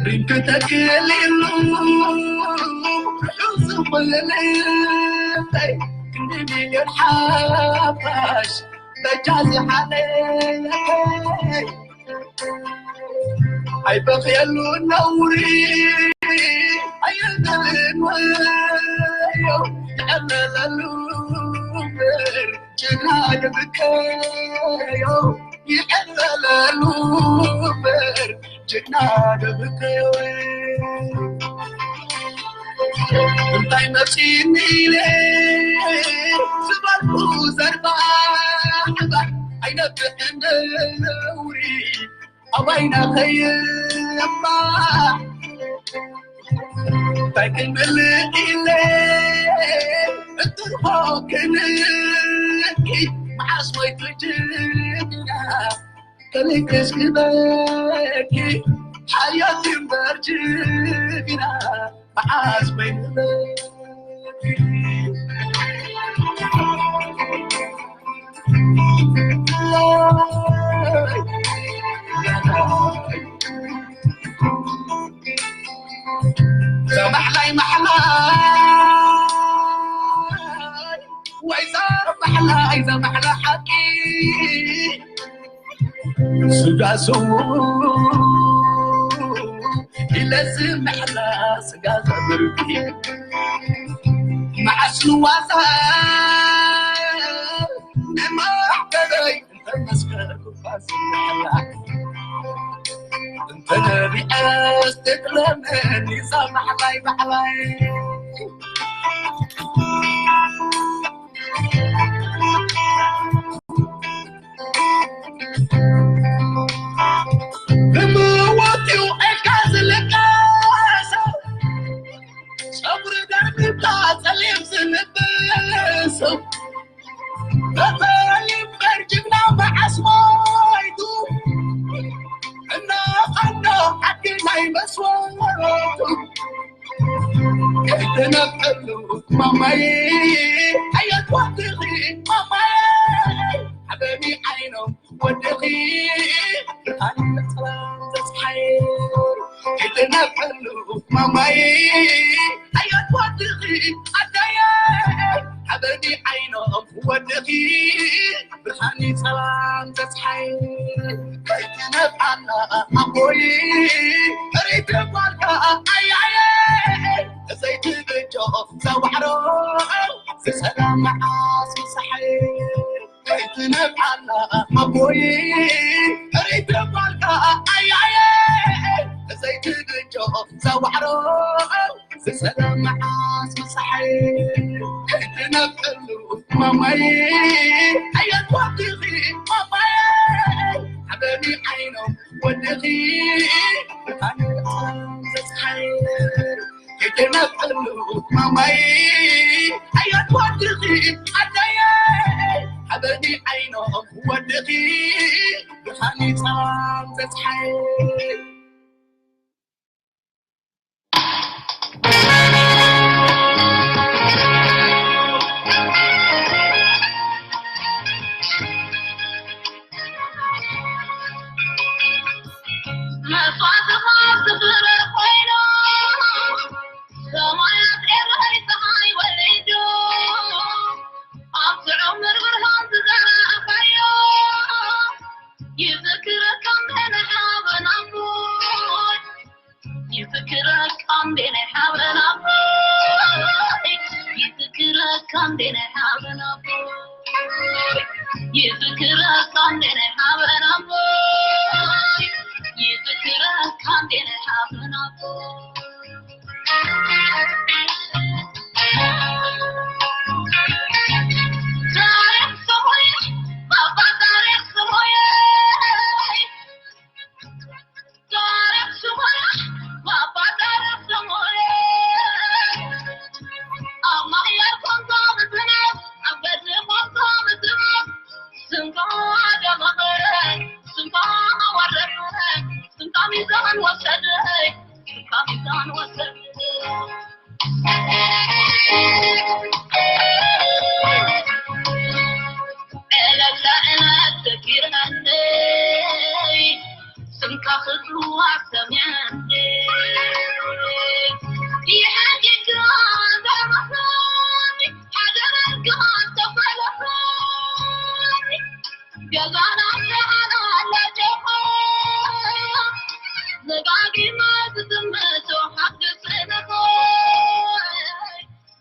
ሪም ክተክልሉ ርሑስ ዝኾነ ልበይ ክንዲ ሚልዮን ሓፋሽ በጃ ዝሓለፈይ ኣይበኽየሉ ነውሪ ኣይደልን ወዮ ይዕለለሉ እምበር ጅግና ደብከዮ ይዕለለሉ እምበር ጅግና ደብከዮ እንታይ መጺኒ ኢለ ዝበልኩ ዘርባዕባዕ ኣይነብዕን ነውሪ ኣባይና ኸየባ እንታይ ክንምልእ ኢለ እትርፎ ክንኪ መዓስ ወይ ትጅግና ከልክስ ክበኪ ሓያት እምበር ጅግና መዓስ ወይ ንበኪ ማሕላይ ማሕላይ ወይዛ ማሕላይ ዘማሕላ ሓቂ ስጋ ስዉ ኢለዚ ማሕላ ስጋ ዘብርኪ መዓስ ንዋዛ ንማሕበረይ እንተመስከርኩ ፋስ ማሕላ እንተ ነቢዐስ ትጥለመኒ እዛ ማሕላይ ማሕላይ ብምወትኡ ዕካ ዝልቀሰ ጸጉሪ ደርቢብካ ጸሊም ዝልብስ በተለይ እምበር ጅግና መዓስ ሞይቱ እናቐንዶ ዓዲ ናይ መስዋእቱ ከይተነብዐሉ ማማይ ኣየት ወድኺ ማማይ ሓበኒ ዓይኖም ወድኺ ብርሃን ጸላም ዘጽሓይ ከይተነብዐሉ ማማይ ኣየት ወድኺ ኣደየ ሓበኒ ዓይኖም ወድኺ ብርሃኒ ጸላም ተጽሓይ ከይትነብዓና ኣቦይ ርኢተ ጓልካ ኣያየ ዘይትብጆ ዘዋዕሮ ዝሰላም መዓስ ምሳሓይ ከይትነብዓና ኣቦይ ርኢተ ጓልካ ኣያየ ዘይትብጆ ዘዋዕሮ ዝሰላም መዓስ ምሳሓይ ከይትነብዐሉ ማማይ ኣየት ወድኺ ማማይ ሓበኒ ዓይኖም ወድኺ ብርሃን ዘጽሓይ ከይትነብዐሉ ማማይ ኣየት ወድኺ ኣደየ ሓበኒ ዓይኖም ወድኺ ብርሃን ጸላም ዘጽሓይ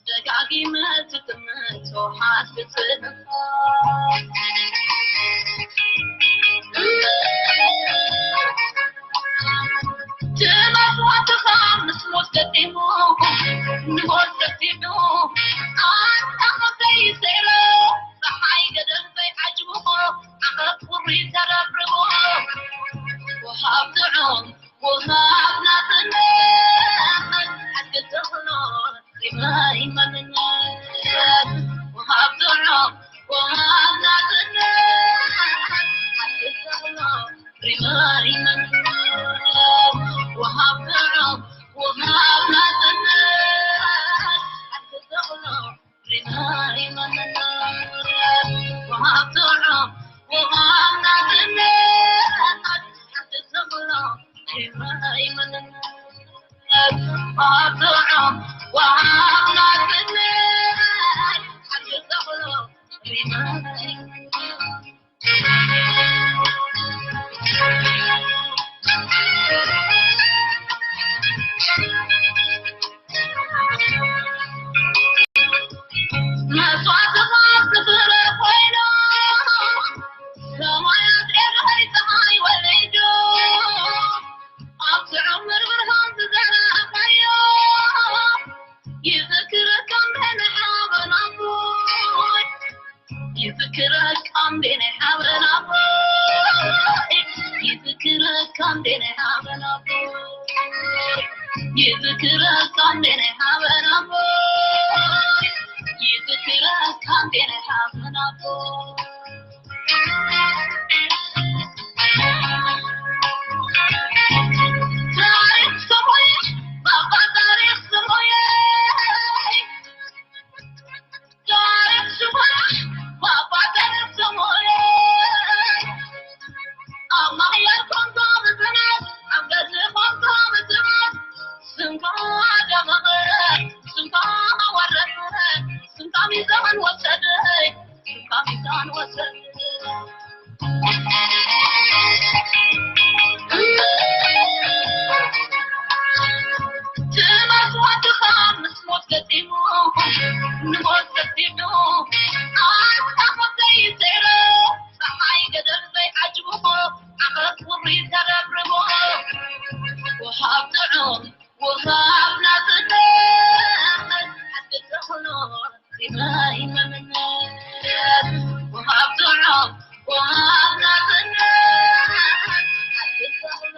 ደጋጊመ ትጥምቶ ሓትፍጽም። ትመትዋትኻ ምስ ሞት ገጢሙ፣ ንሞት ገጢሙ፣ ኣንታ ሞተይ ሰይረ፣ ፀሓይ ገደል ዘይዓጅብዎ፣ ዓቐብ ቁሪ ተረብርቦ። ወሃብ ጥዑም፣ ወሃብ ናጽነት፣ ሓቂ ተኽሎ፣ ሪማይ መንነት። ወሃብ ጥዑም፣ ወሃብ ናጽነት፣ ሓቂ ተኽሎ፣ ሪማይ መንነት። ወሃብ ጥዑም፣ ወሃብ ናጽነት፣ ሓቂ ተኽሎ፣ መስዋእትኻ ክፍረ ኮይኑ፣ ሰማያት ኤልሆይ ፀሓይ ወሊዱ፣ ኣብ ስዑም ብርሃን ዝዘራእካዮ፣ ይዝክረካ እንደ ናይ ሓበን ኣቦይ። ይዝክረካ እንደ ናይ ሓበን ኣቦይ፣ ይዝክረካ እንደ ናይ ሓበን ኣቦይ፣ ይዝክረካ እንደ ናይ ሓበን ኣቦይ፣ ይዝክረካ እንደ ናይ ሓበን ኣቦይ። ታሪኽ ስሙይ፣ ባባ ታሪኽ ስሙይ። ትመስዋትኻ ምስ ሞት ገጢሙ፣ ንሞት ገጢሙ፣ ኣንታ ሞተይ ሰይረ፣ ፀሓይ ገደል ዘይዓጅብዎ፣ ዓቐብ ቁሪ ተረብርቦ። ወሃብ ጥዑም፣ ወሃብ ናጽነት፣ ሓቂ ተኽሎ፣ ሪማይ መንነት። ወሃብ ጥዑም፣ ወሃብ ናጽነት፣ ሓቂ ተኽሎ፣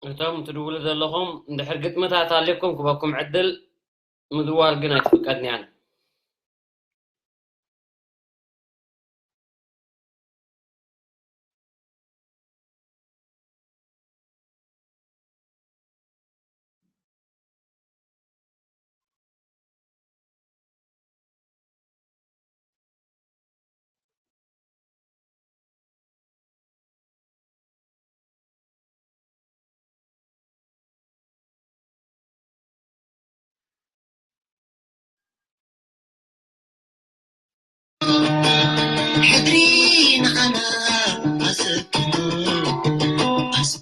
እቶም ትድውሉ ዘለኹም፣ እንድሕር ግጥምታት ኣለኩም፣ ክበኩም ዕድል ምድዋል ግን ኣይትፍቀድን እያ። ሕድሪ ንዓና ኣሰክሞ ኣስ-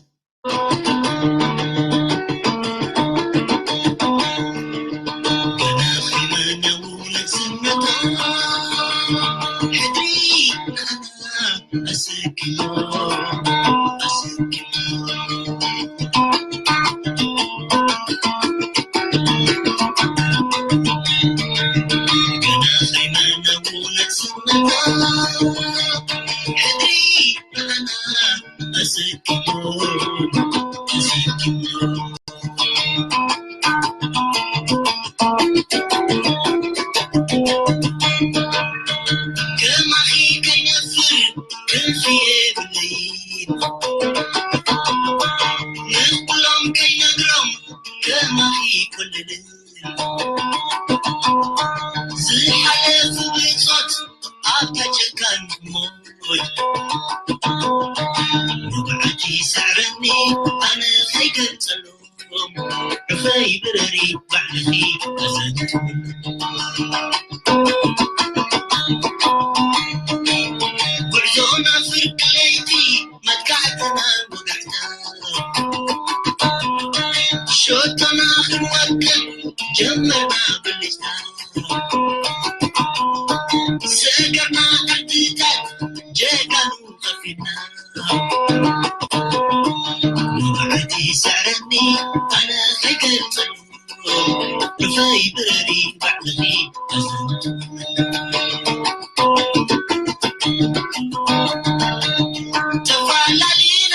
የብለይን። ንኩሎም ከይነግሮም ከማኺ ይኮልልን። ዝሓለፉ ብጾት ኣብታ ጨካን ሞት። ንብዓት ይስዕረኒ ኣነ ከይገልጸሎም። ዑፈይ ብረሪ ባዕልኺ ኣዘንቱ። ጉዕዞና ፍርቂ ለይቲ መጥቃዕትና ወጋሕታ። ሸቶና ክንወቅዕ ጀመርና ብልጭታ። ሰገርና ዓድታት ጀጋኑ ከፊልና። ንብዓት ይስዕረኒ ኣነ ከይገልጸሉ። ዑፈይ ብረሪ ባዕልኺ ኣዘንቱ። ተፋላሊና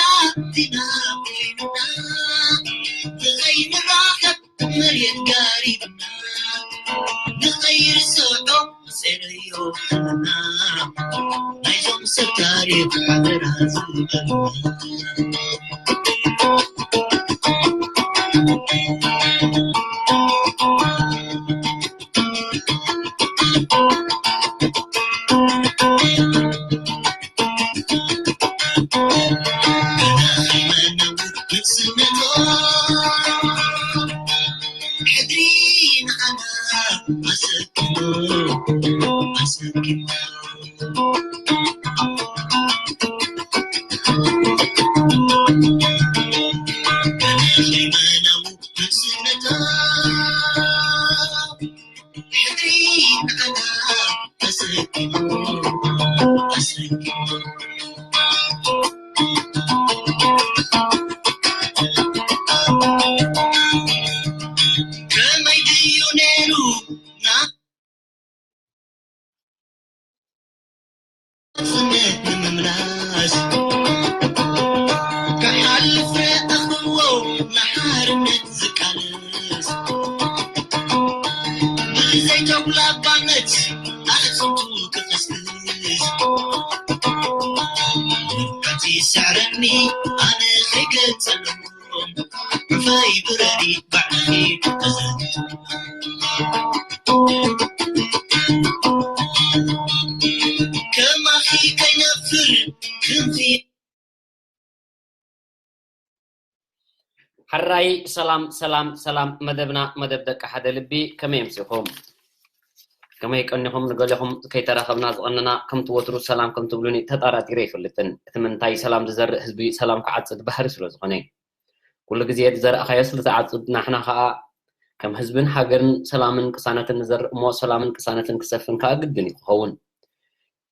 ዲና ኮይንና ንኸይንራኸብ መሬት ጋሪብና ንኸይርስዖ ሴረዮ ሕልና ናይዞም ሰብ ታሪኽ ሓደራ ዝበልና። ሕድሪ ንዓና ኣሰክኖ ኣሰክኖ። ከመይ ድዩ ነይሩ ናጽነት ንምምላስ? ክሓልፍ ረኣኽዎ ንሓርነት ዝቃለስ፣ ብዘይ ተጉላባነት ኣዕጽምቱ ክቕስቅስ። እቲ ሰዕረኒ ኣነ ከይገልጸሎም፣ ዑፈይ ብረሪ ባዕልኺ ተዘንቱ። ከማኺ ከይነፍር ክንፊ። ሕራይ ሰላም ሰላም ሰላም፣ መደብና መደብ ደቂ ሓደ ልቢ፣ ከመይ ኣምሲኹም? ከመይ ቀኒኹም? ንገሌኹም ከይተራኸብና ዝቐነና፣ ከምቲ ወትሩ ሰላም ከም ትብሉኒ ተጠራጢረ ኣይፈልጥን። እቲ ምንታይ ሰላም ዝዘርእ ህዝቢ ሰላም ክዓጽድ ባህሪ ስለ ዝኾነ። ኩሉ ግዜ ዝዘራእኻዮ ስለ ዝዓጽድ፣ ናሕና ኸኣ ከም ህዝብን ሃገርን ሰላምን ቅሳነትን ንዘርእ እሞ፣ ሰላምን ቅሳነትን ክሰፍን ከኣ ግድን እዩ ክኸውን።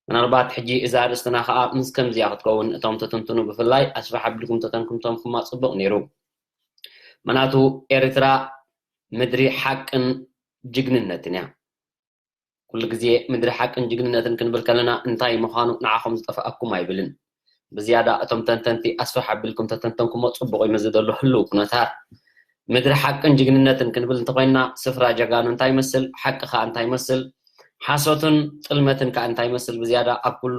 ምናልባት ሕጂ እዛ ኣርእስትና ከኣ ምስ ከምዚኣ ክትከውን እቶም ትትንትኑ ብፍላይ ኣስፍሕ ኣቢልኩም ተተንትንኩምዋ ጽቡቕ ነይሩ። ምኽንያቱ ኤርትራ ምድሪ ሓቅን ጅግንነትን እያ። ኩሉ ግዜ ምድሪ ሓቅን ጅግንነትን ክንብል ከለና እንታይ ምዃኑ ንዓኹም ዝጠፍኣኩም ኣይብልን። ብዝያዳ እቶም ተንተንቲ ኣስፍሕ ኣቢልኩም ተተንተንኩሞ ጽቡቕ እዩ፣ ምስ ዝደሎ ህልው ኩነታት። ምድሪ ሓቅን ጅግንነትን ክንብል እንተኾይንና፣ ስፍራ ጀጋኑ እንታይ ይመስል፣ ሓቂ ኸኣ እንታይ ይመስል፣ ሓሶትን ጥልመትን ከኣ እንታይ ይመስል፣ ብዝያዳ ኣብ ኩሉ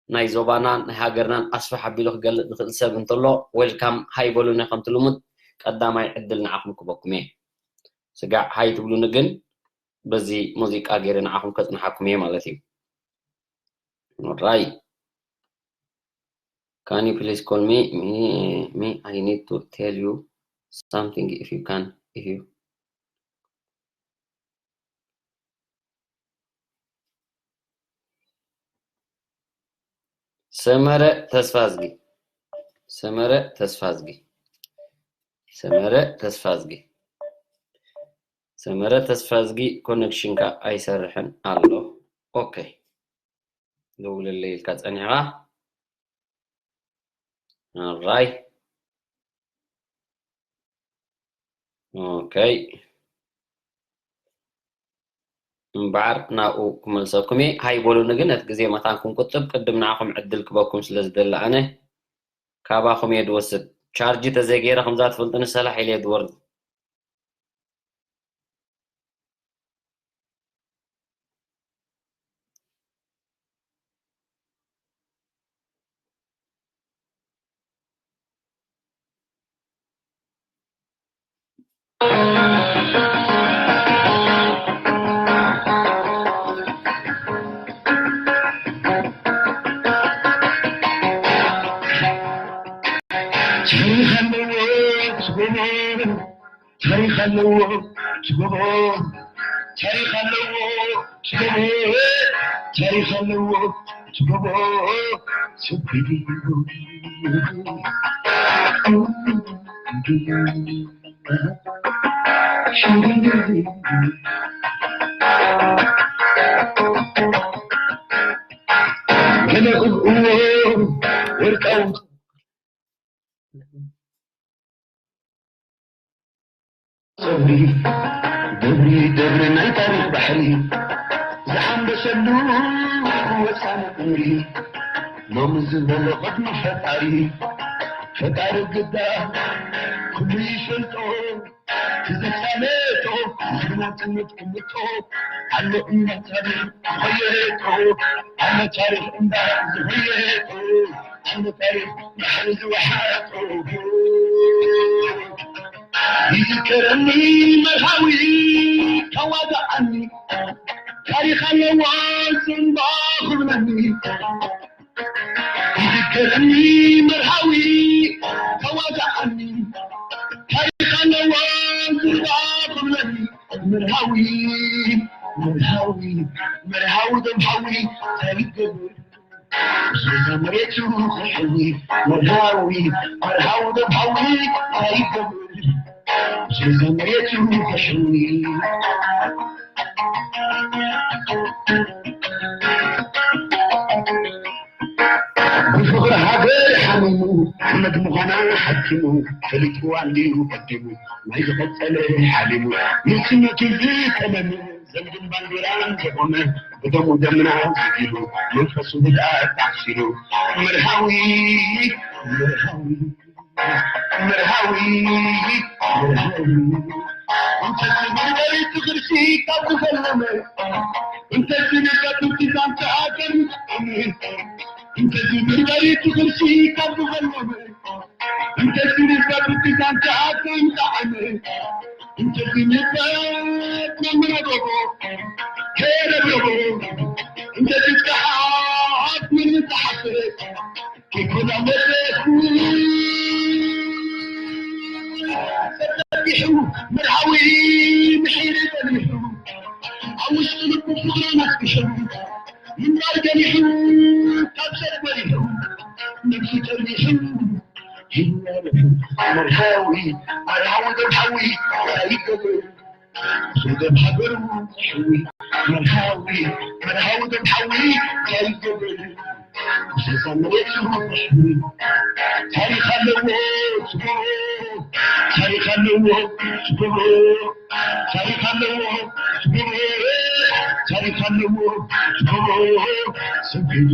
ናይ ዞባናን ናይ ሃገርናን ኣስፍሕ ኣቢሉ ክገልጽ ዝኽእል ሰብ እንተሎ፣ ዌልካም፣ ሃይ በሉኒ። ከምቲ ልሙድ ቀዳማይ ዕድል ንዓኹም ክበኩም እየ። ስጋዕ ሃይ ትብሉኒ ግን፣ በዚ ሙዚቃ ገይረ ንዓኹም ከጽንሓኩም እየ ማለት እዩ። ኦራይ። Can you please call me? Me, me, I need to tell you something if you can, if you. ሰመረ ተስፋዝጊ፣ ሰመረ ተስፋዝጊ፣ ሰመረ ተስፋዝጊ፣ ሰመረ ተስፋዝጊ፣ ኮኔክሽንካ ኣይሰርሕን ኣሎ። ኦኬ፣ ደውለለይ ኢልካ ጸኒሕኻ። ኦራይ። ኦኬ። እምበኣር ናብኡ ክመልሰኩም እየ። ሃይ በሉኒ ግን፣ ነቲ ግዜ መታን ክንቁጥብ፣ ቅድም ንዓኹም ዕድል ክበኩም ስለ ዝደሊ ኣነ ካባኹም እየ ዝወስድ። ቻርጅ ተዘይገይረ ከምዛ ትፈልጥኒ ሰላሕ ኢለ እየ ዝወርድ። ታሪኽ ኣለዎ ትጎቦ፣ ታሪኽ ኣለዎ ትጎቦ፣ ታሪኽ ኣለዎ ትጎቦ። ሰብ ከይዱ ገለ ቅብእዎ ወርቃዊ ደብሪ፣ ደብሪ፣ ደብሪ ናይ ታሪኽ ባሕሪ ዝሓንበሰሉ ወሳኒ እምሪ፣ ሎሚ ዝበሎ ቅድሚ ፈጣሪ። ፈጣሪ ግዳ ኩሉ ይፈልጦ፣ ክዘሳለጦ፣ ዝናጽነት ቅምጦ፣ ኣሎ እምባ ታሪኽ ዝኸየጦ፣ ኣሎ ታሪኽ እምባ ዝኸየጦ፣ ኣሎ ታሪኽ ባሕሪ ዝወሓጦ። ይዝከረኒ መርሃዊ ተዋጋኣኒ፣ ታሪኽ ኣለዎ ጽምባ ክብለኒ። ይዝከረኒ መርሃዊ ተዋጋኣኒ፣ ታሪኽ ኣለዎ ጽምባ ክብለኒ። መርሃዊ፣ መርሃዊ፣ መርሃዊ ደም ሓዊ እንታይ ይገብር? ዜጋ መሬቱ ከሕዊ። መርሃዊ፣ መርሃዊ ደም ሓዊ እንታይ ይገብር? ዜጋ መሬቱ ከሕዊ። ብፍቕሪ ሃገር ሓሚሙ፣ ሓመድ ምዃና ሓኪሙ፣ ፈሊጥዋ እንድዩ ቀዲሙ፣ ናይ ዝቐጸለ ሓሊሙ፣ ንእስነቱ ዝተመመ፣ ዘንግን ባንዴራን ዘቖመ፣ ብደሙ ደምና ዝዲሉ፣ መንፈሱ ብድኣ ተዓሲሉ፣ መርሃዊ፣ መርሃዊ፣ መርሃዊ፣ መርሃዊ። እንተ ዝብል መሬቱ ቅርሲ ካብ ዝፈለመ፣ እንተ ዝብል ከብቲ ዛንታ ሃገር ዝጠዓመ፣ እንተ ዝብል መሬቱ ቅርሲ ካብ ዝፈለመ፣ እንተ ዝብል ከብቲ ዛንታ ሃገር ዝጠዓመ፣ እንተ ዝብል መምረጎጎ ከረብረቦ፣ እንተ ዝፀሓፍ ምን ዝፀሓፈ፣ ተዘርጊሑ መርሃዊ ምሒር በሊሑ፣ ኣብ ውሽጢ ልቡ ፍቕሪ ነስቢሑ፣ ምንባር ገሊሑ፣ ካብ ሰብ በሊሑ፣ ነብሱ ጨሊሑ፣ መርሃዊ፣ መርሃዊ ደም ሓዊ ኣይገብር። ስደት ሃገሩ ሕዊ መርሃዊ፣ መርሃዊ ደም ሓዊ እንታይ ይገብር? ስደት መሬት ሕዊ ታሪኽ ኣለዎ ትገብሮ፣ ታሪኽ ኣለዎ ትገብሮ፣ ታሪኽ ኣለዎ ትገብሮ፣ ታሪኽ ኣለዎ ትገብሮ። ሰብ ከይዱ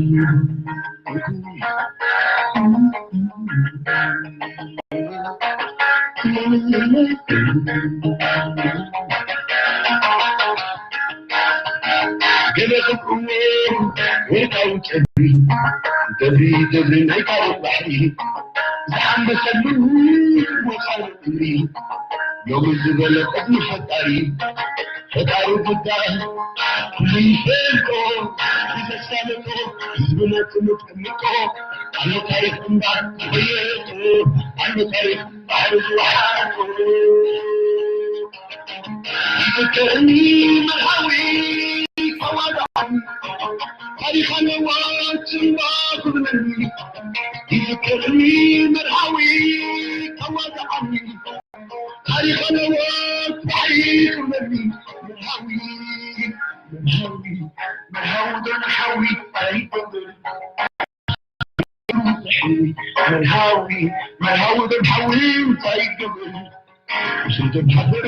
ገለ ክብእዎ ወርቃዊ ጨድሪ፣ ደብሪ ደብሪ ናይ ካልእ ባሕሪ ዝሓንበሰሉ ወፃኢ እምሪ። ሎሚ ዝበለ ቅድሚ ፈጣሪ፣ ፈጣሪ ጉዳይ ኩሉ ይፈልጦ፣ ብዘሳለጦ ህዝብና ትምት ቅምጦ፣ ኣሎ ታሪኽ እምባ ዝኸየጦ፣ ኣሎ ታሪኽ ባሕሪ ዝወሓጦ። ይዝከረኒ መርሃዊ ተዋጋኣኒ፣ ታሪኽ ኣለዎ ጽምባ ክብለኒ። ይዝከረኒ መርሃዊ ተዋጋኣኒ፣ ታሪኽ ኣለዎ ባሕሪ ክብለኒ። መርሃዊ፣ መርሃዊ፣ መርሃዊ ደም ሓዊ ኣይገብር። መርሃዊ፣ መርሃዊ ደም ሓዊ እንታይ ይገብር? ስደት ሃገር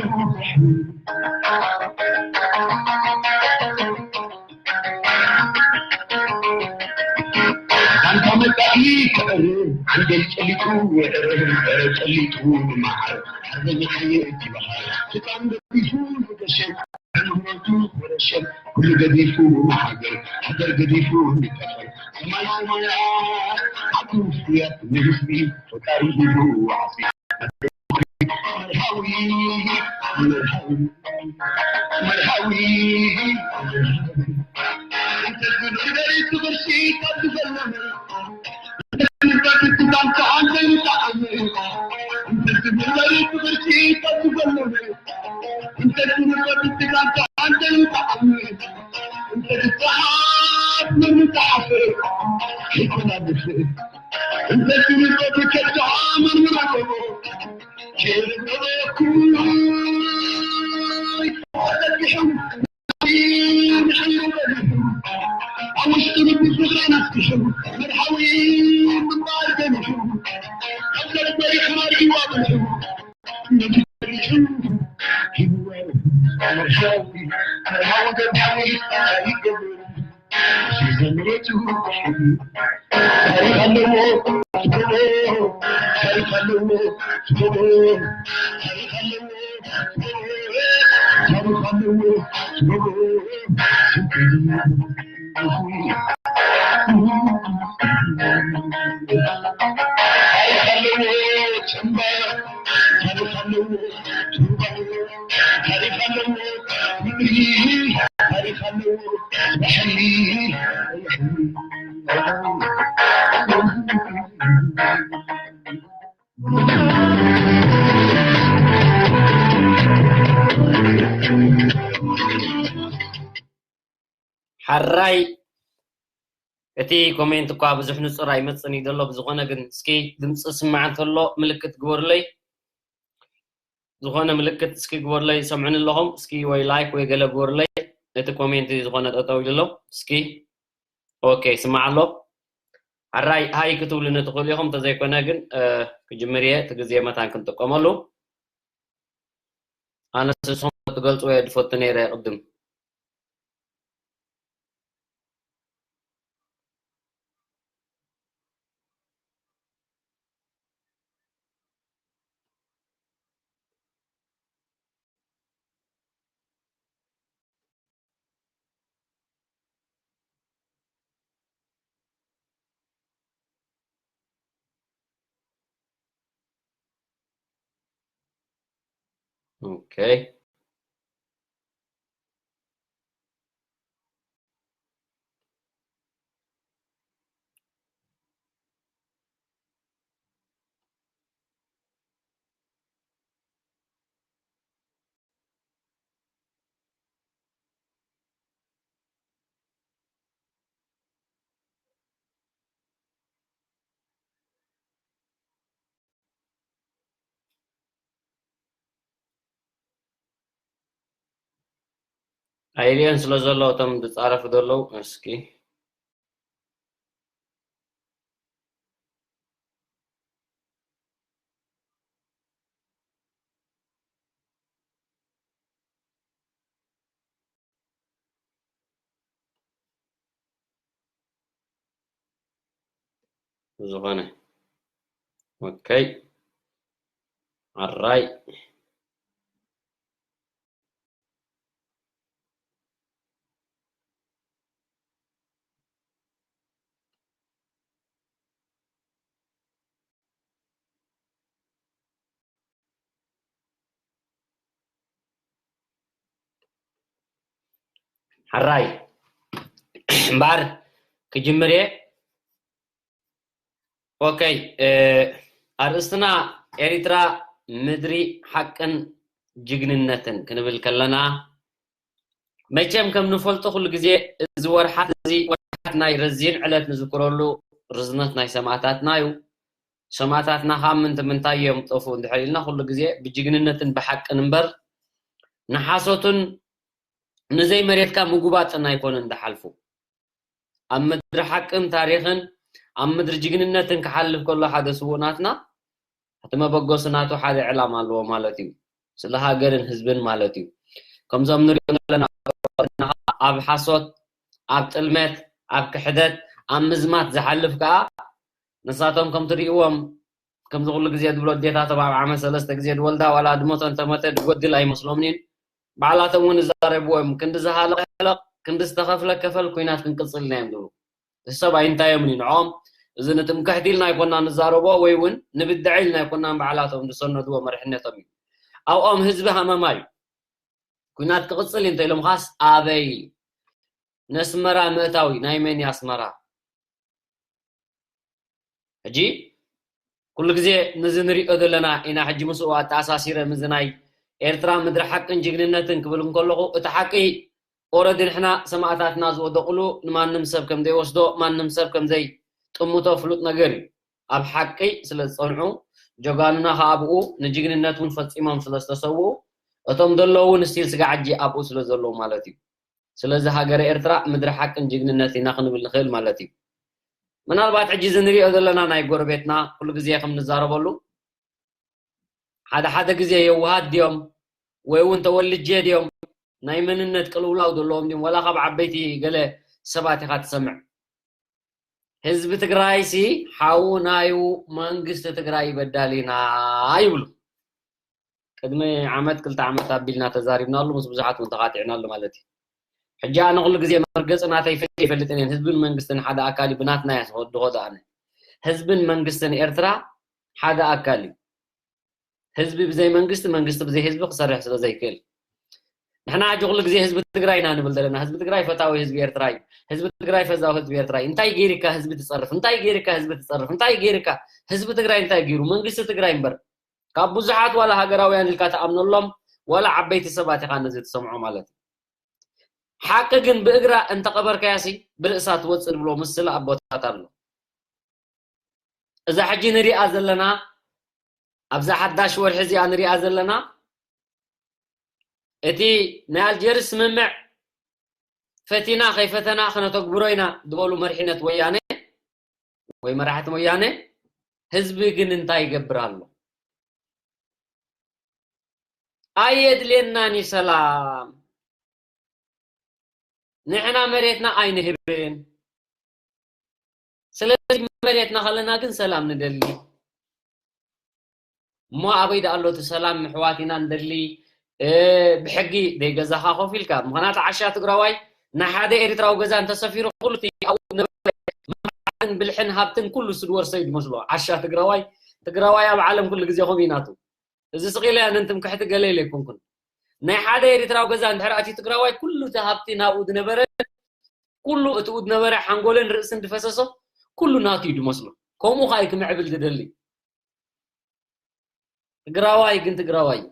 ኣንታ መጻኢ ክዕርር፣ ዓንደል ጨሊጡ ይዕርር፣ በረ ጨሊጡ ይመዓር። ሓርበኛ ሓየት ይበሃል። ህጻን ገዲፉ ንገሸ፣ ንብረቱ ወረሸ፣ ኩሉ ገዲፉ ንሃገር፣ ሃገር ገዲፉ ንጠፈር። ሰማይ ሰማያት ዓዱ ፍርያት ንህዝቢ ፈጣሪ ሂቡ ዓስቢ። መርሃዊ፣ መርሃዊ፣ መርሃዊ፣ እንተ ዝብል መሬት ቅርሲ ካብ ዝፈለመ፣ እንተ ዝብል መሬት ቅርሲ መምጣዕፍ ይኮና ብፍእ እንተትንበብ ከዳኣ መርምራቶ ጀርበበኩ ተዘርጊሑ ኣብ ውሽጢ ልቢ ፍቕሪ ነፍሲሑ መርሃዊ ምንባር ገሚሑ ካብ ዘበሪ ክራር ይዋጥሑ ሓራይ እቲ ኮሜንት እኳ ብዙሕ ንጹር ኣይመጽን እዩ ዘሎ። ብዝኾነ ግን እስኪ ድምፂ ስማዕ እንተሎ ምልክት ግበሩለይ። ዝኾነ ምልክት እስኪ ግበሩለይ። ሰምዑኒ ኣለኹም? እስኪ ወይ ላይክ ወይ ገለ ግበሩለይ። እቲ ኮሜንት ዝኾነ ጠጠው ኢሉ ኣሎ። እስኪ ኦኬ፣ ስማዕ ኣሎ። ሓራይ ሃይ ክትብሉኒ ትኽእሉ ኢኹም። እንተዘይኮነ ግን ክጅምር እየ። እቲ ግዜ መታን ክንጥቀመሉ። ኣነ ንስኹም ክትገልጽዎ እየ ዝፈቱ ነይረ ቅድም። ኦኬ። ኣይሪኦን ስለ ዘሎ እቶም ዝጻረፉ ዘለዉ እስኪ ዝኾነ ኦኬ ኣራይ ሕራይ እምበኣር ክጅምር እየ። ኦከይ፣ ኣርእስትና ኤሪትራ ምድሪ ሓቅን ጅግንነትን ክንብል ከለና፣ መቸም ከም ንፈልጦ ኩሉ ግዜ እዚ ወርሓት እዚ ወርሓት ናይ ረዚን ዕለት ንዝክረሉ ርዝነት ናይ ሰማእታትና እዩ። ሰማእታትና ከዓ ምንት ምንታይ እዮም ጠፍኡ እንድሕር ኢልና ኩሉ ግዜ ብጅግንነትን ብሓቅን እምበር ንሓሶትን ንዘይ መሬትካ ምጉባጥን ኣይኮነን ዝሓልፉ። ኣብ ምድሪ ሓቅን ታሪኽን ኣብ ምድሪ ጅግንነትን ክሓልፍ ከሎ ሓደ ስዉእ ናትና እቲ መበገሲ ናቱ ሓደ ዕላማ ኣለዎ ማለት እዩ። ስለ ሃገርን ህዝብን ማለት እዩ። ከምዞም ንሪኦ ዘለና ኣብ ሓሶት፣ ኣብ ጥልመት፣ ኣብ ክሕደት፣ ኣብ ምዝማት ዝሓልፍ ከዓ ንሳቶም ከም ትሪእዎም ከምዚ ኩሉ ግዜ ዝብሎ ኣዴታቶም ኣብ ዓመት ሰለስተ ግዜ ዝወልዳ ዋላ ድመቶ እንተመተ ዝጎድል ኣይመስሎምን እዩ። ባዕላቶም እውን ይዛረብዎ እዮም። ክንዲ ዝሃለቐ ሕለቕ፣ ክንዲ ዝተኸፍለ ከፈል ኲናት ክንቅፅል ኢና እዮም ዝብሉ። እዚ ሰብ ኣይንታዮምን እዩ ንዕኦም። እዚ ንትምክሕቲ ኢልና ኣይኮና ንዛረቦ ወይ እውን ንብድዐ ኢልና ኣይኮና ንባዕላቶም ዝሰነድዎ መሪሕነቶም እዩ። ኣብኦም ህዝቢ ሃመማ እዩ። ኲናት ክቕፅል እዩ እንተኢሎም ኻስ ኣበይ? ነስመራ ምእታዊ ናይ መን እዩ ኣስመራ? ሕጂ ኩሉ ግዜ ነዚ ንሪኦ ዘለና ኢና። ሕጂ ምስኡ ኣተኣሳሲረ ምስዚ ናይ ኤርትራ ምድሪ ሓቅን ጅግንነትን ክብል እንከለኹ እቲ ሓቂ ኦረዲ ንሕና ሰማእታትና ዝወደቑሉ ንማንም ሰብ ከም ዘይወስዶ ማንም ሰብ ከም ዘይጥምቶ ፍሉጥ ነገር እዩ። ኣብ ሓቂ ስለ ዝጸንዑ ጀጋኑና ከኣ ብኡ ንጅግንነት እውን ፈጺሞም ስለ ዝተሰውኡ እቶም ዘለዉ እውን ስቲል ስጋዕ ሕጂ ኣብኡ ስለ ዘለዉ ማለት እዩ። ስለዚ ሃገረ ኤርትራ ምድሪ ሓቅን ጅግንነት ኢና ክንብል ንኽእል ማለት እዩ። ምናልባት ሕጂ እዚ ንሪኦ ዘለና ናይ ጎረቤትና ኩሉ ግዜ ከም ንዛረበሉ ሓደ ሓደ ግዜ የዋሃት ድዮም ወይ እውን ተወልጄ ድዮም ናይ መንነት ቅልውላው ዘለዎም ድዮም ዋላ ካብ ዓበይቲ ገለ ሰባት ኢኻ ትሰምዕ። ህዝቢ ትግራይ ሲ ሓውናዩ መንግስቲ ትግራይ ይበዳል ኢና ይብሉ። ቅድሚ ዓመት ክልተ ዓመት ኣቢልና ተዛሪብናሉ ምስ ብዙሓት እውን ተኻቲዕናሉ ማለት እዩ። ሕጂ ኣነ ኩሉ ግዜ መርገፂ ናተይ ፈ ይፈልጥን እየን ህዝብን መንግስትን ሓደ ኣካል እዩ ብናትና እያ ዝኸድኾ ኣነ ህዝብን መንግስትን ኤርትራ ሓደ ኣካል እዩ። ህዝቢ ብዘይ መንግስቲ መንግስቲ ብዘይ ህዝቢ ክሰርሕ ስለ ዘይክእል ንሕና ሕጂ ኩሉ ግዜ ህዝቢ ትግራይ ኢና ንብል ዘለና። ህዝቢ ትግራይ ፈታዊ ህዝቢ ኤርትራ እዩ። ህዝቢ ትግራይ ፈዛዊ ህዝቢ ኤርትራ እዩ። እንታይ ገይርካ ህዝቢ ትፀርፍ? እንታይ ገይርካ ህዝቢ ትፀርፍ? እንታይ ገይርካ ህዝቢ ትግራይ እንታይ ገይሩ? መንግስቲ ትግራይ እምበር ካብ ብዙሓት ዋላ ሃገራውያን ኢልካ ትኣምነሎም ዋላ ዓበይቲ ሰባት ኢኻ ነዚ ትሰምዖ ማለት እዩ። ሓቂ ግን ብእግራ እንተቐበርካያሲ ብርእሳ ትወፅእ ዝብሎ ምስላ ኣቦታት ኣሎ። እዛ ሕጂ ንሪኣ ዘለና ኣብዛ ሓዳሽ ወርሒ እዚኣ ንሪኣ ዘለና እቲ ናይ ኣልጀርስ ስምምዕ ፈቲና ከይፈተና ክነተግብሮ ኢና ዝበሉ መሪሕነት ወያነ ወይ መራሕቲ ወያነ ህዝቢ ግን እንታይ ይገብር ኣሎ? ኣየድልየናን እዩ ሰላም። ንሕና መሬትና ኣይንህብን። ስለዚ መሬትና ከለና ግን ሰላም ንደሊ። እሞ ኣበይ ደኣ ኣሎ እቲ ሰላም ምሕዋት ኢና ንደሊ። ብሕጊ ደይ ገዛኻ ኮፍ ኢልካ ምኽንያቱ ዓሻ ትግራዋይ ንሓደ ኤርትራዊ ገዛ እንተሰፊሩ ኩሉ እቲ ኣብኡ ዝነበረ ብልሕን ሃብትን ኩሉ ስድወርሰ እዩ ዝመስሎ። ዓሻ ትግራዋይ ትግራዋይ ኣብ ዓለም ኩሉ ግዜ ከምኡ ኢናቱ እዚ ስቕ ኢለ ኣነ ንትምክሕቲ ገለ ኢለ ኣይኮንኩን። ናይ ሓደ ኤርትራዊ ገዛ እንድሕር ኣትዩ ትግራዋይ ኩሉ እቲ ሃብቲ ናብኡ ዝነበረ ኩሉ እትኡ ዝነበረ ሓንጎልን ርእስን ዝፈሰሶ ኩሉ ናቱ እዩ ዝመስሎ። ከምኡ ኸኣ እዩ ክምዕብል ዝደሊ። ትግራዋይ ግን ትግራዋይ እዩ።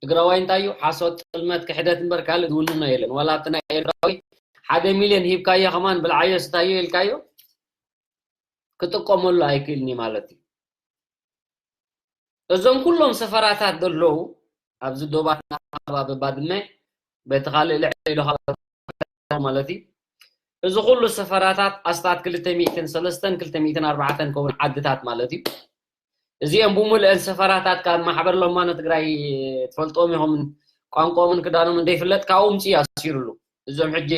ትግራዋይ እንታይ እዩ? ሓሶት፣ ጥልመት፣ ክሕደት እምበር ካልእ ዝውንኖ የለን። ዋላ ኣብቲ ናይ ኤርትራዊ ሓደ ሚልዮን ሂብካዮ ከማን ብልዓዮ ስታዮ ኢልካዮ ክጥቀመሉ ኣይክእልን እዩ ማለት እዩ። እዞም ኩሎም ሰፈራታት ዘለዉ ኣብዚ ዶባትና ከባቢ ባድመ በቲ ካልእ ልዕሊ ኢሉ ማለት እዩ። እዚ ኩሉ ሰፈራታት ኣስታት ክልተ ሚእትን ሰለስተን ክልተ ሚእትን ኣርባዕተን ከውን ዓድታት ማለት እዩ። እዚኦም ብሙሉአን ሰፈራታት ካብ ማሕበር ለማኖ ትግራይ ትፈልጥዎም ኢኹም። ቋንቋኦምን ክዳኖምን ዘይፍለጥ ካብኡ ምፅኡ ኣሲሩሉ። እዞም ሕጂ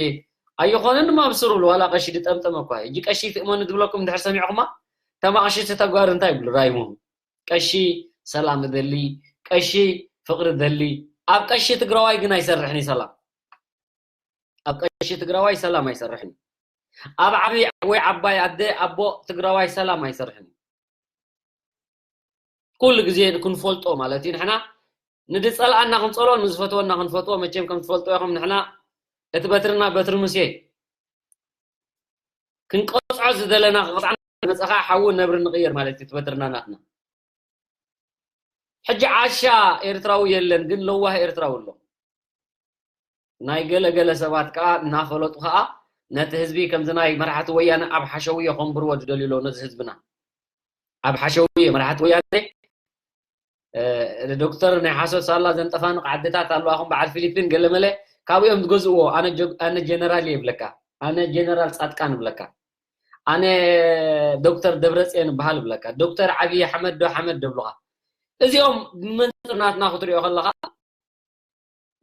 ኣይኾነን ድማ ብስሩሉ ዋላ ቀሺ ዝጠምጠመ እኳ እዩ። ሕጂ ቀሺ ትእመኑ ዝብለኩም እንድሕር ሰሚዕኹማ ተማቕሽቲ ተጓር እንታይ ይብሉ ራይሞም ቀሺ ሰላም እደሊ ቀሺ ፍቕሪ እደሊ ኣብ ቀሺ ትግራዋይ ግን ኣይሰርሕን እዩ ሰላም ኣብ ቀሺ ትግራዋይ ሰላም ኣይሰርሕን እዩ ኣብ ዓብይ ወይ ዓባይ ኣደ ኣቦ ትግራዋይ ሰላም ኣይሰርሕን እዩ ኩሉ ግዜ ክንፈልጦ ማለት እዩ ንሕና ንዝፀልኣና ክንፀልኦ ንዝፈትወና ክንፈትዎ መቸም ከም ትፈልጦ ኢኹም ንሕና እቲ በትርና በትሪ ሙሴ ክንቀፅዖ ዝደለና ክቕፅዓና መፀኻ ሓዊ ነብሪ ንቕይር ማለት እዩ ትበትርና ናትና ሕጂ ዓሻ ኤርትራዊ የለን ግን ለዋህ ኤርትራዊ ኣሎ ናይ ገለ ገለ ሰባት ከዓ እናፈለጡ ከዓ ነቲ ህዝቢ ከምዚ ናይ መራሕቲ ወያነ ኣብ ሓሸውዮ ከንብርዎ ዝደልዩ ኣለዉ ነዚ ህዝብና ኣብ ሓሸውዮ መራሕቲ ወያነ ዶክተር ናይ ሓሶት ሳላ ዘንጠፋንቕ ዓድታት ኣለዋ ከም በዓል ፊሊፒን ገለመለ ካብኡ እዮም ዝገዝእዎ ኣነ ጀነራል እየ ይብለካ ኣነ ጀነራል ፃድቃን ይብለካ ኣነ ዶክተር ደብረፅዮን ይበሃል ይብለካ ዶክተር ዓብዪ ሓመድ ዶ ሓመድ ደብሉኻ እዚኦም ብመንፅር ናትና ክትሪኦ ከለኻ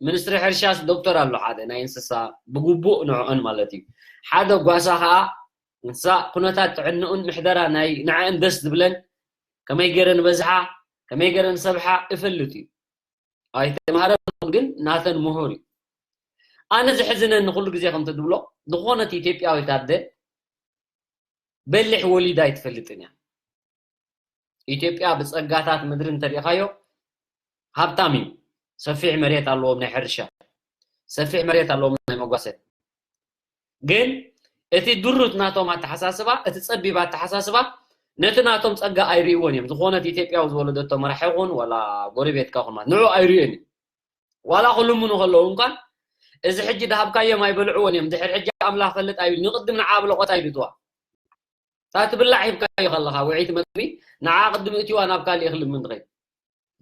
ሚኒስትሪ ሕርሻስ ዶክተር ኣሎ ሓደ ናይ እንስሳ ብግቡእ ንዕኦን ማለት እዩ ሓደ ጓሳ ከዓ እንስሳ ኩነታት ጥዕንኡን ምሕደራ ናይ ንዕአን ደስ ዝብለን ከመይ ገይረ ንበዝሓ ከመይ ገይረ ንሰብሓ እፈልጥ እዩ ኣይተምሃረን ግን ናተን ምሁር እዩ ኣነ ዝሕዝነኒ ኩሉ ግዜ ከምቲ ዝብሎ ዝኾነት ኢትዮጵያዊት ኣደ በሊሕ ወሊዳ ኣይትፈልጥን እያ ኢትዮጵያ ብፀጋታት ምድሪ እንተሪእኻዮ ሃብታም እዩ። ሰፊሕ መሬት ኣለዎም ናይ ሕርሻ፣ ሰፊሕ መሬት ኣለዎም ናይ መጓሰ። ግን እቲ ድሩት ናቶም ኣተሓሳስባ፣ እቲ ፀቢብ ኣተሓሳስባ ነቲ ናቶም ፀጋ ኣይርእይዎን እዮም። ዝኾነት ኢትዮጵያዊ ዝወለደቶ መራሒ ይኹን ዋላ ጎረቤትካ ይኹን ማለት ንዑ ኣይርእዮን እዩ። ዋላ ክልምኑ ከለዉ እንኳን እዚ ሕጂ ድሃብካዮም ኣይበልዕዎን እዮም። ድሕሪ ሕጂ ኣምላኽ ፈልጥ ኣይብል። ንቕድም ንዓ ብለቖት ኣይድትዋ። እታ ትብላዕ ሂብካዮ ከለኻ፣ ውዕይቲ መግቢ፣ ንዓ ቅድሚ እትዋ ናብ ካልእ ክልምን ትኸይድ።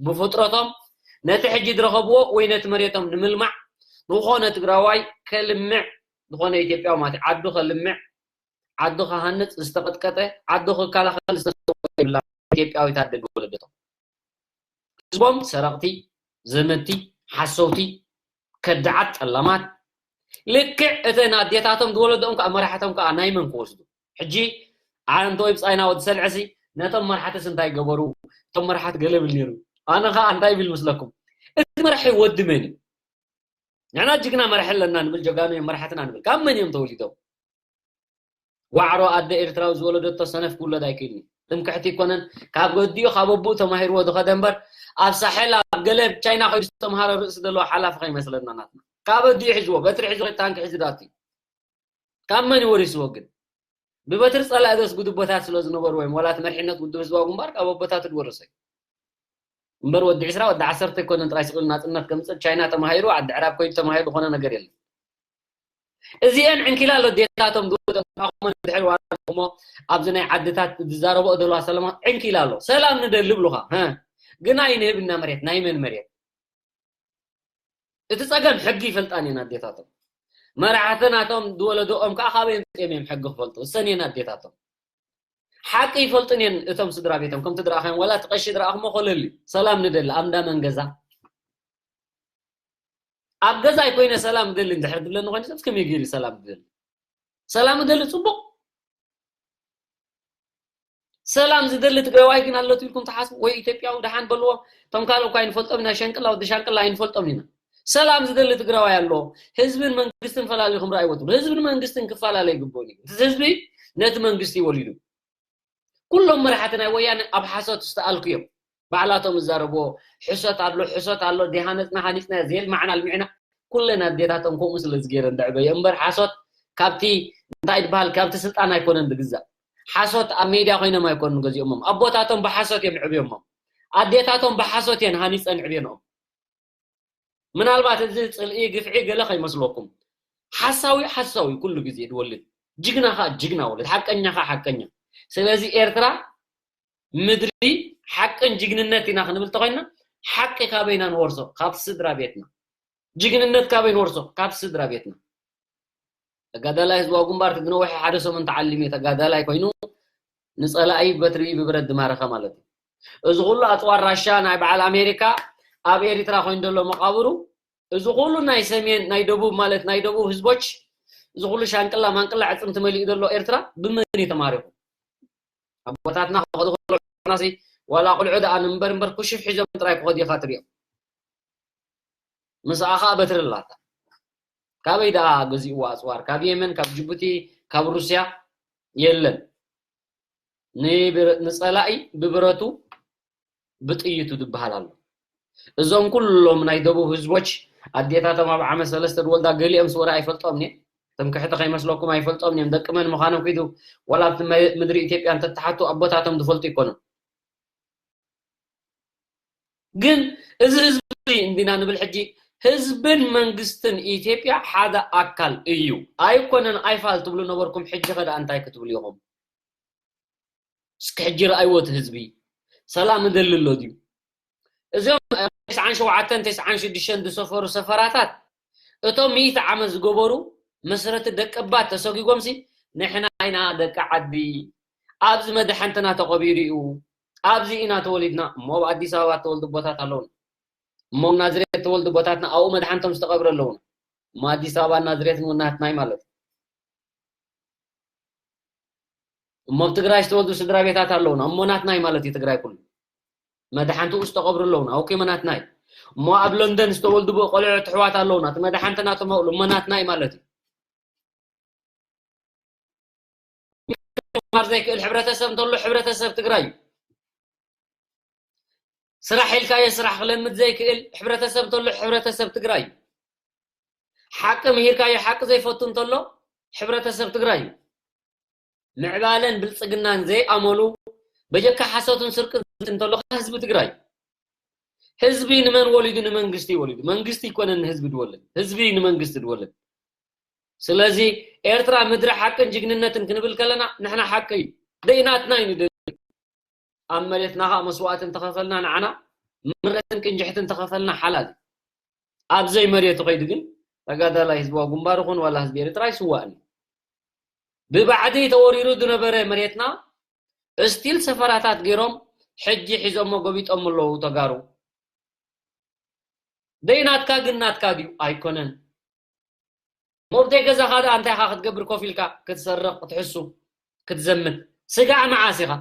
ብፍጥረቶም ነቲ ሕጂ ዝረኸብዎ ወይ ነቲ መሬቶም ንምልማዕ ዝኾነ ትግራዋይ ከልምዕ፣ ዝኾነ ኢትዮጵያዊ ማለት እዩ፣ ዓዱ ከልምዕ፣ ዓዱ ክሃንጽ ዝተቐጥቀጠ፣ ዓዱ ክከላኸል ዝተሰወ የብላን። ኢትዮጵያዊት ኣደ ዝወለደቶም ህዝቦም ሰረቕቲ፣ ዘመትቲ፣ ሓሰውቲ፣ ከዳዓት፣ ጠላማት፣ ልክዕ እተን ኣዴታቶም ዝወለደኦም ከዓ መራሕቶም ከዓ ናይ መን ክወስዱ? ሕጂ ኣንተ ወይ ብፃይና ወዲ ሰልዐሲ ነቶም መራሕትስ እንታይ ገበሩ? እቶም መራሕቲ ገለ ብል ነይሩ። ኣነ ከዓ እንታይ ብል ምስለኩም? እቲ መራሒ ወዲ መን እዩ? ንሕና ጅግና መራሒ ኣለና ንብል፣ ጀጋኑ እዮም መራሕትና ንብል። ካብ መን እዮም ተወሊዶም? ዋዕሮ ኣደ ኤርትራዊ ዝወለደቶ ሰነፍ ክውለድ ኣይክእልን እዩ። ትምክሕቲ ይኮነን፣ ካብ ኣዲኡ ካብ ኣቦኡ ተማሂርዎ ዝኸደ እምበር፣ ኣብ ሳሕል ኣብ ገለ ቻይና ከይዱ ዝተምሃረ ርእሲ ዘለዎ ሓላፊ ከይመስለና ናትና። ካብ ኣዲኡ ሒዝዎ፣ በትሪ ሒዙ ታንኪ ሒዙ ዳቲ። ካብ መን ይወሪስዎ ግን? ብበትሪ ጸላኢ ዘስጉዱ ኣቦታት ስለ ዝነበሩ ወይም ዋላ እቲ መሪሕነት ውድብ ህዝባዊ ግንባር ካብ ኣቦታቱ ዝወረሰ እዩ። እምበር ወዲ ዕስራ ወዲ ዓሰርተ ኣይኮነን ጥራይ ስቕ ኢሉ ናጽነት ከምጽእ ቻይና ተማሂሩ ዓዲ ዕራብ ከይዱ ተማሂሩ ዝኾነ ነገር የለን። እዚአን ዕንኪላሎ ኣዴታቶም ዝወደቑ ድሕሪ ዋላ እሞ ኣብዚ ናይ ዓድታት ዝዛረብኦ ዘለዋ ሰላማት ዕንኪላሎ ሰላም ንደሊ ብሉኻ ሀ ግን ኣይንህብ እና መሬት ናይ መን መሬት እቲ ጸገም ሕጊ ይፈልጣን እየን ኣዴታቶም መራሕቲ ናቶም ዝወለደኦም ከዓ ካበይ ኣምፂኦም እዮም ሕጊ ክፈልጡ እሰን እየን ኣዴታቶም ሓቂ ይፈልጡን እየን እቶም ስድራ ቤቶም ከምቲ ድረኣኸዮም ዋላ እቲ ቀሺ ድረኣኹሞ ኮለል እዩ ሰላም ንደሊ ኣብ እንዳ መን ገዛ ኣብ ገዛይ ኮይነ ሰላም እደሊ እንድሕር ትብለኒ ኮይነ ሰብ ከመይ ገይሩ ሰላም እደሊ ሰላም እደሊ ፅቡቅ ሰላም ዝደሊ ትግራዋይ ግን ኣሎ ትብልኩም ትሓስቡ ወይ ኢትዮጵያዊ ደሓን በልዎ እቶም ካልእ እኳ ኣይንፈልጦም ኢና ሸንቅላ ወዲ ሻንቅላ ኣይንፈልጦም ኢና ሰላም ዝደሊ ትግራዋይ ኣሎ ህዝብን መንግስትን ፈላሊኹም ርኣይዎ ትብሉ ህዝብን መንግስትን ክፈላለ ይግብኦ እዩ ህዝቢ ነቲ መንግስቲ ወሊዱ ኩሎም መራሕቲ ናይ ወያነ ኣብ ሓሶት ዝተኣልኩ እዮም ባዕላቶም ዝዛረብዎ ሕሶት ኣሎ ሕሶት ኣሎ ዲሃነፅና ሃኒፅና ዘየልማዕና ኣልሚዕና ኩለን ኣዴታቶም ከምኡ ስለ ዝገይረን ዘዕበየ እምበር ሓሶት ካብቲ እንታይ ዝበሃል ካብቲ ስልጣን ኣይኮነን ዝግዛእ ሓሶት ኣብ ሜድያ ኮይኖም ኣይኮኑን ገዚኦሞም ኣቦታቶም ብሓሶት እዮም ዕብዮሞም ኣዴታቶም ብሓሶት እየን ሃኒፀን ዕብየንኦም ምናልባት እዚ ፅልኢ ግፍዒ ገለ ከይመስለኩም ሓሳዊ ሓሳዊ ኩሉ ግዜ ዝወልድ ጅግና ከዓ ጅግና ወልድ ሓቀኛ ከዓ ሓቀኛ ስለዚ ኤርትራ ምድሪ ሓቅን ጅግንነት ኢና ክንብል ተኮይና ሓቂ ካበይና ንወርሶ ካብ ስድራ ቤትና ጅግንነት ካበይ ንወርሶ ካብ ስድራ ቤትና ተጋዳላይ ህዝባዊ ግንባር ትግነወሐ ሓደ ሰሙን ተዓሊም እዩ ተጋዳላይ ኮይኑ ንፀላኢ በትሪ ብብረት ዝማረኸ ማለት እዩ እዚ ኩሉ ኣፅዋር ራሻ ናይ በዓል ኣሜሪካ ኣብ ኤሪትራ ኮይኑ ዘሎ መቃብሩ እዚ ኩሉ ናይ ሰሜን ናይ ደቡብ ማለት ናይ ደቡብ ህዝቦች እዚ ኩሉ ሻንቅላ ማንቅላ ዕፅምቲ መሊኡ ዘሎ ኤርትራ ብመን እዩ ተማሪኹ ኣቦታትና ከኸዱ ከለና ዋላ ቆልዑ ደኣ ንንበር እምበር ኩሽፍ ሒዞም ጥራይ ክኸዱ ኢኻ ትሪኦም ምስኣ ከዓ በትሪ ኣላታ ካበይ ደኣ ገዚእዎ ኣፅዋር ካብ የመን ካብ ጅቡቲ ካብ ሩስያ የለን ንጸላኢ ብብረቱ ብጥይቱ ዝበሃል ኣሎ እዞም ኩሎም ናይ ደቡብ ህዝቦች ኣዴታቶም ኣብ ዓመት ሰለስተ ዝወልዳ ገሊኦም ስወራ ኣይፈልጦም እየ ትምክሕቲ ከይመስለኩም ኣይፈልጦም እዮም ደቂ መን ምዃኖም ኪዱ ዋላ ኣብቲ ምድሪ ኢትዮጵያ እንተተሓቱ ኣቦታቶም ዝፈልጡ ይኮኑ ግን እዚ ህዝቢ እንዲና ንብል ሕጂ ህዝብን መንግስትን ኢትዮጵያ ሓደ ኣካል እዩ ኣይኮነን ኣይፋል ትብሉ ነበርኩም ሕጂ ከዳ እንታይ ክትብሉ ኢኹም እስኪ ሕጂ ረኣይዎ እቲ ህዝቢ ሰላም እደሊ ኣሎ ድዩ እዚኦም ተስዓን ሸውዓተን ተስዓን ሽዱሽተን ዝሰፈሩ ሰፈራታት እቶም ሚእቲ ዓመት ዝገበሩ መስረቲ ደቀባት ተሰጊጎምሲ ንሕና ኢና ደቂ ዓዲ ኣብዚ መድሓንትና ተቐቢሩ እዩ ኣብዚ ኢና ተወሊድና እሞ ኣብ ኣዲስ ኣበባ ተወልዱ ቦታት ኣለውና እሞ ናዝሬት ተወልዱ ቦታትና ኣብኡ መድሓንቶም ዝተቐብረ ኣለውና እሞ ኣዲስ ኣበባ ናዝሬት ንውናትና እዩ ማለት እሞ ኣብ ትግራይ ዝተወልዱ ስድራ ቤታት ኣለውና እሞ ናትና እዩ ማለት እዩ ትግራይ ኩሉ መድሓንትኡ ዝተቐብሩ ኣለውና ኦኬ መናትና እዩ እሞ ኣብ ለንደን ዝተወልዱ ቆልዑ ትሕዋት ኣለውና እቲ መድሓንቲ ናቶም ኣውሉ እሞ ናትና እዩ ማለት እዩ ምሃር ዘይክእል ሕብረተሰብ እንተሎ ሕብረተሰብ ትግራይ እዩ ስራሕ ኢልካዮ ስራሕ ክለምድ ዘይክእል ሕብረተሰብ እንተሎ ሕብረተሰብ ትግራይ እዩ ሓቂ ምሂርካዮ ሓቂ ዘይፈቱ እንተሎ ሕብረተሰብ ትግራይ እዩ ምዕባለን ብልፅግናን ዘይኣመሉ በጀካ ሓሶትን ስርቅን እንተሎ ህዝቢ ትግራይ ህዝቢ ንመን ወሊዱ? ንመንግስቲ ወሊዱ። መንግስቲ ይኮነን ንህዝቢ ድወልድ፣ ህዝቢ ንመንግስቲ ድወልድ። ስለዚ ኤርትራ ምድሪ ሓቅን ጅግንነትን ክንብል ከለና ንሕና ሓቂ እዩ። ደይናትና እዩ ንደሊ። ኣብ መሬትና ከዓ መስዋእቲ እንተኸፈልና ንዓና፣ ምረትን ቅንጅሕትን እንተኸፈልና ሓላል እዩ። ኣብ ዘይመሬቱ ከይዱ ግን ተጋዳላይ ህዝባዊ ግንባር ይኹን ዋላ ህዝቢ ኤርትራ ይስዋእን እዩ። ብባዕዲ ተወሪሩ ዝነበረ መሬትና እስቲል ሰፈራታት ገይሮም ሕጂ ሒዞሞ ጎቢጦም ኣለዉ ተጋሩ። ደይ ናትካ ግን ናትካ ድዩ? ኣይኮነን። ሞብደይ ገዛኻ ደኣ እንታይ ኢኻ ክትገብር ኮፍ ኢልካ ክትሰርቕ ክትሕሱ ክትዘምት? ስጋዕ መዓስ ኢኻ?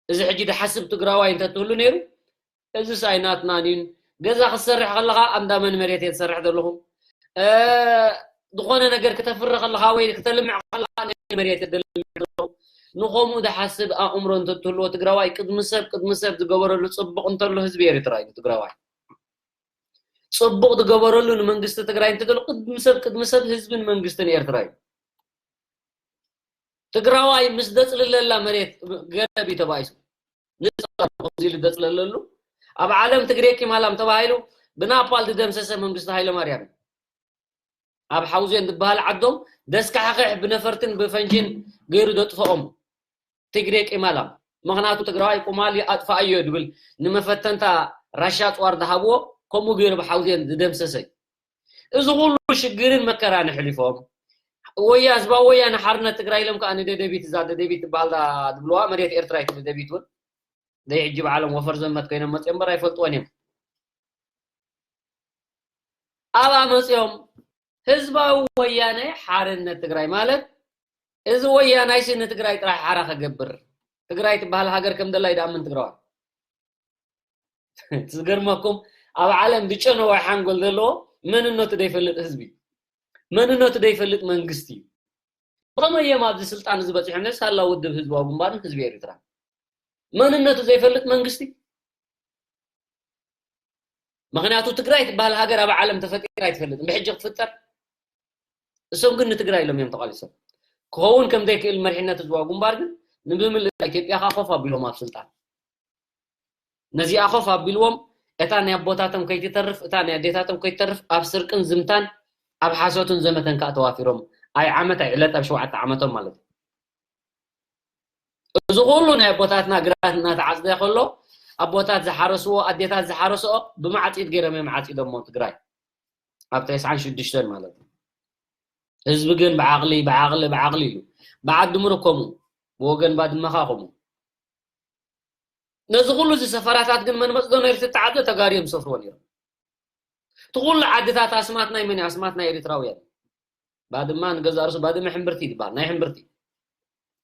እዚ ሕጂ ድሓስብ ትግራዋይ እንተትህሉ ነይሩ፣ እዚ ሳይናትናን እዩን። ገዛ ክትሰርሕ ከለኻ ኣንዳ መን መሬት እየ ዝሰርሕ ዘለኹ? እ፣ ዝኾነ ነገር ክተፍሪ ከለኻ ወይ ክተልምዕ ከለኻ ናይ መሬት እየ ደልምዕ ዘለኹ። ንኸምኡ ድሓስብ ኣእምሮ እንተትህልዎ ትግራዋይ ቅድሚ ሰብ፣ ቅድሚ ሰብ ዝገበረሉ ጽቡቕ እንተሎ ህዝቢ ኤርትራ እዩ ትግራዋይ። ጽቡቕ ዝገበረሉ ንመንግስቲ ትግራይ እንተሎ ቅድሚ ሰብ፣ ቅድሚ ሰብ ህዝብን መንግስትን ኤርትራ እዩ። ትግራዋይ ምስ ደጽልለላ መሬት ገረብ እዩ ተባኢሱ። ንጸላ ከምዚ ኢሉ ደጽለለሉ። ኣብ ዓለም ትግሬ ቂማላም ተባሂሉ ብናፓል ዝደምሰሰ መንግስቲ ሃይለማርያም እዩ። ኣብ ሓውዜን ዝበሃል ዓዶም ደስካሕክሕ ብነፈርትን ብፈንጂን ገይሩ ዘጥፍኦም ትግሬ ቂማላም። ምኽንያቱ ትግራዋይ ቁማል ኣጥፋኣዮ ድብል ንመፈተንታ ራሻ ጽዋር ዝሃብዎ ከምኡ ገይሩ ብሓውዜን ዝደምሰሰ እዩ። እዚ ኩሉ ሽግርን መከራን ኣሕሊፎም ወያ-፣ ህዝባዊ ወያነ ሓርነት ትግራይ ኢሎም ከዓ ንደደቢት፣ እዛ ደደቢት ትበሃል ዳ-፣ ዝብልዋ መሬት ኤርትራ እዩ፣ ደደቢት እውን ደይ ሕጂ ባዕሎም ወፈር ዘመት ኮይኖም መፅኦም እምበር ኣይፈልጥዎን እዮም። ኣብኣ መፅኦም ህዝባዊ ወያነ ሓርነት ትግራይ ማለት እዚ ወያናይሲ ንትግራይ ጥራሕ ሓራ ከገብር ትግራይ ትበሃል ሃገር ከም ደላ ይደኣምን ትግራዋይ። ዝገርመኩም ኣብ ዓለም ዝጨነወ ሓንጎል ዘለዎ መንነቱ ዘይፈልጥ ህዝቢ፣ መንነቱ ዘይፈልጥ መንግስቲ እዩ። ብኸመይ እዮም ኣብዚ ስልጣን እዚ በፂሖም? ነዚ ሳላ ውድብ ህዝባዊ ግንባርን ህዝቢ ኤርትራ መንነቱ ዘይፈልጥ መንግስቲ። ምኽንያቱ ትግራይ ትበሃል ሃገር ኣብ ዓለም ተፈጢራ ኣይትፈልጥን፣ ብሕጂ ክትፍጠር። እሶም ግን ንትግራይ ኢሎም እዮም ተቓሊሶም። ክኸውን ከም ዘይክእል መሪሕነት ህዝባዊ ግንባር ግን ንብምልእ ኢትዮጵያ ከዓ ኮፍ ኣቢሎም ኣብ ስልጣን። ነዚኣ ኮፍ ኣቢልዎም እታ ናይ ኣቦታቶም ከይትተርፍ፣ እታ ናይ ኣዴታቶም ከይትተርፍ ኣብ ስርቅን ዝምታን ኣብ ሓሶትን ዘመተን ከዓ ተዋፊሮም። ኣይ ዓመት ኣይ ዕለት ኣብ ሸውዓተ ዓመቶም ማለት እዩ። እዚ ኩሉ ናይ ኣቦታትና ግራት እናተዓፅደ ከሎ ኣቦታት ዝሓረስዎ ኣዴታት ዝሓረስኦ ብማዕፂድ ገይሮም እዮም ዓፂዶሞ ትግራይ ኣብ ተስዓን ሽዱሽተን ማለት እዩ። ህዝቢ ግን ብዓቕሊ ብዓቕሊ ብዓቕሊ ኢሉ ብዓዲ ምሩክ ከምኡ ብወገን ባድመኻ ከምኡ ነዚ ኩሉ እዚ ሰፈራታት ግን መን መፅዶ ነይሩ ትተዓዘ ተጋሩ እዮም ዝሰፍርዎ ነይሮም። እቲ ኩሉ ዓድታት ኣስማት ናይ መን እዩ? ኣስማት ናይ ኤርትራውያን። ባድማ ንገዛ ርሱ ባድመ ሕምብርቲ ይበሃል። ናይ ሕምብርቲ።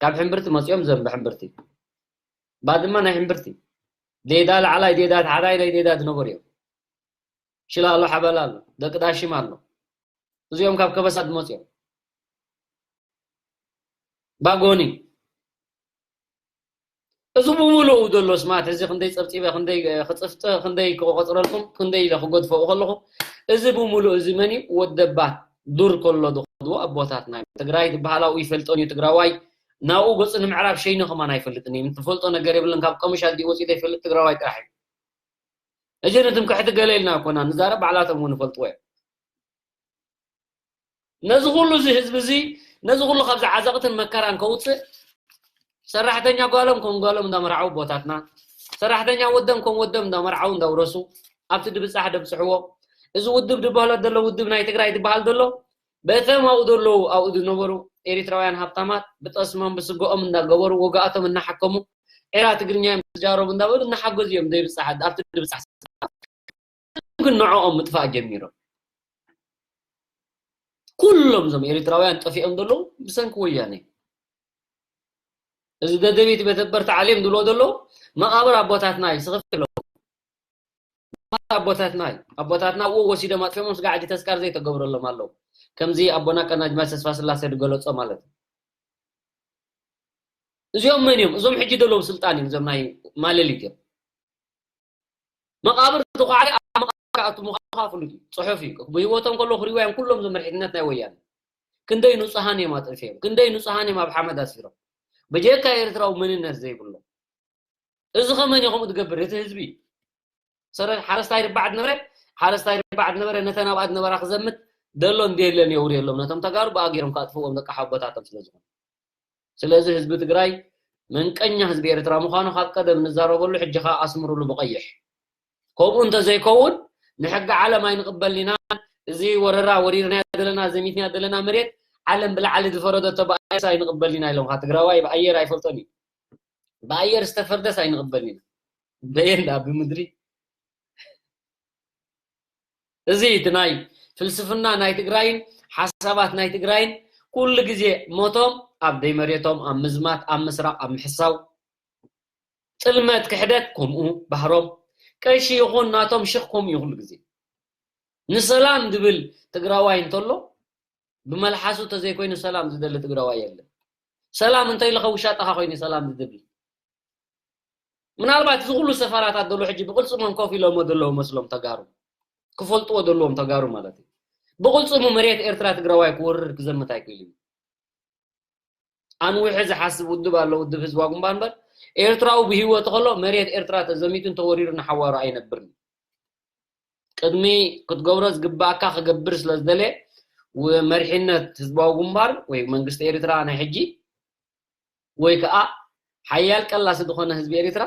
ካብ ሕምብርቲ መፅኦም ዘንበ ሕምብርቲ። ባድማ ናይ ሕምብርቲ። ዴዳ ላዕላይ፣ ዴዳ ታሕታይ ናይ ዴዳ ዝነበሩ እዮም። ሽላ ኣሎ፣ ሓበላ ኣሎ፣ ደቂ ዳሽም ኣሎ። እዚኦም ካብ ከበሳ ዝመፁ እዮም። ባጎኒ። እዚ ብምሉኡ ዘሎ ስማት እዚ ክንደይ ፀብፂበ፣ ክንደይ ክፅፍጥ፣ ክንደይ ክቆፅረልኩም፣ ክንደይ ኢለ ክገድፎ ከለኹ እዚ ብምሉኡ እዚ መን እዩ? ወደባት ዱር ከሎ ዝኸድዎ ኣቦታትና እዮም። ትግራይ ዝበሃል ኣብኡ ይፈልጦን እዩ ትግራዋይ። ናብኡ ገፁ ንምዕራብ ሸይኑ ከማን ኣይፈልጥን እዩ። ትፈልጦ ነገር የብለን። ካብ ቀምሽ ኣዲኡ ወፂኡ ዘይፈልጥ ትግራዋይ ጥራሕ እዩ። እዚ ንትምክሕቲ ገለ ኢልና ኮና ንዛረብ፣ ባዕላቶም እውን ይፈልጥዎ እዮም። ነዚ ኩሉ እዚ ህዝቢ እዚ ነዚ ኩሉ ካብዚ ዓዘቕትን መከራን ከውፅእ ሰራሕተኛ ጓሎም ከም ጓሎም እንዳመርዓው ኣቦታትና፣ ሰራሕተኛ ወዶም ከም ወዶም እንዳመርዓው እንዳውረሱ ኣብቲ ድብፃሕ ደብፅሕዎ። እዚ ውድብ ዝበሃሎ ዘሎ ውድብ ናይ ትግራይ ዝበሃል ዘሎ በቶም ኣብኡ ዘለዉ ኣብኡ ዝነበሩ ኤሪትራውያን ሃብታማት ብጠስሞም ብስገኦም እንዳገበሩ ወጋኣቶም እናሓከሙ ዒራ ትግርኛ እዮም ዝጃረቡ እንዳበሉ እናሓገዙ እዮም ዘይብፃሕ ኣብቲ ድብፃሕ ግን ንዕኦም ምጥፋእ ጀሚሮም። ኩሎም እዞም ኤሪትራውያን ጠፊኦም ዘለዉ ብሰንኪ ወያነ። እዚ ደደቢት ቤተ በርታ ዓሌም ዝብሎ ዘለዉ መቓብር ኣቦታትና እዩ ስኽፍ ኢሎም። ኣቦታትና እዩ። ኣቦታትና ኣብኡ ወሲዶም ኣጥፊኦሞም ስጋዕ ሕጂ ተስካር ዘይተገብረሎም ኣለዉ። ከምዚ ኣቦና ቀናጅማች ተስፋ ስላሴ ዝገለጾ ማለት እዩ። እዚኦም መን እዮም? እዞም ሕጂ ዘለዉ ስልጣን እዮም። እዞም ናይ ማለሊት እዮም። መቓብር ተዃዕረ ኣብ መቓብር ክኣቱ ምዃኑ ከዓ ፍሉጥ እዩ። ጽሑፍ እዩ። ብህይወቶም ከለዉ ክሪእዋ እዮም ኩሎም እዞም መሪሕነት ናይ ወያነ። ክንደይ ንጹሃን እዮም ኣጥፊኦም። ክንደይ ንጹሃን እዮም ኣብ ሓመድ ኣስፊሮም። ብጀካ ኤርትራዊ መንነት ዘይብሎም። እዚ ከ መን እዩ ከምኡ ዝገብር? እቲ ህዝቢ። ሰረ ሓረስታይ ርባዕ ዝነበረ ሓረስታይ ርባዕ ዝነበረ ነተን ኣብኣ ዝነበራ ክዘምት ደሎን ደየለን የውርየሎም። ነቶም ተጋሩ ብኣጊሮም ካጥፍዎም ደቂ ሓቦታቶም ስለ ዝኾኑ። ስለዚ ህዝቢ ትግራይ መንቀኛ ህዝቢ ኤርትራ ምዃኑ ካብ ቀደም ንዛረበሉ፣ ሕጂ ኸኣ ኣስምሩሉ ብቐይሕ። ከምኡ እንተዘይከውን ንሕጊ ዓለም ኣይንቕበልን ኢና። እዚ ወረራ ወሪርናዮ ዘለና፣ ዘሚትናዮ ዘለና መሬት ዓለም ብላዕሊ ዝፈረደቶ ብኣየርስ ኣይንቕበልን ኢና ኢሎም። ኻ ትግራዋይ ብኣየር ኣይፈልጦን እዩ። ብኣየር ዝተፈርደስ ኣይንቕበልን ኢና። በየን ደኣ ብምድሪ። እዚ እቲ ናይ ፍልስፍና ናይ ትግራይን ሓሳባት ናይ ትግራይን ኩሉ ግዜ ሞቶም ኣብ ደይ መሬቶም፣ ኣብ ምዝማት፣ ኣብ ምስራቕ፣ ኣብ ምሕሳው፣ ጥልመት፣ ክሕደት ከምኡ ባህሮም፣ ቀሺ ይኹን ናቶም ሽኽ ከምኡ እዩ ኩሉ ግዜ። ንሰላም ዝብል ትግራዋይ እንተሎ ብመልሓሱ ተዘይኮይኑ ሰላም ዝደሊ ትግራዋይ የለን። ሰላም እንተይለኸ ውሻጠኻ ኮይኑ ሰላም ዝደሊ። ምናልባት እዚ ኩሉ ሰፈራታት ዘሎ ሕጂ ብቕልጽሞም ኮፍ ኢሎሞ ዘለዉ መስሎም ተጋሩ። ክፈልጥዎ ዘለዎም ተጋሩ ማለት እዩ። ብቕልጽሙ መሬት ኤርትራ ትግራዋይ ክወርር ክዘምት ኣይክእል እዩ። ኣንዊሑ ዝሓስብ ውድብ ኣሎ፣ ውድብ ህዝባዊ ግንባር እምበር ኤርትራዊ ብህይወቱ ከሎ መሬት ኤርትራ ተዘሚቱ እንተወሪሩ ንሓዋሩ ኣይነብርን። ቅድሚ ክትገብሮ ዝግባኣካ ክገብር ስለ ዝደለ ው-፣ መሪሕነት ህዝባዊ ግንባር ወይ መንግስቲ ኤርትራ ናይ ሕጂ ወይ ከዓ ሓያል ቀላሲ ዝኾነ ህዝቢ ኤርትራ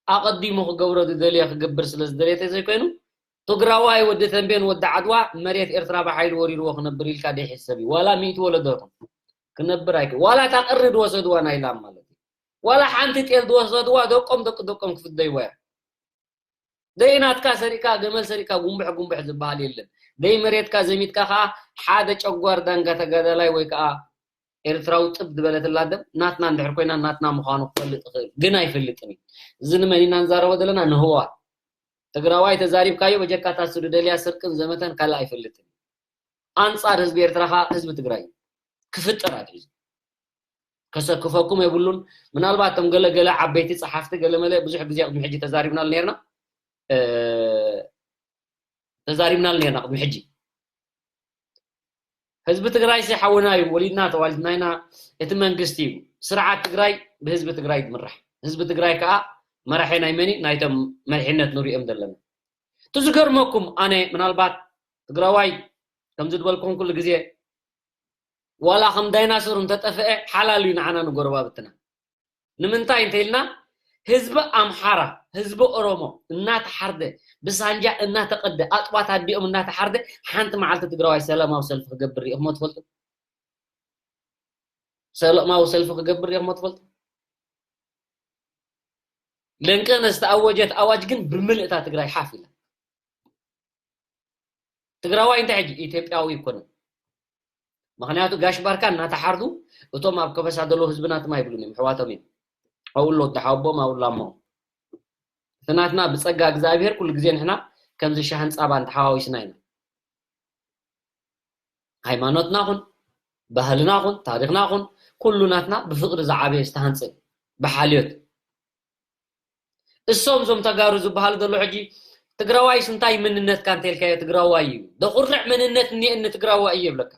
ኣቐዲሙ ክገብሮ ዝደልዮ ክገብር ስለ ዝደልየ ተዘይኮይኑ ትግራዋይ ወዲ ተንቤን ወዲ ዓድዋ መሬት ኤርትራ ብሓይሊ ወሪርዎ ክነብር ኢልካ ደይሕሰብ እዩ። ዋላ ሚእቲ ወለዶኹም ክነብር ኣይክ-፣ ዋላ እታ ቅሪ ዝወሰድዋ ናይ ላም ማለት እዩ። ዋላ ሓንቲ ጤል ዝወሰድዋ ደቆም ደቂ ደቆም ክፍደይዋ እዮም። ደይ ናትካ ሰሪእካ ገመል ሰሪእካ ጉንብሕ ጉንብሕ ዝበሃል የለን። ደይ መሬትካ ዘሚትካ ከዓ ሓደ ጨጓር ዳንጋ ተጋዳላይ ወይ ከዓ ኤርትራዊ ጥብ ዝበለትላ ደም ናትና እንድሕር ኮይና ናትና ምዃኑ ክፈልጥ ይኽእል፣ ግን ኣይፈልጥን እዩ። እዚ ንመን ኢና ንዛረቦ ዘለና? ንህወሓት። ትግራዋይ ተዛሪብካዮ በጀካ እታ እሱ ዝደልያ ስርቅን ዘመተን ካልእ ኣይፈልጥን እዩ። ኣንጻር ህዝቢ ኤርትራ ከዓ ህዝቢ ትግራይ እዩ ክፍጥር ኣትሒዙ። ከሰክፈኩም የብሉን። ምናልባት እቶም ገለ ገለ ዓበይቲ ጸሓፍቲ ገለ መለ ብዙሕ ግዜ ቅድሚ ሕጂ ተዛሪብናሉ ነርና፣ እ፣ ተዛሪብናሉ ነርና ቅድሚ ሕጂ። ህዝቢ ትግራይ ሲ ሓውና እዩ፣ ወሊድና ተዋሊድና ኢና፣ እቲ መንግስቲ እዩ። ስርዓት ትግራይ ብህዝቢ ትግራይ ዝምራሕ። ህዝቢ ትግራይ ከዓ መራሒ ናይ መን እዩ? ናይቶም መሪሕነት ንሪኦም ዘለና። እቲ ዝገርመኩም ኣነ ምናልባት ትግራዋይ ከምዚ ዝበልኩም ኩሉ ግዜ ዋላ ከም ዳይናሶር እንተጠፍአ ሓላል እዩ ንዓና ንጎረባብትና። ንምንታይ እንተ ኢልና ህዝቢ ኣምሓራ፣ ህዝቢ ኦሮሞ እናተሓርደ፣ ብሳንጃ እናተቐደ፣ ኣጥባት ኣዲኦም እናተሓርደ፣ ሓንቲ መዓልቲ ትግራዋይ ሰላማዊ ሰልፊ ክገብር ርኢኹሞ ትፈልጡ? ሰላማዊ ሰልፊ ክገብር ርኢኹሞ ትፈልጡ? ለንቀነ ዝተኣወጀት ኣዋጅ ግን ብምልእታ ትግራይ ሓፍ ኢላ። ትግራዋይ እንታይ ሕጂ ኢትዮጵያዊ ይኮነ። ምኽንያቱ ጋሽ ባርካ እናተሓርዱ እቶም ኣብ ከበሳ ዘለዉ ህዝብና ትማ ይብሉን እዮም፣ ኣሕዋቶም እዮም። ኣብኡ ኣሎ ወዲ ሓወቦም፣ ኣብኡ ኣሎ ኣሞኦም። እቲ ናትና ብጸጋ እግዚኣብሔር ኩሉ ግዜ ንሕና ከምዚ ሻህን ጻባን ተሓዋዊስና ኢና። ሃይማኖትና ኹን፣ ባህልና ኹን፣ ታሪኽና ኹን፣ ኩሉ ናትና ብፍቕሪ ዝዓበየ ዝተሃንጸ፣ ብሓልዮት። እሶም እዞም ተጋሩ ዝበሃሉ ዘሎ ሕጂ ትግራዋይስ እንታይ መንነትካ እንተልካዮ ትግራዋይ እዩ። ዘኹርዕ መንነት እኒኤኒ ትግራዋይ እዩ ይብለካ።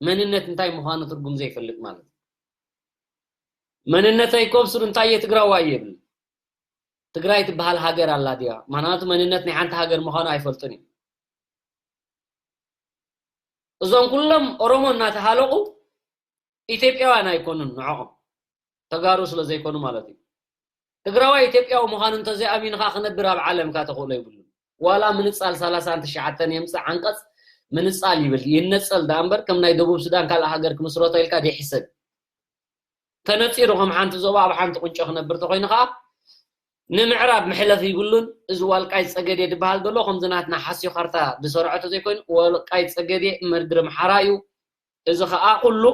መንነት እንታይ ምዃኑ ትርጉም ዘይፈልጥ ማለት እዩ። መንነተይ ኮም ሱር እንታይ እየ ትግራዋይ እየ ይብል። ትግራይ ትበሃል ሃገር ኣላ ድያ? ምኽንያቱ መንነት ናይ ሓንቲ ሃገር ምዃኑ ኣይፈልጡን እዩ። እዞም ኩሎም ኦሮሞ እናተሃለቑ ኢትዮጵያውያን ኣይኮኑን ንዕኦም። ተጋሩ ስለ ዘይኮኑ ማለት እዩ። ትግራዋይ ኢትዮጵያዊ ምዃኑ እንተዘይኣሚንኻ ክነብር ኣብ ዓለምካ ተኽእሎ ይብሉን። ዋላ ምንጻል ሰላሳን ትሽዓተን የምጽእ ዓንቀጽ ምንጻል ይብል፣ ይነጸል ደኣ እምበር ከም ናይ ደቡብ ሱዳን ካልእ ሃገር ክምስረቶ ኢልካ ዘይሕሰብ። ተነጺሩ ከም ሓንቲ ዞባ ኣብ ሓንቲ ቁንጮ ክነብር ተኾይኑ ኸኣ ንምዕራብ መሕለፊ ይብሉን። እዚ ዋልቃይ ጸገዴ ዝበሃል ዘሎ ከምዚ ናትና ሓስዮ ካርታ ዝሰርዖ ተዘይኮይኑ ዋልቃይ ጸገዴ መርድር ኣምሓራ እዩ። እዚ ኸኣ ኩሉ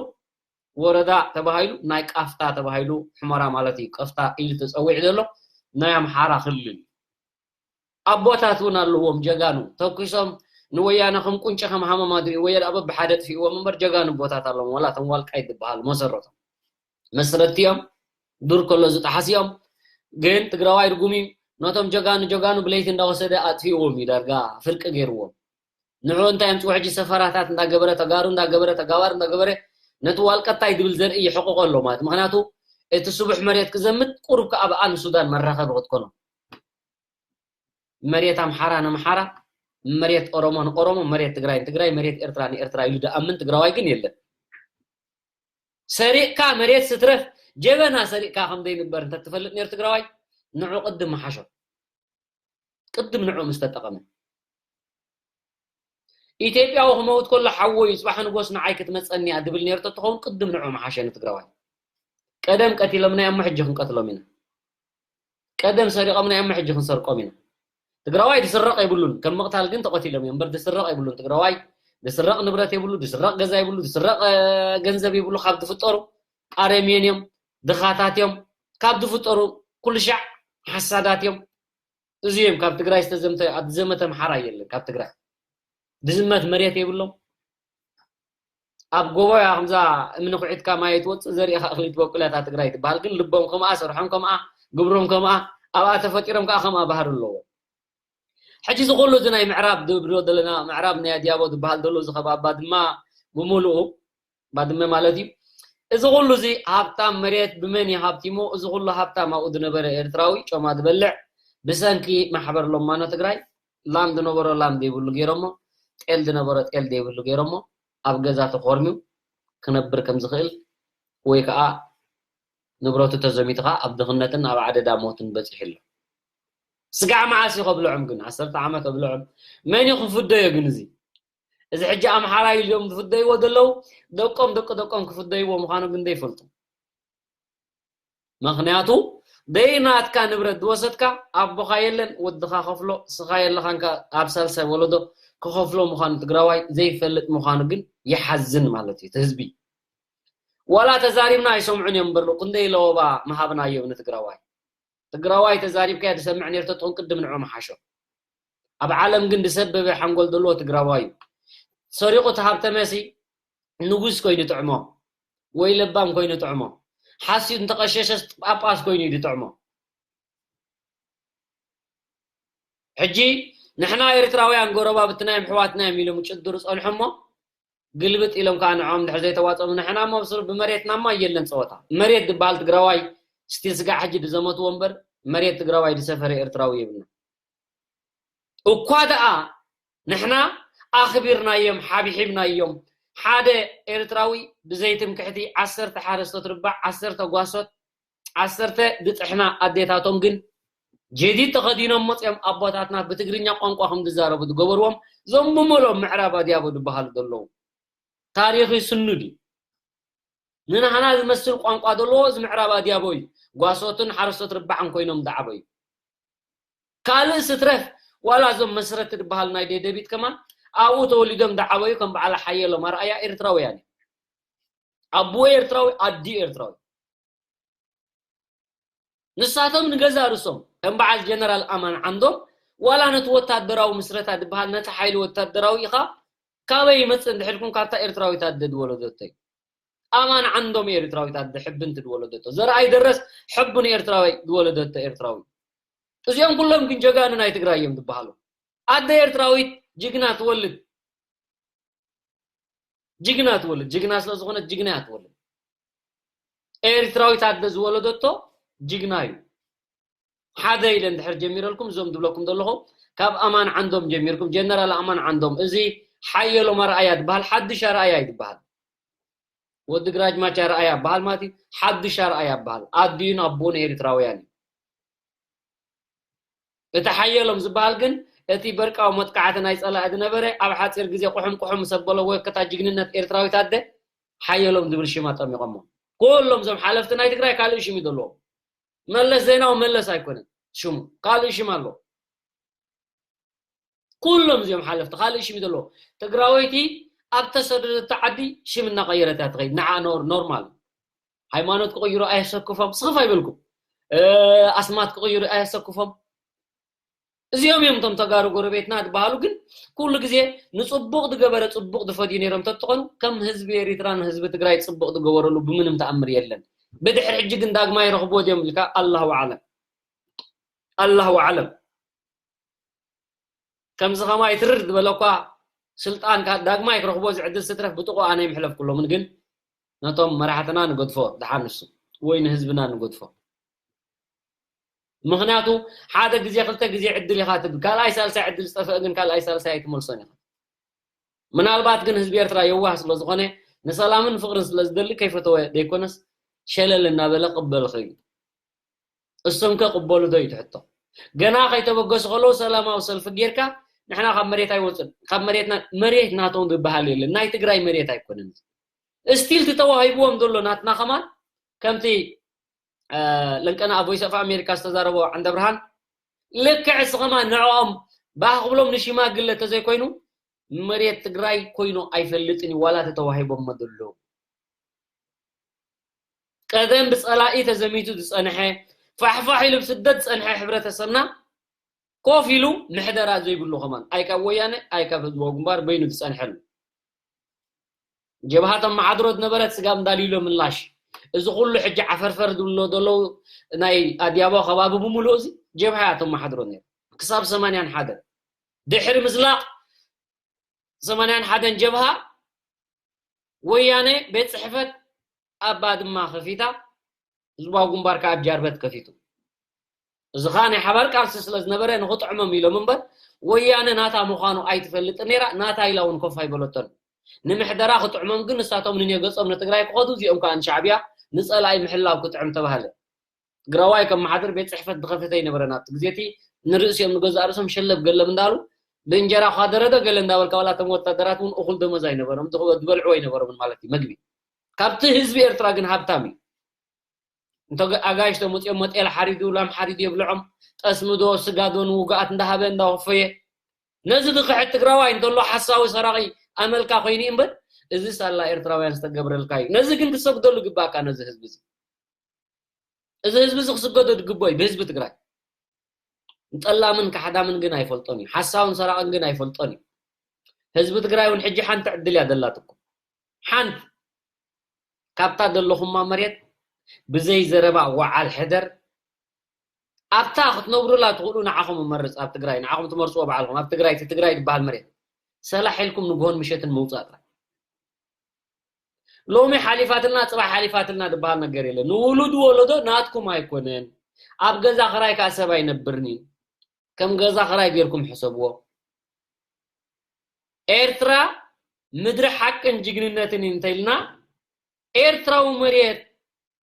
ወረዳ ተባሂሉ ናይ ቃፍታ ተባሂሉ ሕመራ ማለት እዩ። ቀፍታ ኢሉ ተጸዊዑ ዘሎ ናይ ኣምሓራ ክልል እዩ። ኣቦታት እውን ኣለዎም ጀጋኑ ተኩሶም ንወያነ ከም ቁንጪ ከም ሃመማ ድሪኡ ወያነ ኣብ በብሓደ ጥፊእዎም እምበር ጀጋኑ ኣቦታት ኣለዎም። ዋላ እቶም ዋልቃይት ዝበሃሉ መሰረቶም መስረቲ እዮም። ዱር ከሎ ዝጠሓስ እዮም። ግን ትግራዋይ ርጉም እዩ። ነቶም ጀጋኑ ጀጋኑ ብለይቲ እንዳወሰደ ኣጥፊእዎም እዩ። ዳርጋ ፍርቂ ገይርዎም። ንዑ እንታይ ኣምፅኡ ሕጂ ሰፈራታት እንዳገበረ ተጋሩ እንዳገበረ ተጋባር እንዳገበረ ነቲ ዋልቀታይ ድብል ዘርኢ ይሕቕቆ ኣሎ ማለት ምክንያቱ እቲ ስቡሕ መሬት ክዘምት ቁሩብ ከኣ ብኣ ንሱዳን መራኸቢ ክትኮኖ መሬት ኣምሓራ ንኣምሓራ፣ መሬት ኦሮሞ ንኦሮሞ፣ መሬት ትግራይ ንትግራይ፣ መሬት ኤርትራ ንኤርትራ ኢሉ ደኣምን ትግራዋይ ግን የለን። ሰሪቕካ መሬት ስትረፍ፣ ጀበና ሰሪቕካ ከም ዘይንበር እንተትፈልጥ ነይሩ ትግራዋይ፣ ንዑ ቅድም ምሓሾ። ቅድም ንዑ ምስ ተጠቐመ። ኢትዮጵያዊ ክመውት ከሎ ሓወይ፣ ጽባሕ ንጎስ ንዓይ ክትመጸኒ እያ ድብል ነይሩ ተትኸውን፣ ቅድም ንዑ ምሓሸ ንትግራዋይ። ቀደም ቀቲሎምና እዮም፣ ሕጂ ክንቀትሎም ኢና። ቀደም ሰሪቖምና እዮም፣ ሕጂ ክንሰርቆም ኢና። ትግራዋይ ድስረቕ የብሉን፣ ከም ምቕታል ግን ተቐቲሎም እዮም። እምበር ድስረቕ የብሉን ትግራዋይ። ድስረቕ ንብረት የብሉ፣ ድስረቕ ገዛ የብሉ፣ ድስረቕ፣ እ፣ ገንዘብ የብሉ። ካብ ዝፍጠሩ ኣረሜን እዮም፣ ድኻታት እዮም። ካብ ዝፍጠሩ ኩሉ ሻዕ ሓሳዳት እዮም። እዚ እዮም ካብ ትግራይ ዝተዘምተ፣ ኣብ ዘመተ ኣምሓራ የለን ካብ ትግራይ። ድዝመት መሬት የብሎም። ኣብ ጎቦ እያ ከምዛ እምኒ ኩዒትካ ማይ ትወፅእ፣ ዘሪእኻ እኽሊ ትበቁል እያ እታ ትግራይ ትበሃል። ግን ልቦም ከምኣ፣ ስርሖም ከምኣ፣ ግብሮም ከምኣ፣ ኣብኣ ተፈጢሮም ከዓ ከምኣ ባህሪ ኣለዎም። ሕጂ እዚ ኩሉ እዚ ናይ ምዕራብ ድብሎ ዘለና፣ ምዕራብ ናይ ኣድያቦ ዝበሃል ዘሎ እዚ ከባባ ድማ ብምሉኡ ባድመ ማለት እዩ። እዚ ኩሉ እዚ ሃብታም መሬት ብመን እዩ ሃብቲሙ? እዚ ኩሉ ሃብታም ኣብኡ ዝነበረ ኤርትራዊ ጮማ ዝበልዕ ብሰንኪ ማሕበር ሎማኖ ትግራይ ላም ዝነበሮ ላም ዘይብሉ ገይሮሞ፣ ጤል ዝነበሮ ጤል ዘይብሉ ገይሮሞ፣ ኣብ ገዛ ተኾርሚው ክነብር ከም ዝኽእል ወይ ከዓ ንብረቱ ተዘሚቱ ከዓ ኣብ ድኽነትን ኣብ ዓደዳ ሞትን በፂሑ ኣሎ። ስጋዕ መዓስ እዩ ከብልዖም ግን? ዓሰርተ ዓመት ከብልዖም? መን እዩ ክፍደዮ ግን? እዚ እዚ ሕጂ ኣምሓራ ኢሎም ዝፍደይዎ ዘለዉ ደቆም ደቂ ደቆም ክፍደይዎ ምዃኑ ግን ዘይፈልጡ። ምኽንያቱ ደይ ናትካ ንብረት ዝወሰድካ ኣቦኻ የለን፣ ወድኻ ከፍሎ፣ ስኻ የለኻንካ ኣብ ሳልሳይ ወለዶ ክኸፍሎ ምዃኑ ትግራዋይ ዘይፈልጥ ምዃኑ ግን ይሓዝን ማለት እዩ። እቲ ህዝቢ ዋላ ተዛሪብና ኣይሰምዑን እዮም እምበር ክንደይ ለወባ ምሃብናዮም ንትግራዋይ። ትግራዋይ ተዛሪብካዮ ዝሰምዕ ነይሩ ተትኾን ቅድም ንዑ ምሓሾ። ኣብ ዓለም ግን ዝሰበበ ሓንጎል ዘለዎ ትግራዋይ እዩ። ሰሪቑ ተሃብተመሲ ንጉስ ኮይኑ ጥዕሞ ወይ ለባም ኮይኑ ጥዕሞ። ሓስዩ እንተቐሸሸስ ጳጳስ ኮይኑ እዩ ዝጥዕሞ። ሕጂ ንሕና ኤርትራውያን ጎረባብትና እዮም፣ ኣሕዋትና እዮም ኢሎም ጭድሩ ጸንሖሞ። ግልብጥ ኢሎም ከዓ ንዕኦም ድሕር ዘይተዋፀሙ ንሕና እሞ ብስሩ ብመሬትና እማ የለን ፀወታ። መሬት ዝበሃል ትግራዋይ ስቲል ስጋዕ ሕጂ ድዘመትዎ እምበር መሬት ትግራዋይ ድሰፈረ ኤርትራዊ የብልና። እኳ ደኣ ንሕና ኣኽቢርናዮም፣ ሓብሒብናዮም። ሓደ ኤርትራዊ ብዘይትምክሕቲ ዓሰርተ ሓረስቶት ርባዕ፣ ዓሰርተ ጓሶት፣ ዓሰርተ ዝጥሕና ኣዴታቶም ግን ጀዲድ ተኸዲኖም መፅኦም ኣቦታትና ብትግርኛ ቋንቋ ከም ዝዛረቡ ዝገበርዎም እዞም ብምሎም ምዕራብ ኣድያቦ ዝበሃሉ ዘለዉ። ታሪኽ እዩ ስኑድ እዩ። ንናህና ዝመስል ቋንቋ ዘለዎ እዚ ምዕራብ ኣድያቦ እዩ። ጓሶትን ሓረስቶት ርባዕን ኮይኖም ዝዓበዩ። ካልእ ስትረፍ ዋላ እዞም መስረቲ ዝበሃል ናይ ደደቢት ከማን ኣብኡ ተወሊዶም ዝዓበዩ ከም በዓል ሓየሎም ኣርኣያ ኤርትራውያን እዮም። ኣቦ ኤርትራዊ፣ ኣዲ ኤርትራዊ። ንሳቶም ንገዛ ርእሶም ከም በዓል ጀነራል ኣማን ዓንዶም ዋላ ነቲ ወታደራዊ ምስረታ ዝበሃል ነቲ ሓይሊ ወታደራዊ ኢኻ ካበይ ይመጽእ እንድሕልኩም ካብታ ኤርትራዊት ኣደ ዝወለደቶ እዩ። ኣማን ዓንዶም ኤርትራዊት ኣደ ሕብንቲ ዝወለደቶ። ዘርኣይ ደረስ ሕቡ ንኤርትራዊ ዝወለደቶ ኤርትራዊ። እዚኦም ኩሎም ግን ጀጋኑ ናይ ትግራይ እዮም ዝበሃሉ። ኣደ ኤርትራዊት ጅግና ትወልድ። ጅግና ትወልድ። ጅግና ስለ ዝኾነት ጅግና እያ ትወልድ። ኤርትራዊት ኣደ ዝወለደቶ ጅግና እዩ። ሓደ ኢለ እንድሕር ጀሚረልኩም እዞም ዝብለኩም ዘለኹ ካብ ኣማን ዓንዶም ጀሚርኩም ጀነራል ኣማን ዓንዶም እዚ ሓየሎም ኣርኣያ ዝበሃል ሓድሽ ኣርኣያ እዩ ዝበሃል። ወዲ ግራጅማች ኣርኣያ በሃል ማለት እዩ። ሓድሽ ኣርኣያ በሃል ኣዲኡን ኣቦኡን ኤርትራውያን እዩ። እቲ ሓየሎም ዝበሃል ግን እቲ በርቃዊ መጥቃዕቲ ናይ ጸላኢ ዝነበረ ኣብ ሓጺር ግዜ ቁሑም ቁሑም ምስ ኣበሎ ወከታ ጅግንነት ኤርትራዊት ኣደ ሓየሎም ዝብል ሽም ኣጠሚቖሞ። ኩሎም እዞም ሓለፍቲ ናይ ትግራይ ካልእ ሽም እዩ ዘለዎ። መለስ ዜናዊ መለስ ኣይኮነን ሽሙ፣ ካልእ ሽም ኣሎ። ኩሎም እዚኦም ሓለፍቲ ካልእ ሽም እዩ ዘለዎ። ትግራወይቲ ኣብ ተሰደደቶ ዓዲ ሽም እናቐየረት እያ ትኸይድ። ንዓ ኖር-፣ ኖርማል። ሃይማኖት ክቕይሩ ኣየሰክፎም፣ ስኽፍ ኣይበልኩም። እ፣ ኣስማት ክቕይሩ ኣየሰክፎም። እዚኦም እዮም እቶም ተጋሩ ጎረቤትና ዝበሃሉ። ግን ኩሉ ግዜ ንጽቡቕ ዝገበረ ጽቡቕ ዝፈድዩ ነይሮም ተትኾኑ ከም ህዝቢ ኤሪትራን ህዝቢ ትግራይ ጽቡቕ ዝገበረሉ ብምንም ተኣምር የለን። ብድሕሪ ሕጂ ግን ዳግማይ ረኽብዎ ድዮም ኢልካ ኣላሁ ኣዕለም። ኣላሁ ኣዕለም። ከምዚ ከማይ ትርር ዝበለ እኳ ስልጣን ካ-፣ ዳግማይ ክረኽቦ ዝዕድል ስትረፍ ብጥቑ ኣነ ይምሕለፍኩሎምን ግን ነቶም መራሕትና ንገድፎ ደሓን ንሱ ወይ ንህዝብና ንገድፎ። ምኽንያቱ ሓደ ግዜ ክልተ ግዜ ዕድል ኢኻ ትብል፣ ካልኣይ ሳልሳይ ዕድል ዝጠፍአ ግን ካልኣይ ሳልሳይ ኣይትመልሶን ኢኻ። ምናልባት ግን ህዝቢ ኤርትራ የዋህ ስለ ዝኾነ ንሰላምን ፍቕርን ስለ ዝደሊ ከይፈተወ ዘይኮነስ ሸለል እናበለ ቅበል ኸዩ። እሶም ከ ቅበሉ ዶ እዩ ትሕቶ? ገና ከይተበገሱ ከለዉ ሰላማዊ ሰልፊ ጌርካ ንሕና ካብ መሬት ኣይወፅን፣ ካብ መሬትና፣ መሬት ናቶም ዝበሃል የለን። ናይ ትግራይ መሬት ኣይኮነን። ስቲል እቲ ተዋሂብዎም ዘሎ ናትና ከማን ከምቲ ለንቀና ኣብ ቮይስ ኦፍ ኣሜሪካ ዝተዛረቦ ዓንደ ብርሃን ልክዕ እስኸማ ንዕኦም ባህ ክብሎም ንሽማግለ ተዘይኮይኑ መሬት ትግራይ ኮይኑ ኣይፈልጥን እዩ ዋላ ተተዋሂቦሞ ዘለዉ። ቀደም ብፀላኢ ተዘሚቱ ዝፀንሐ ፋሕፋሕ ኢሉ ብስደት ዝፀንሐ ሕብረተሰብና ኮፍ ኢሉ ምሕደራ ዘይብሉ ከማን ኣይ ካብ ወያነ ኣይ ካብ ህዝባዊ ግንባር በይኑ ዝፀንሐሉ ጀብሃ ተመሓድሮ ዝነበረት ስጋብ እንዳልዩሎ ምላሽ እዚ ኩሉ ሕጂ ዓፈርፈር ዝብሎ ዘለዉ ናይ ኣድያቦ ከባቢ ብምሉእ እዚ ጀብሃ እያ ተመሓድሮ ነይሩ ክሳብ ሰማንያን ሓደን ድሕሪ ምዝላቕ ሰማንያን ሓደን ጀብሃ ወያነ ቤት ፅሕፈት ኣብ ባድማ ከፊታ ህዝባዊ ግንባር ከዓ ኣብ ጃርበት ከፊቱ እዚ ከዓ ናይ ሓባር ቃልሲ ስለ ዝነበረ ንክጥዕሞም ኢሎም እምበር ወያነ ናታ ምዃኑ ኣይትፈልጥን ነይራ ናታ ኢላ እውን ኮፍ ኣይበለቶን ንምሕደራ ክጥዕሞም ግን ንሳቶም ንንየገጾም ንትግራይ ክኸዱ እዚኦም ከዓ ንሻዕብያ ንፀላኢ ምሕላው ክጥዕም ተባህለ ትግራዋይ ከመሓድር ቤት ፅሕፈት ዝኸፈተ ኣይነበረን ኣብቲ ግዜ እቲ ንርእሲኦም ንገዛእ ርእሶም ሸለብ ገለም እንዳሉ ብእንጀራ ኳ ደረዶ ገለ እንዳበልካ ዋላ እቶም ወታደራት እውን እኹል ደሞዝ ኣይነበሮም ዝበልዕዎ ኣይነበሮምን ማለት እዩ መግቢ ካብቲ ህዝቢ ኤርትራ ግን ሃብታም እዩ እንተ ኣጋይሽ ተመፅኦም መጤል ሓሪዱ ላም ሓሪዱ የብልዖም ጠስሚ ዶ ስጋ ዶ ንውግኣት እንዳሃበ እንዳወፈየ ነዚ ድኽሕት ትግራዋይ እንተሎ ሓሳዊ ሰራቒ ኣመልካ ኮይኑ እምበር እዚ ሳላ ኤርትራውያን ዝተገብረልካ እዩ ነዚ ግን ክሰግደሉ ግባእካ ነዚ ህዝቢ እዚ እዚ ህዝቢ እዚ ክስገዶ ዝግቦ እዩ ብህዝቢ ትግራይ ጠላምን ካሕዳምን ግን ኣይፈልጦን እዩ ሓሳውን ሰራቕን ግን ኣይፈልጦን እዩ ህዝቢ ትግራይ እውን ሕጂ ሓንቲ ዕድል እያ ዘላትኩም ሓንቲ ካብታ ዘለኹማ መሬት ብዘይ ዘረባ ወዓል ሕደር ኣብታ ክትነብሩላ ትኽእሉ ንዓኹም እመርፅ ኣብ ትግራይ ንዓኹም ትመርፅዎ በዓልኹም ኣብ ትግራይ እቲ ትግራይ ዝበሃል መሬት ሰላሕ ኢልኩም ንግሆን ምሸትን ምውፃእ ጥራይ ሎሚ ሓሊፋትልና ፅባሕ ሓሊፋትልና ዝበሃል ነገር የለ ንውሉድ ወለዶ ናትኩም ኣይኮነን ኣብ ገዛ ክራይ ከዓ ሰብ ኣይነብርን እዩ ከም ገዛ ክራይ ጌርኩም ሕሰብዎ ኤርትራ ምድሪ ሓቅን ጅግንነትን እንተኢልና ኤርትራዊ መሬት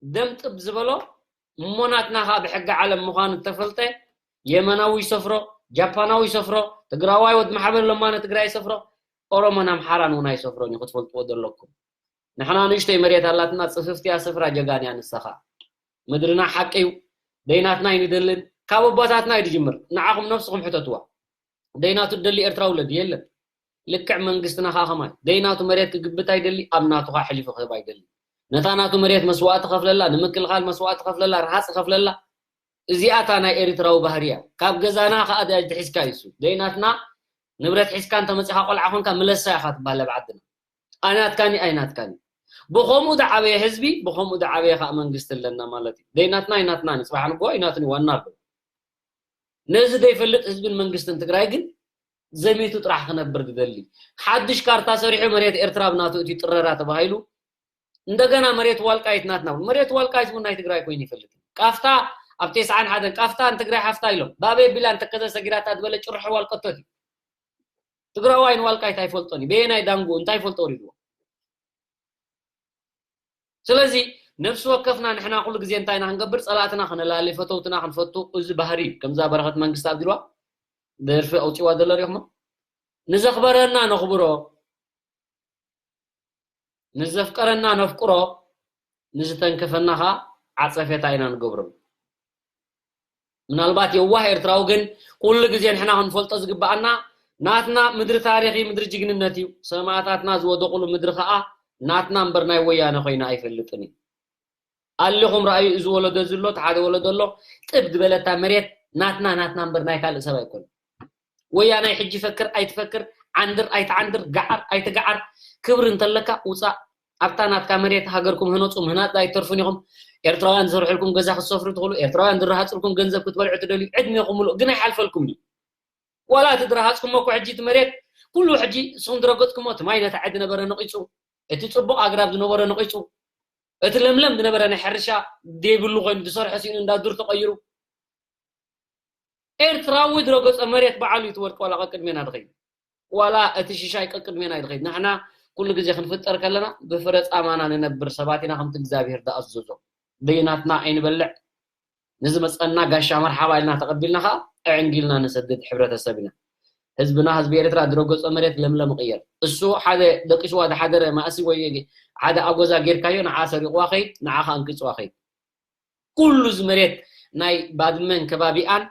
ደምጥብ ዝበሎ እሞ ናትና ከዓ ብሕጊ ዓለም ምዃኑ እተፈልጠ የመናዊ ይሰፍሮ ጃፓናዊ ይሰፍሮ ትግራዋይ ወድ ማሕበር ለማነ ትግራይ ይሰፍሮ ኦሮሞን ኣምሓራን እውን ኣይሰፍሮን እዩ ክትፈልጥዎ ዘለኩም ንሕና ንእሽተይ መሬት ኣላትና ፅፍፍቲ እያ ስፍራ ጀጋን እያ ንሳ ከዓ ምድርና ሓቂ እዩ ደይናትና ኣይንደልን ካብ ኣቦታትና እዩ ዝጅምር ንዓኹም ነብስኹም ሕተትዋ ደይናቱ ደሊ ኤርትራ ውለድ የለን ልክዕ መንግስትና ከዓ ከማይ ደይናቱ መሬት ክግብት ኣይደሊ ኣብ ናቱ ከዓ ሕሊፉ ክህብ ኣይደሊ ነታ ናቱ መሬት መስዋእቲ ከፍለላ ንምክልኻል መስዋእቲ ከፍለላ ረሃፅ ከፍለላ እዚኣታ ናይ ኤርትራዊ ባህርያ ካብ ገዛና ከዓ ደያጅ ትሒዝካ ይሱ ደይናትና ንብረት ሒዝካ እንተመፂኻ ቆልዓ ኮንካ ምለሳ ኢኻ ትባሃል ኣብ ዓድና ኣይናትካኒ ኣይናትካኒ ብኸምኡ ዝዓበየ ህዝቢ ብኸምኡ ዝዓበየ ከዓ መንግስቲ ኣለና ማለት እዩ ደይናትና ኣይናትና ንፅባሕ ንጎ ኣይናትን ዋና ኣሎ ነዚ ዘይፈልጥ ህዝብን መንግስትን ትግራይ ግን ዘሚቱ ጥራሕ ክነብር ዝደሊ ሓድሽ ካርታ ሰሪሑ መሬት ኤርትራ ብናቱ እቲ ጥረራ ተባሂሉ እንደገና መሬት ዋልቃይት ናትና መሬት ዋልቃይት እውን ናይ ትግራይ ኮይኑ ይፈልጥ ቃፍታ ኣብ ቴስዓን ሓደን ቃፍታ ንትግራይ ሓፍታ ኢሎም ባበይ ቢላ እንተከዘ ሰጊራታ ዝበለ ጭርሖ ዋልቀቶት እዩ ትግራዋይ ንዋልቃይት ኣይፈልጦን እዩ በየናይ ዳንጉ እንታይ ፈልጦ ወሪድዎ ስለዚ ነብሲ ወከፍና ንሕና ኩሉ ግዜ እንታይ ኢና ክንገብር ፀላእትና ክነላሊ ፈተውትና ክንፈቱ እዚ ባህሪ እዩ ከምዛ በረኸት መንግስቲ ኣብዚልዋ ደርፊ ኣውፅዋ ዘሎ ሪኹሞ ንዘኽበረና ነኽብሮ ንዘፍቀረና ነፍቅሮ ንዝተንከፈና ኸዓ ዓፀፌታ ኢና ንገብረሉ ምናልባት የዋህ ኤርትራዊ ግን ኩሉ ግዜ ንሕና ክንፈልጦ ዝግበኣና ናትና ምድሪ ታሪኽ እዩ ምድሪ ጅግንነት እዩ ሰማእታትና ዝወደቑሉ ምድሪ ኸዓ ናትና እምበር ናይ ወያነ ኮይና ኣይፈልጥን እዩ ኣሊኹም ረኣዩ እዚ ወለዶ እዚ ኣሎ እቲ ሓደ ወለዶ ኣሎ ጥብ ዝበለታ መሬት ናትና ናትና እምበር ናይ ካልእ ሰብ ኣይኮነ ወያናይ ሕጂ ፈክር ኣይትፈክር ዓንድር ኣይትዓንድር ገዓር ኣይትገዓር ክብሪ እንተለካ ውፃእ ኣብታ ናትካ መሬት ሃገርኩም ህነፁ ምህናፅ ኣይተርፉን ኢኹም ኤርትራውያን ዝሰርሕልኩም ገዛ ክትሰፍሩ ትኽእሉ ኤርትራውያን ዝረሃፅልኩም ገንዘብ ክትበልዑ ትደልዩ ዕድሜኹም ምሉእ ግን ኣይሓልፈልኩም እዩ ዋላ እቲ ዝረሃፅኩሞ እኮ ሕጂ እቲ መሬት ኩሉ ሕጂ ንስኹም ዝረገፅኩሞ እቲ ማይ ነቲ ዓዲ ነበረ ነቂፁ እቲ ፅቡቕ ኣግራብ ዝነበረ ነቂፁ እቲ ለምለም ዝነበረ ናይ ሕርሻ ዘይብሉ ኮይኑ ዝሰርሖ ሲኢኑ እንዳ ዱር ተቐይሩ ኤርትራዊ ዝረገጾ መሬት ባዕሉ እዩ ትወድቅ ዋላ ቀቅድሜና ድኸይድ ዋላ እቲ ሽሻይ ቀቅድሜና ይድኸይድ። ንሕና ኩሉ ግዜ ክንፍጠር ከለና ብፍረ ጻማና ንነብር ሰባት ኢና ከምቲ እግዚኣብሔር ዝኣዘዞ። ደይናትና ኣይንበልዕ ንዝመጸና ጋሻ መርሓባ ኢልና ተቐቢልና ኸዓ ኣዕንጊልና ንሰድድ ሕብረተሰብ ኢና። ህዝብና ህዝቢ ኤርትራ ዝረገጾ መሬት ለምለም ይቕየር። እሱ ሓደ ደቂስዋ ዝሓደረ ማእሲ ወይ ሓደ ኣጎዛ ጌርካዮ ንዓ ሰሪቕዋ ኸይድ ንዓ ኸዓ እንቅጽዋ ኸይድ። ኩሉ እዚ መሬት ናይ ባድመን ከባቢኣን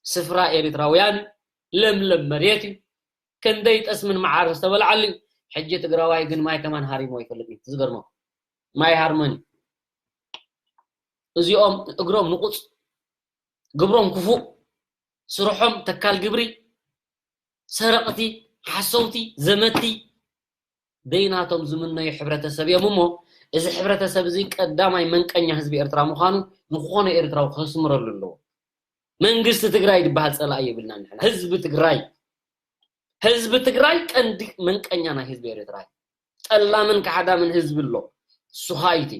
ስፍራ ኤሪትራውያን እዩ። ለምለም መሬት እዩ። ክንደይ ጠስምን መዓር ዝተበልዓሉ እዩ። ሕጂ ትግራዋይ ግን ማይ ከማን ሃሪሞ ይፈልጥ እዩ። ዝገርመው ማይ ሃርሞን እዩ። እዚኦም እግሮም ንቁፅ፣ ግብሮም ክፉእ፣ ስርሖም ተካል ግብሪ፣ ሰረቕቲ፣ ሓሰውቲ፣ ዘመቲ፣ ደይናቶም ዝምነዩ ሕብረተሰብ እዮም እሞ እዚ ሕብረተሰብ እዚ ቀዳማይ መንቀኛ ህዝቢ ኤርትራ ምዃኑ ዝኾነ ኤርትራዊ ከስምረሉ ኣለዎ። መንግስቲ ትግራይ ዝበሃል ፀላኢ የብልና ንሕና። ህዝቢ ትግራይ ህዝቢ ትግራይ ቀንዲ መንቀኛ ናይ ህዝቢ ኤርትራ እዩ። ጠላምን ካሕዳምን ህዝቢ ኣሎ። ሱኻይቲ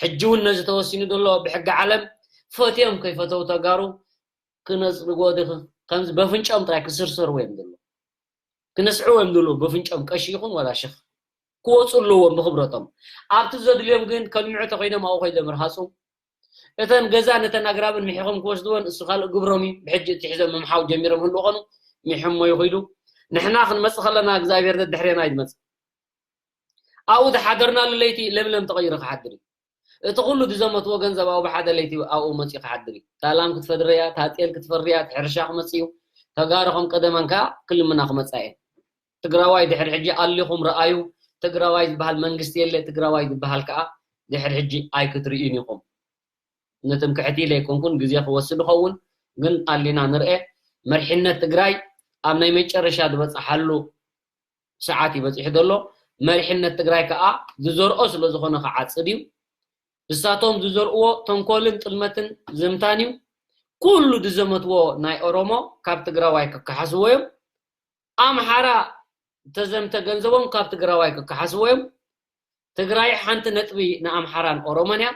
ሕጂ እውን ነዚ ተወሲኑ ዘሎ ብሕጊ ዓለም ፈትዮም ከይፈተው ተጋሩ ክነፅልዎ ድኽ ከምዚ በፍንጫም ጥራይ ክስርሰርዎ እዮም ዘሎ ክነስዕዎ እዮም ዘሎ በፍንጫም ቀሺ ይኹን ዋላ ሽኽ ክወፁ ኣለዎም ብክብረቶም ኣብቲ ዘድልዮም ግን ከልምዑ ተኮይኖም ኣብኡ ኮይዶም ርሃፁ እተን ገዛን እተን ኣግራብን ምሒኾም ክወስድወን እሱ ካልእ ግብሮም እዩ ብሕጂ እቲ ሒዞም ምምሓው ጀሚሮም ህልው ኾኑ ሚሖሞ ይኹይዱ ንሕና ክንመፅእ ከለና እግዚኣብሔር ደድሕሬና ይመፅእ ኣብኡ ዝሓደርናሉ ለይቲ ለምለም ተቐይሩ ክሓድር እዩ እቲ ኩሉ ዝዘመትዎ ገንዘብ ኣብኡ ብሓደ ለይቲ ኣብኡ መፅኡ ክሓድር እዩ ታላም ክትፈድር እያ ታጤል ክትፈሪ እያ ሕርሻ ክመፅእ እዩ ተጋሩ ከም ቀደመን ከዓ ክልምና ክመፃ እየን ትግራዋይ ድሕሪ ሕጂ ኣሊኹም ረኣዩ ትግራዋይ ዝበሃል መንግስቲ የለ ትግራዋይ ዝበሃል ከዓ ድሕሪ ሕጂ ኣይክትርእዩን ኢኹም ንትምክሕቲ ለይኮንኩን ግዜ ክወስድ ይኸውን ግን ኣሊና ንርኤ መርሒነት ትግራይ ኣብ ናይ መጨረሻ ዝበፅሓሉ ሰዓት እዩ በፂሑ ዘሎ መሪሕነት ትግራይ ከዓ ዝዘርኦ ስለዝኾነ ክዓፅድ እዩ ንሳቶም ዝዘርእዎ ተንኮልን ጥልመትን ዝምታን እዩ ኩሉ ዝዘመትዎ ናይ ኦሮሞ ካብ ትግራዋይ ክከሓስዎ እዮም ኣምሓራ ተዘምተ ገንዘቦም ካብ ትግራዋይ ክከሓስዎ እዮም ትግራይ ሓንቲ ነጥቢ ንኣምሓራን ኦሮሞን እያ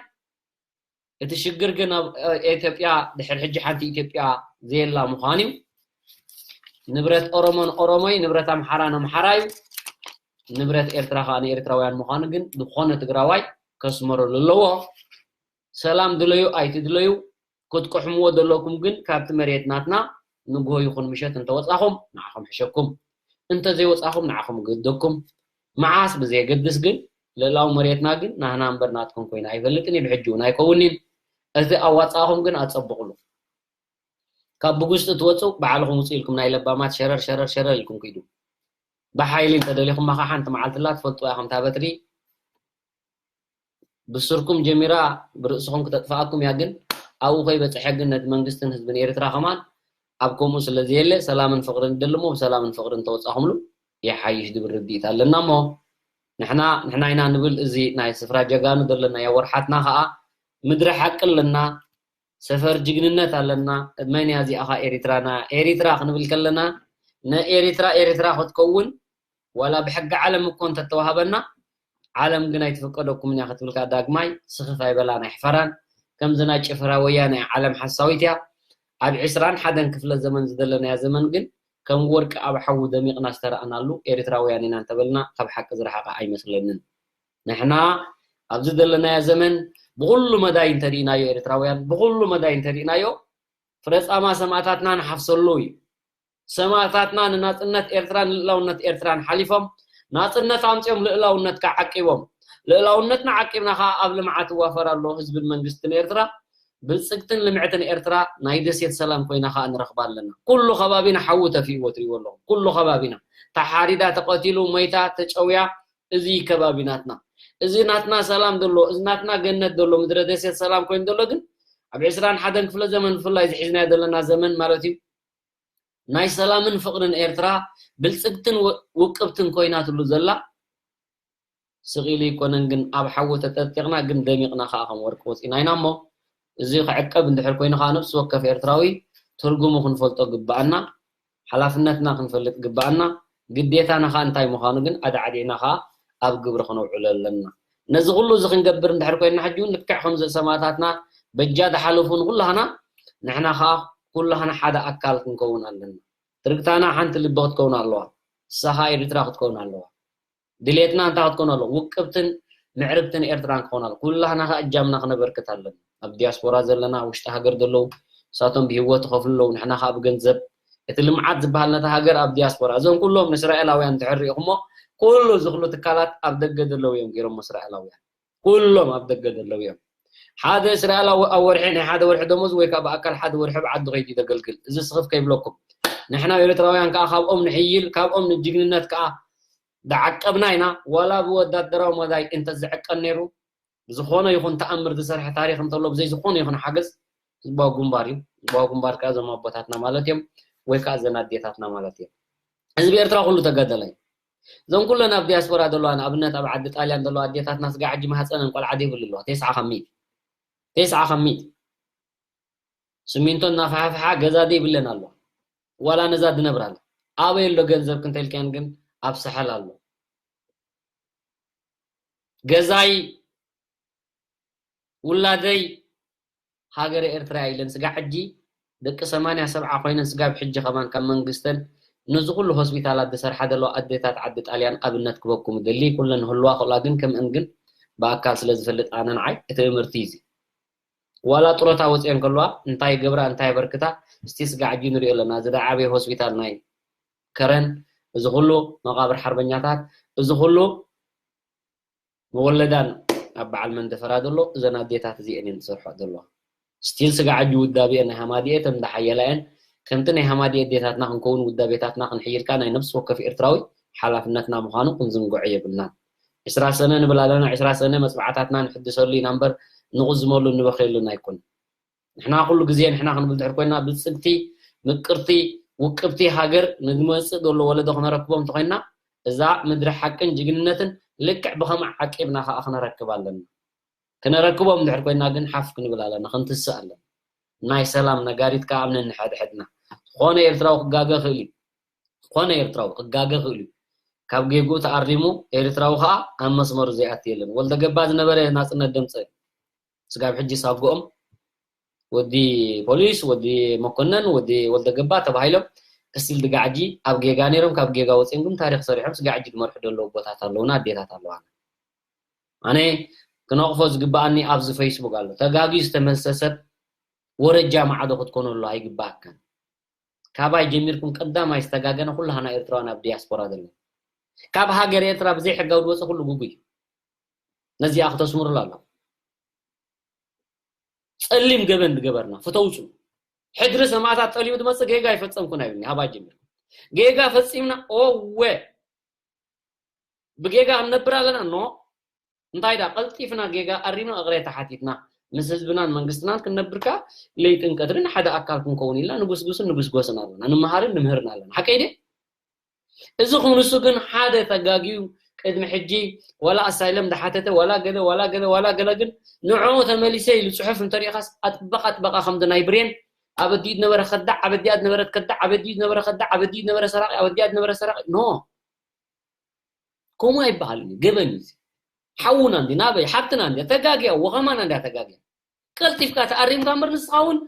እቲ ሽግር ግን ኣብ ኢትዮጵያ ድሕር ሕጂ ሓንቲ ኢትዮጵያ ዘየላ ምዃን እዩ ንብረት ኦሮሞን ኦሮሞይ ንብረት ኣምሓራን ኣምሓራ እዩ ንብረት ኤርትራ ከዓ ንኤርትራውያን ምዃኑ ግን ዝኾነ ትግራዋይ ከስመረሉ ኣለዎ ሰላም ድለዩ ኣይትድለዩ ክትቅሕምዎ ዘለኩም ግን ካብቲ መሬት ናትና ንግሆ ይኹን ምሸት እንተወፃኹም ንዓኹም ሕሸኩም እንተዘይወፃኹም ንዓኹም ግደኩም መዓስ ብዘየገድስ ግን ልእላዊ መሬትና ግን ናህና እምበር ናትኩም ኮይና ኣይፈልጥን እዩ ብሕጂ እውን ኣይከውንን እቲ ኣዋፃእኹም ግን ኣፀብቕሉ ካብ ብጉስጢ ትወፁ ባዕልኹም ውፅእ ኢልኩም ናይ ለባማት ሸረር ሸረር ሸረር ኢልኩም ክይዱ ብሓይሊ እንተደሊኹም ማኻ ሓንቲ መዓልትላ ትፈልጡ ኢኹም እታ በትሪ ብስርኩም ጀሚራ ብርእስኹም ክተጥፍኣኩም እያ ግን ኣብኡ ከይበፅሐ ግን ነቲ መንግስትን ህዝብን ኤርትራ ከማን ኣብ ከምኡ ስለ ዘየለ ሰላምን ፍቕርን ይደሊ እሞ ብሰላምን ፍቕርን ተወፃኹምሉ ይሓይሽ ዝብል ርድኢት ኣለና እሞ ንሕና ንሕና ኢና ንብል እዚ ናይ ስፍራ ጀጋኑ ዘለናዮ ወርሓትና ከዓ ምድሪ ሓቂ ኣለና ሰፈር ጅግንነት ኣለና መን እያ እዚኣ ከዓ ኤሪትራና ኤሪትራ ክንብል ከለና ንኤሪትራ ኤሪትራ ክትከውን ዋላ ብሕጊ ዓለም እኮ እንተተዋህበና ዓለም ግን ኣይትፍቀደኩምን እያ ክትብል ከዓ ዳግማይ ስኽፍ ኣይበላን ኣይሕፈራን ከምዚ ናይ ጭፍራ ወያነ ዓለም ሓሳዊት እያ ኣብ ዕስራን ሓደን ክፍለ ዘመን ዝደለናያ ዘመን ግን ከም ወርቂ ኣብ ሓዊ ደሚቕና ዝተረኣናሉ ኤርትራውያን ኢና እንተበልና ካብ ሓቂ ዝረሓቐ ኣይመስለንን ንሕና ኣብዚ ዘለናዮ ዘመን ብኩሉ መዳይ እንተሪእናዮ ኤርትራውያን ብኩሉ መዳይ እንተሪእናዮ ፍረፃማ ሰማእታትና ንሓፍሰሉ እዩ ሰማእታትና ንናፅነት ኤርትራን ልእላውነት ኤርትራን ሓሊፎም ናፅነት ኣምፅኦም ልእላውነትካ ዓቂቦም ልእላውነትና ዓቂብና ከዓ ኣብ ልምዓት እዋፈር ኣሎ ህዝብን መንግስትን ኤርትራ ብልፅግትን ልምዕትን ኤርትራ ናይ ደሴት ሰላም ኮይና ከዓ ንረኽባ ኣለና ኩሉ ከባቢና ሓዊ ተፊእዎ ትሪእዎ ኣለኹም ኩሉ ከባቢና ተሓሪዳ ተቐቲሉ ሞይታ ተጨውያ እዚ ከባቢ ናትና እዚ ናትና ሰላም ዘሎ እዚ ናትና ገነት ዘሎ ምድረ ደሴት ሰላም ኮይኑ ዘሎ ግን ኣብ ዕስራን ሓደን ክፍለ ዘመን ብፍላይ ዝሒዝናዮ ዘለና ዘመን ማለት እዩ ናይ ሰላምን ፍቕርን ኤርትራ ብልጽግትን ውቅብትን ኮይናትሉ ዘላ ስቕ ኢሉ ይኮነን ግን ኣብ ሓዊ ተጠጢቕና ግን ደሚቕና ከዓ ከም ወርቂ ወፂና ኢና እሞ እዚ ክዕቀብ እንድሕር ኮይኑ ከዓ ነብሲ ወከፍ ኤርትራዊ ትርጉሙ ክንፈልጦ ግበኣና ሓላፍነትና ክንፈልጥ ግበኣና ግዴታና ከዓ እንታይ ምዃኑ ግን ኣዳዕዲዕና ከዓ ኣብ ግብሪ ክነውዕሎ ኣለና ነዚ ኩሉ እዚ ክንገብር እንድሕር ኮይንና ሕጂ እውን ልክዕ ከምዚ ሰማእታትና በጃ ዝሓለፉ ንኩላህና ንሕና ከዓ ኩላህና ሓደ ኣካል ክንከውን ኣለና። ትርግታና ሓንቲ ልቢ ክትከውን ኣለዋ። ንሳኻ ኤርትራ ክትከውን ኣለዋ። ድሌትና እንታይ ክትከውን ኣለዎ? ውቅብትን ምዕርብትን ኤርትራ ክኸውን ኣለዎ። ኩላህና ከኣ እጃምና ክነበርክት ኣለና። ኣብ ዲያስፖራ ዘለና፣ ውሽጢ ሃገር ዘለዉ፣ ንሳቶም ብህይወት ይኸፍሉ ኣለዉ፣ ንሕና ከኣ ብገንዘብ። እቲ ልምዓት ዝበሃል ነታ ሃገር ኣብ ዲያስፖራ። እዞም ኩሎም ንእስራኤላውያን እንድሕር ሪኢኹሞ፣ ኩሉ እዚ ኩሉ ትካላት ኣብ ደገ ዘለዉ እዮም ገይሮሞ እስራኤላውያን። ኩሎም ኣብ ደገ ዘለዉ እዮም። ሓደ እስራኤላዊ ኣብ ወርሒ፣ ናይ ሓደ ወርሒ ደሞዝ ወይ ከዓ ብኣካል ሓደ ወርሒ ብዓዲ ከይዱ ዘገልግል። እዚ ስኽፍ ከይብለኩም። ንሕና ኤርትራውያን ከዓ ካብኦም ንሕይል፣ ካብኦም ንጅግንነት ከዓ ዝዓቀብና ኢና። ዋላ ብወታደራዊ መዳይ እንተዝዕቀን ነይሩ፣ ብዝኾነ ይኹን ተኣምር ዝሰርሐ ታሪኽ እንተሎ፣ ብዘይ ዝኾነ ይኹን ሓገዝ ህዝባዊ ግንባር እዩ። ህዝባዊ ግንባር ከዓ እዞም ኣቦታትና ማለት እዮም፣ ወይ ከዓ እዘን ኣዴታትና ማለት እዮም። ህዝቢ ኤርትራ ኩሉ ተጋዳላይ እዩ። እዞም ኩለን ኣብ ዲያስፖራ ዘለዋ፣ ንኣብነት ኣብ ዓዲ ጣልያን ዘለዋ ኣዴታትና ስጋዕ ሕጂ ማህፀነን ቆልዓ ዘይብሉ ኣለዋ። ተስዓ ካብ ሚእቲ። ተስዓ ካብ ሚእቲ። ስሚንቶ እናፈሓፍሓ ገዛ ዘይብለን ኣለዋ። ዋላ ነዛ ዝነብራለን። ኣበይ ኣሎ ገንዘብ ክንተልክያን ግን ኣብ ሳሕል ኣሎ። ገዛይ፣ ውላደይ፣ ሃገረ ኤርትራ ኢለን ስጋዕ ሕጂ ደቂ ሰማንያ ሰብዓ ኮይነን ስጋብ ሕጂ ከማን ካብ መንግስተን ነዚ ኩሉ ሆስፒታላት ዝሰርሓ ዘለዋ ኣዴታት ዓዲ ጣልያን ኣብነት ክበኩም ይደሊ። ኩለን ህልዋ ክእላ ግን ከምእን ግን ብኣካል ስለ ዝፈልጥ ኣነ ንዓይ እቲ እምርቲ እዩ እዚ። ዋላ ጥሮታ ወፅየን ከለዋ እንታይ ይገብራ እንታይ የበርክታ እስቲ ስጋዕ ሕጂ ንሪኦ ኣለና። እዚ ደዓበየ ሆስፒታል ናይ ከረን፣ እዚ ኩሉ መቃብር ሓርበኛታት፣ እዚ ኩሉ መወለዳን ኣብ በዓል መንደፈራ ዘሎ እዘን ኣዴታት እዚአን እየን ዝሰርሖ ዘለዋ። ስቲል ስጋዕ ሕጂ ውዳቤ ናይ ሃማዲኤ ተን ዝሓየላ እየን። ከምቲ ናይ ሃማዲኤ ኣዴታትና ክንከውን ውዳቤታትና ክንሕይል ከኣ ናይ ነፍሲ ወከፍ ኤርትራዊ ሓላፍነትና ምዃኑ ክንዝንግዖ የብልናን። ዕስራ ሰነ ንብል ኣለና፣ ዕስራ ሰነ መጽባዕታትና ንሕድሰሉ ኢና እምበር ንቕዝመሉ ንበኽየሉን ኣይኮን። ንሕና ኩሉ ግዜ ንሕና ክንብል ድሕር ኮይና ብልጽግቲ፣ ምቅርቲ፣ ውቅብቲ ሃገር ንመጽእ ዘሎ ወለዶ ክነረክቦም እንተኮይና እዛ ምድሪ ሓቅን ጅግንነትን ልክዕ ብኸምኣ ዓቂብና ከኣ ክነረክብ ኣለና። ክነረክቦም ድሕር ኮይና ግን ሓፍ ክንብል ኣለና፣ ክንትስእ ኣለና። ናይ ሰላም ነጋሪት ከኣ ኣብ ነንሕድሕድና። ዝኾነ ኤርትራዊ ክጋገ ክእል እዩ። ዝኾነ ኤርትራዊ ክጋገ ክእል እዩ። ካብ ጌግኡ ተኣሪሙ ኤርትራዊ ከኣ ኣብ መስመሩ ዘይኣቲ የለን። ወልደ ገባ ዝነበረ ናጽነት ደምጸ እዩ። ስጋብ ሕጂ ሳጎኦም ወዲ ፖሊስ፣ ወዲ መኮነን፣ ወዲ ወልደ ገባ ተባሂሎም እስቲል ድጋዕጂ ኣብ ጌጋ ነይሮም፣ ካብ ጌጋ ወፂኦም ግን ታሪክ ሰሪሖም ስጋዕጂ ዝመርሑ ዘለዉ ቦታት ኣለዉና፣ ኣዴታት ኣለዋና። ኣነ ክነቕፎ ዝግበኣኒ ኣብዚ ፌስቡክ ኣሎ። ተጋግዩ ዝተመልሰ ሰብ ወረጃ ማዕዶ ክትኮነሉ ኣይግበኣካን። ካባይ ጀሚርኩም ቀዳማይ ዝተጋገነ ኩላህና ኤርትራውያን ኣብ ዲያስፖራ ዘለና። ካብ ሃገር ኤርትራ ብዘይ ሕጋዊ ዝወፀ ኩሉ ግጉይ እዩ። ነዚኣ ክተስምሩሉ ኣለኩም። ጸሊም ገበን ዝገበርና ፍተውጹ። ሕድሪ ሰማእታት ጠሊሙ ዝመጽእ ጌጋ ይፈጸምኩን ኣይብልኒ። ሃባ ጀሚርኩም ጌጋ ፈጺምና፣ ኦወ፣ ብጌጋ ክንነብር ኣለና። ኖ፣ እንታይ ዳ ቀልጢፍና ጌጋ ኣሪምና እቕሬታ ሓቲትና ምስ ህዝብናን መንግስትናን ክንነብር ከኣ ለይትን ቀትርን ሓደ ኣካል ክንከውን ኢልና ንጉስጉስን ንጉስጎስን ኣለና፣ ንምሃርን ንምህርን ኣለና። ሓቀይ ድየ? እዚ ክንሱ ግን ሓደ ተጋግዩ ቅድሚ ሕጂ ዋላ ኣሳይለም ዝሓተተ ዋላ ገለ ዋላ ገለ ዋላ ገለ ግን ንዕኡ ተመሊሰ ኢሉ ጽሑፍ እንተሪኢኻስ ኣጥበቓ ኣጥበቓ ከምዚ ናይ ብሬን ኣበዲኡ ዝነበረ ከዳዕ ኣበዲኣ ዝነበረት ከዳዕ ኣበዲኡ ዝነበረ ከዳዕ ኣበዲኡ ዝነበረ ሰራቒ ኣበዲኣ ዝነበረ ሰራቒ ኖ ከምኡ ኣይበሃልን እዩ። ገበን እዩ እዚ። ሓውና እንዲ ናበይ ሓብትና እንዲ ተጋግያ ወኸማና እንዲያ ተጋግያ ቀልጢፍካ ተኣሪምካ እምበር ንስኻ እውን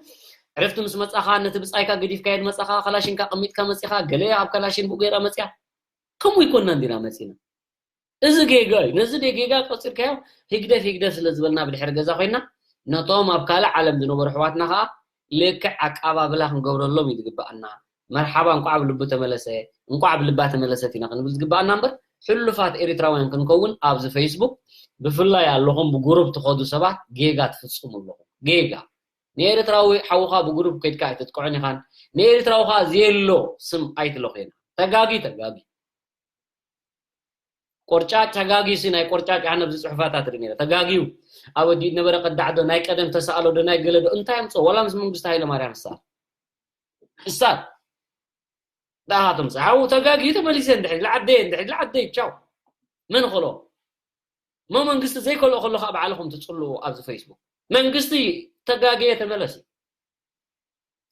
ዕረፍቲ ምስ መጻኻ ነቲ ብጻይካ ገዲፍካዮ መጻኻ ካላሽንካ ቀሚጥካ መጺኻ ገለ ኣብ ካላሽን ብኡ ገይራ መጺኣ ከምኡ ይኮንና እንዲና መጺና እዚ ጌጋ እዩ ነዚ ደ ጌጋ ቆጺርካዮ ህግደፍ ህግደፍ ስለ ዝበልና ብድሕሪ ገዛ ኮይና ነቶም ኣብ ካልእ ዓለም ዝነበሩ ኣሕዋትና ከዓ ልክዕ ኣቀባብላ ክንገብረሎም እዩ ዝግበኣና መርሓባ እንቋዕ ኣብ ልቡ ተመለሰ እንቋዕ ኣብ ልባ ተመለሰት ኢና ክንብል ዝግበኣና እምበር ሕሉፋት ኤሪትራውያን ክንከውን ኣብዚ ፌስቡክ ብፍላይ ኣለኹም ብጉሩብ ትኸዱ ሰባት ጌጋ ትፍጽሙ ኣለኹም ጌጋ ንኤርትራዊ ሓውኻ ብጉሩብ ከድካ ኣይትጥቅዖን ኢኻን ንኤርትራዊ ከዓ ዘየሎ ስም ኣይትለኽየና ተጋጊ ተጋጊ ቆርጫጭ ተጋጊ ሲ ናይ ቆርጫጭ ኣነ ኣብዚ ጽሑፋት ኣትሪ ነይረ ተጋጊዩ ኣብ ኣዲኡ ነበረ ቀዳዕ ዶ ናይ ቀደም ተሳእሎ ዶ ናይ ገለ ዶ እንታይ ኣምጾ ወላ ምስ መንግስቲ ሃይለ ማርያም ይሳል ይሳል ደኣኻቶም ሓው ተጋጊ ተመሊሰ እንድሕር ኢለ ዓደየ እንድሕር ኢለ ዓደየ ቻው መን ኸሎ እሞ መንግስቲ ዘይከልኦ ከሎ ከዓ ባዕልኹም ትጽልኡ ኣብዚ ፌስቡክ መንግስቲ ተጋግየ ተመለስ እዩ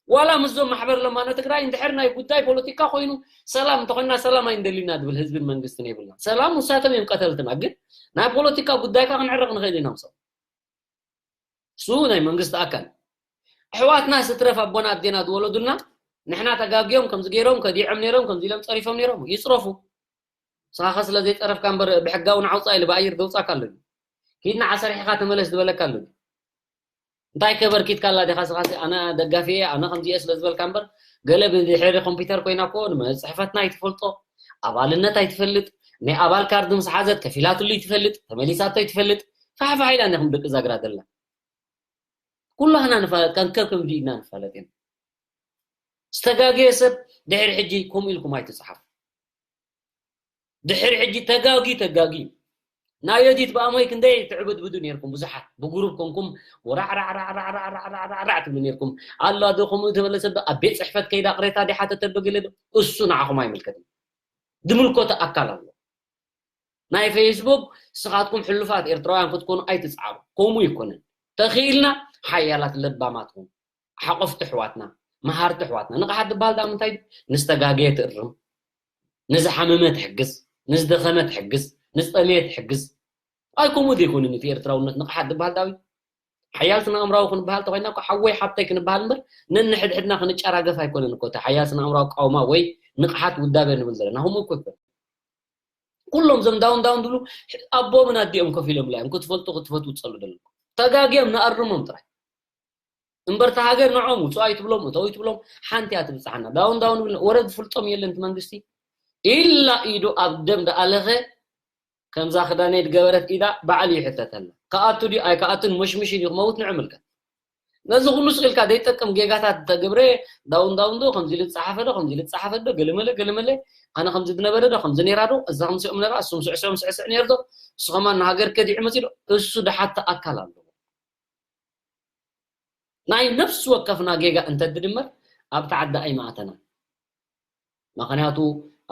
ዋላ ምስዞም ማሕበር ለማነ ትግራይ እንድሕር ናይ ጉዳይ ፖለቲካ ኮይኑ ሰላም እንተኮይና ሰላም ኣይንደሊና ዝብል ህዝብን መንግስትን የብልና ሰላም ውሳቶም እዮም ቀተልትና ግን ናይ ፖለቲካ ጉዳይካ ክንዕረቅ ንኽእል ኢና ምሶም እሱ ናይ መንግስቲ ኣካል ኣሕዋትና ስትረፍ ኣቦና ኣዴና ዝወለዱልና ንሕና ተጋግዮም ከምዚ ገይሮም ከዲዖም ነይሮም ከምዚ ኢሎም ጸሪፎም ነይሮም ይጽረፉ። ንስኻ ስለ ዘይጸረፍካ እምበር ብሕጋዊ ንዓውጻ ኢሉ ብኣየር ዘውጻካ ኣሎ። ኪድና ዓሰርሒኻ ተመለስ ዝበለካ ኣሎ። እንታይ ከበርኪትካ ኣላ ዲኻ ስኻ ኣነ ደጋፊ ኣነ ከምዚ እየ ስለ ዝበልካ እምበር ገለ ብድሕሪ ኮምፒውተር ኮይና እኮ ጽሕፈትና ኣይትፈልጦ ኣባልነት ኣይትፈልጥ ናይ ኣባል ካርድ ምስ ሓዘት ከፊላትሉ ይትፈልጥ ተመሊሳቶ ይትፈልጥ ፋሕፋሕ ኢላ ንኹም ደቂ ዛግራ ደላ ኩላህና ንፋለጥ ከንከብ ከም ድኢና ንፋለጥ ኢና ዝተጋገየ ሰብ ድሕሪ ሕጂ ከምኡ ኢልኩም ኣይትጽሓፉ ድሕሪ ሕጂ ተጋጊ ተጋጊ ናይ የዲት ብኣሞይ ክንደይ ትዕብድብዱ ነርኩም ብዙሓት ብጉሩብ ኮንኩም ወራዕራዕራዕራዕራዕራዕ ትብሉ ነርኩም ኣሎ ዶ ከምኡ ተበለ ሰብ ኣብ ቤት ፅሕፈት ከይዳ ቅሬታ ዲሓተተ ዶ ገለ ዶ እሱ ንዓኹም ኣይምልከትን ዝምልከቶ ኣካል ኣሎ ናይ ፌስቡክ ስኻትኩም ሕሉፋት ኤርትራውያን ክትኮኑ ኣይትፅዓሩ ከምኡ ይኮነን ተኽኢልና ሓያላት ለባማት ኹም ሓቆፍቲ ኣሕዋትና መሃርቲ ኣሕዋትና ንቕሓት ዝበሃል ዳኣ ምንታይ ድዩ ንዝተጋገየ ትእርም ንዝሓመመ ትሕግዝ ንዝደኸመ ትሕግዝ ንዝጠመየ ትሕግዝ ኣይ ከምኡ ዘይኮንን እቲ ኤርትራውነት ንቕሓት ዝበሃል ዳዊ ሓያል ስነ ኣእምራዊ ክንበሃል ተኮይና እኮ ሓወይ ሓብተይ ክንበሃል እምበር ነንሕድሕድና ክንጨራገፍ ኣይኮነን እኮ እቲ ሓያል ስነ ኣእምራዊ ቃውማ ወይ ንቕሓት ውዳበ ንብል ዘለና ከምኡ እኮ ይኮነ ኩሎም ዘም ዳውን ዳውን ድብሉ ኣቦምን ኣዲኦም ከፊሎም ላዮም ክትፈልጡ ክትፈትዉ ትጸሉ ዘለኩም ተጋጊዮም ንኣርሞም ጥራይ እምበርታ ሃገር ንዖም ውፅኡ ኣይትብሎም እተው ኣይትብሎም ሓንቲ እያ ትብፅሓና ዳውን ዳውን ብል ወረ ዝፍልጦም የለን እቲ መንግስቲ ኢላ ኢዱ ኣብ ደም ደኣለኸ ከምዛ ክዳነይ ድገበረት ኢዳ ባዕሉ ይሕተተላ ክኣቱ ድዩ ኣይክኣቱን መሽምሽ ድዩ ክመውት ንዕምልከት ነዚ ኩሉ ስቕ ኢልካ ዘይጠቅም ጌጋታት ተግብረ ዳውን ዳውን ዶ ከምዚ ልፀሓፈ ዶ ከምዚ ልፀሓፈ ዶ ገለመለ ገለመለ ኣነ ከምዚ ዝነበረ ዶ ከምዚ ነራ ዶ እዛ ከምሲኦም ነራ እሱም ስዕስዖም ስዕስዕ ነር ዶ እሱ ከማን ንሃገር ከዲዑ መፂ ዶ እሱ ድሓተ ኣካል ኣለዎ ናይ ነፍሲ ወከፍና ጌጋ እንተድድመር ኣብቲ ዓዲ ኣይመኣተናን። ምኽንያቱ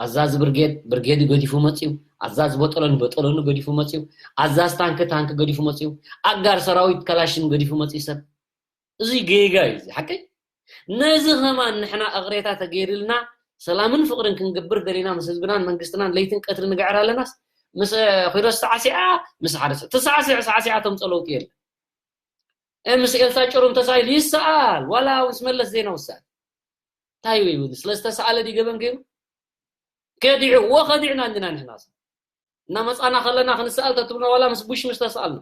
ኣዛዚ ብርጌድ ብርጌዱ ገዲፉ መፅዩ፣ ኣዛዚ በጠሎኒ በጠሎኒ ገዲፉ መፅዩ፣ ኣዛዚ ታንኪ ታንኪ ገዲፉ መፅዩ፣ ኣጋር ሰራዊት ከላሽን ገዲፉ መፅዩ ሰብ። እዙይ ጌጋ እዩ እዚ ሓቀይ። ነዚ ኸማን ንሕና እቕሬታ ተገይርልና ሰላምን ፍቕርን ክንገብር ደሊና ምስ ህዝብናን መንግስትናን ለይትን ቀትሪ ንግዕር ኣለናስ ምስ ኪሮስ ሰዓሲዓ ምስ ሓደ ሰብ ተሰዓሲዕ ሰዓሲዓ ተምፀ ለውጢ የለን። ምስ ኤልሳ ጭሩም ተሳኢሉ ይሰኣል ዋላ ምስ መለስ ዜናዊ ይሰኣል እንታይ ይብል ስለ ዝተሰኣለ ድዩ ገበን ገይሩ ከዲዑ እዎ ከዲዕና እንዲና ንሕና ሰብ እናመፃና ከለና ክንሰኣል ተትብልና ዋላ ምስ ቡሽ ምስ ተሰኣልና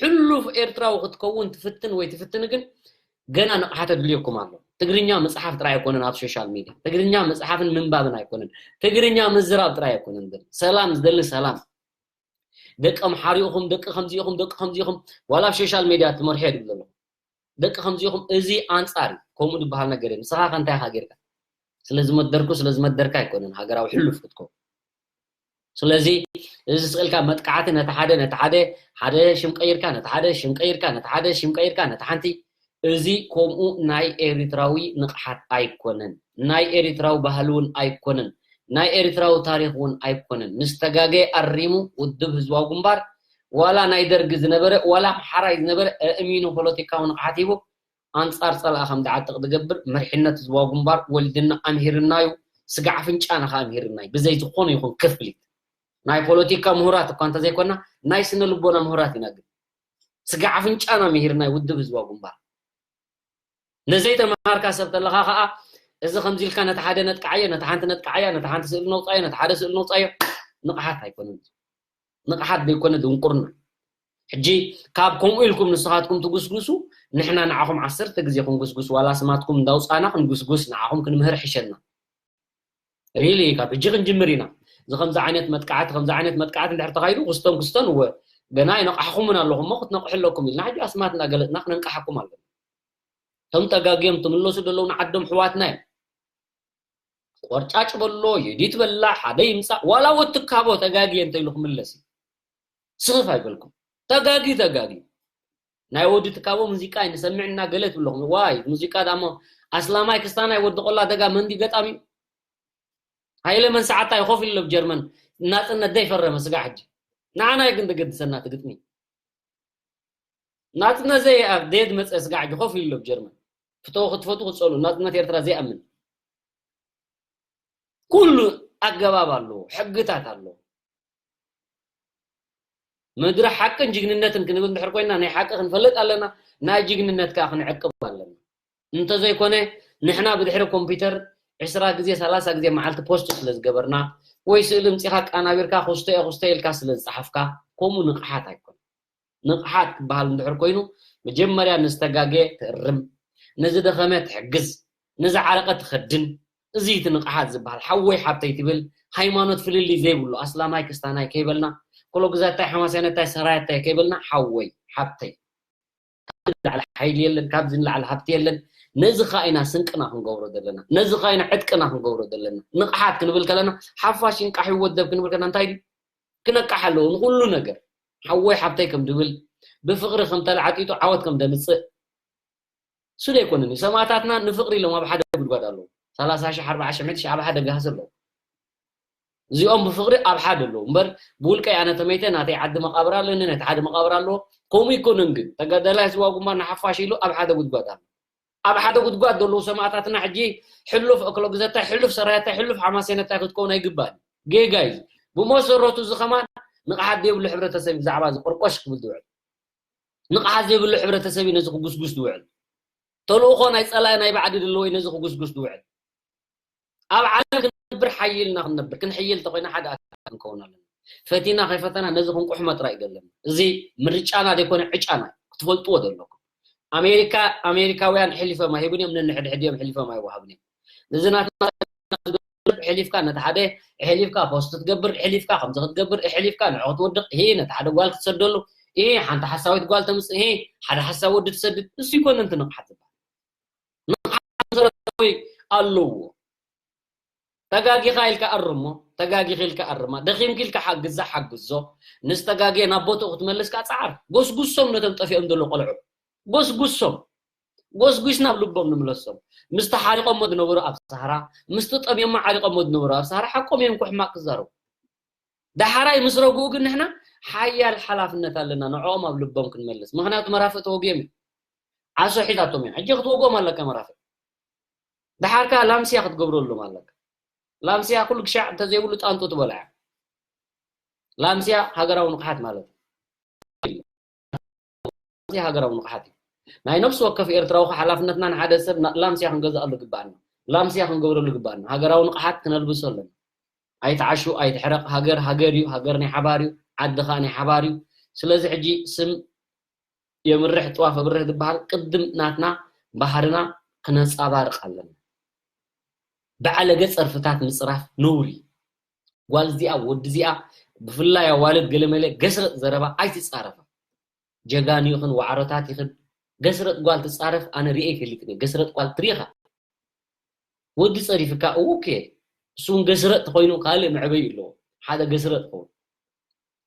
ሕሉፍ ኤርትራዊ ክትከውን ትፍትን ወይ ትፍትን ግን ገና ንቕሓት ኣድልየኩም ኣሎ ትግርኛ መፅሓፍ ጥራይ ኣይኮነን ኣብ ሶሻል ሚድያ ትግርኛ መፅሓፍን ምንባብን ኣይኮነን ትግርኛ ምዝራብ ጥራይ ኣይኮነን ሰላም ዝደሊ ሰላም ደቂ ኣምሓሪኡኹም ደቂ ከምዚኢኹም ደቂ ከምዚኢኹም ዋላ ኣብ ሶሻል ሜድያ ትመርሑ ድብል ዘለኹም ደቂ ከምዚኢኹም እዚ ኣንፃር እዩ ከምኡ ዝበሃል ነገር እዩ ንስኻ ከ እንታይ ኢኻ ጌርካ ስለዝመደርኩ ስለዝመደርካ ኣይኮነን ሃገራዊ ሕሉፍ ክትከውን ስለዚ እዚ ስቕልካ መጥቃዕቲ ነቲ ሓደ ነቲ ሓደ ሓደ ሽም ቀይርካ ነቲ ሓደ ሽም ቀይርካ ነቲ ሓደ ሽም ቀይርካ ነቲ ሓንቲ እዚ ከምኡ ናይ ኤሪትራዊ ንቕሓት ኣይኮነን ናይ ኤሪትራዊ ባህሊ እውን ኣይኮነን ናይ ኤሪትራዊ ታሪኽ እውን ኣይኮነን ምስ ተጋገየ ኣሪሙ ውድብ ህዝባዊ ግንባር ዋላ ናይ ደርጊ ዝነበረ ዋላ ኣምሓራይ ዝነበረ ኣእሚኑ ፖለቲካዊ ንቕሓት ሂቡ ኣንጻር ጸላኢ ከም ዝዓጥቕ ዝገብር መሪሕነት ህዝባዊ ግንባር ወሊድና ኣምሂርና እዩ ስጋዕ ኣፍንጫና ከኣ ኣምሂርና እዩ ብዘይ ዝኾነ ይኹን ክፍሊት ናይ ፖለቲካ ምሁራት እኳ እንተዘይኮና ናይ ስነ ልቦና ምሁራት ኢና ግን ስጋዕ ኣፍንጫና ምሂርና እዩ ውድብ ህዝባዊ ግንባር ነዘይተምሃርካ ሰብ ተለኻ ከዓ እዚ ከምዚ ኢልካ ነቲ ሓደ ነጥቅዓዮ ነቲ ሓንቲ ነጥቅዓያ ነቲ ሓንቲ ስእሊ ነውፃዮ ነቲ ሓደ ስእሊ ነውፃዮ ንቕሓት ኣይኮነን ንቕሓት ዘይኮነ ድንቁርና ሕጂ ካብ ከምኡ ኢልኩም ንስኻትኩም ትጉስጉሱ ንሕና ንዓኹም ዓሰርተ ግዜ ክንጉስጉስ ዋላ ስማትኩም እንዳውፃና ክንጉስጉስ ንዓኹም ክንምህር ሕሸና ሪሊ ካብ ሕጂ ክንጅምር ኢና እዚ ከምዚ ዓይነት መጥቃዕቲ ከምዚ ዓይነት መጥቃዕቲ እንድሕር ተኻይዱ ክስቶን ክስቶን እወ ገና ይነቕሓኹምን ኣለኹም እሞ ክትነቕሑ ኣለኩም ኢልና ሕጂ ኣስማት እንዳገለፅና ክነንቅሓኩም ኣለና እቶም ተጋግዮም ትምለሱ ዘለዉ ንዓዶም ሕዋትና እዮም ቆርጫጭ በሎ የዲት በላ ሓደ ይምፃእ ዋላ ወትካቦ ተጋግየ እንተኢሉ ክምለስ እዩ ስኽፍ ኣይበልኩም ተጋጊ ተጋጊ ናይ ወዲ ትካቦ ሙዚቃ ንሰምዕ እና ገለ ትብለኹም ዋይ ሙዚቃ ዳሞ ኣስላማይ ክስታናይ ወዲ ቆላ ደጋ መንዲ ገጣሚ ሃይለ መን ሰዓታ ይኾፍ ኢሎ ጀርመን ናጽነት ዘይፈረመ ስጋ ሕጂ ንዓና ግን ተገድሰና ትግጥሚ ናጽነት ዘይ ኣብ ደየት መጸ ስጋ ሕጂ ኮፍ ኢሎ ጀርመን ፍተው ክትፈቱ ክትጸሉ ናጽነት ኤርትራ ዘይኣምን ኩሉ ኣገባብ ኣለዎ ሕግታት ኣለዎ ምድሪ ሓቅን ጅግንነትን ክንብል እንድሕር ኮይና ናይ ሓቂ ክንፈልጥ ኣለና፣ ናይ ጅግንነት ከዓ ክንዕቅብ ኣለና። እንተዘይኮነ ንሕና ብድሕሪ ኮምፒውተር ዕስራ ግዜ ሰላሳ ግዜ መዓልቲ ፖስት ስለ ዝገበርና ወይ ስእሊ ምፂኻ ቃናቢርካ ክስቶ እየ ክስቶ ኢልካ ስለ ዝፀሓፍካ ከምኡ ንቕሓት ኣይኮነ። ንቕሓት ክበሃል እንድሕር ኮይኑ መጀመርያ ንዝተጋገየ ትእርም፣ ንዝደኸመ ትሕግዝ፣ ንዝዓረቐ ትኸድን። እዚ እቲ ንቕሓት ዝበሃል ሓወይ ሓብተይ ትብል ሃይማኖት ፍልልይ ዘይብሉ ኣስላማይ ክስታናይ ከይበልና ኮሎግዛታይ ሓማስያነታይ ሰራየታይ ከይበልና ሓወይ ሓብተይ ንላዕሊ ሓይሊ የለን፣ ካብዚ ንላዕሊ ሃብቲ የለን። ነዚ ኸዓ ኢና ስንቅና ክንገብሮ ዘለና፣ ነዚ ኸዓ ኢና ዕጥቅና ክንገብሮ ዘለና። ንቕሓት ክንብል ከለና ሓፋሽ ይንቃሕ ይወደብ ክንብል ከለና እንታይ ድዩ? ክነቃሕ ኣለዎ ንኹሉ ነገር። ሓወይ ሓብተይ ከም ድብል ብፍቕሪ ከም ተላዓጢጡ ዓወት ከም ደምፅእ እሱ ዘይኮነን እዩ። ሰማእታትና ንፍቕሪ ኢሎም ኣብ ሓደ ጉድጓድ ኣለዉ። ሰላሳ ሺሕ ኣርባዓ ሺሕ ምእቲ ሺሕ ኣብ ሓደ ጋህሲ ኣለዉ። እዚኦም ብፍቕሪ ኣብ ሓደ ኣለዉ እምበር ብውልቀይ ኣነ ተመይተ ናተይ ዓዲ መቓብር ኣለኒ ነቲ ሓደ መቓብር ኣለዎ። ከምኡ ይኮነን ግን ተጋዳላይ ዝዋ ጉንባር ንሓፋሽ ኢሉ ኣብ ሓደ ጉድጓድ ኣሎ። ኣብ ሓደ ጉድጓድ ዘለዉ ሰማእታትና ሕጂ ሕሉፍ እክሎ ግዘታይ ሕሉፍ ሰራየታይ ሕሉፍ ሓማሴነታይ ክትከውን ኣይግባእን። ጌጋ እዩ። ብመሰረቱ እዚ ከማን ንቕሓት ዘይብሉ ሕብረተሰብ እዩ ብዛዕባ እዚ ቆርቆሽ ክብል ዝውዕል። ንቕሓት ዘይብሉ ሕብረተሰብ እዩ ነዚ ክጉስጉስ ዝውዕል። ተልእኾ ናይ ጸላኢ ናይ ባዕዲ ድለዎ እዩ ነዚ ክጉስጉስ ዝውዕል። ኣብ ዓለም ክንነብር ሓይልና ክንነብር ክንሕይል እንተኮይና ሓደ ኣካል ክንከውን ኣለና። ፈቲና ከይፈተና ነዚ ክንቁሕሞ ጥራይ እዩ ዘለና። እዚ ምርጫና ዘይኮነ ዕጫና እዩ። ክትፈልጥዎ ዘለኩም። ኣሜሪካ ኣሜሪካውያን ሕሊፎም ኣይህቡን እዮም፣ ነንሕድሕድ እዮም ሕሊፎም ኣይወሃቡን እዮም። ነዚ ናትና ሕሊፍካ ነቲ ሓደ ሕሊፍካ ፖስት ክትገብር ሕሊፍካ ከምዚ ክትገብር ሕሊፍካ ንዑ ክትወድቕ ይሄ ነቲ ሓደ ጓል ክትሰደሉ ይሄ ሓንቲ ሓሳዊት ጓል ተምፅእ ይሄ ሓደ ሓሳብ ወዲ ትሰድድ እሱ ይኮነ እንትንቕሓት ዝበሃል ንቕሓት መሰረታዊ ኣለዎ። ተጋጊኻ ኢልካ ኣርሞ፣ ተጋጊኺ ኢልካ ኣርማ፣ ደኺምኪ ኢልካ ሓግዛ ሓግዞ፣ ንዝተጋገየ ናብ ቦትኡ ክትመልስ ከዓ ፃዓር። ጎስጉሶም ነቶም ጠፊኦም ዘለዉ ቆልዑ። ጎስጉሶም። ጎስጒስና ኣብ ልቦም ንምለሶም። ምስቲ ሓሪቖሞ ዝነበሩ ኣብ ሰሃራ፣ ምስቲ ጠምዮሞ ዓሪቖሞ ዝነበሩ ኣብ ሰሃራ ሓቆም እዮም እኮ ሕማቕ ክዛረቡ። ዳሕራይ ምስ ረግኡ ግን ንሕና ሓያል ሓላፍነት ኣለና ንዕኦም ኣብ ልቦም ክንመልስ። ምኽንያቱ መራፍእ ተወግዮም እዮም። ዓሶ ሒዛቶም እዮም። ሕጂ ክትወግኦም ኣለካ መራፍእ። ደሓር ከኣ ላምስያ ክትገብረሎም ኣለካ። ላምስያ ኩሉ ግሻዕ እንተዘይብሉ ጣንጡ ትበልዓ። ላምስያ ሃገራዊ ንቕሓት ማለት እዩ። እዚ ሃገራዊ ንቕሓት እዩ። ናይ ነፍሲ ወከፍ ኤርትራዊ ከኣ ሓላፍነትና ንሓደ ሰብ ና- ላምስያ ክንገዝኣሉ ይግባኣና። ላምስያ ክንገብረሉ ይግባኣና። ሃገራዊ ንቕሓት ክነልብሶ ኣለና። ኣይትዓሹ፣ ኣይትሕረቕ። ሃገር ሃገር እዩ። ሃገር ናይ ሓባር እዩ። ዓዲ ከኣ ናይ ሓባር እዩ። ስለዚ ሕጂ ስም የምርሕ ጥዋፍ ኣብርህ ዝበሃል ቅድም ናትና ባህርና ክነንጸባርቕ ኣለና። በዓለገ ጸርፍታት ምጽራፍ ነውሪ። ጓል እዚኣ ወዲ እዚኣ ብፍላይ ኣዋልድ ገለመለ ገስረጥ ዘረባ ኣይትጻረፋ። ጀጋኑ ይኽን ዋዕሮታት ይኽን ገስረጥ ጓል ትጻረፍ ኣነ ሪኤ ይፈልጥን እየ። ገስረጥ ጓል ትሪኢኻ ወዲ ጸሪፍካ ኦኬ እሱ እውን ገስረጥ ተኾይኑ ካልእ መዕበይ ኣለዎ ሓደ ገስረጥ ኸውን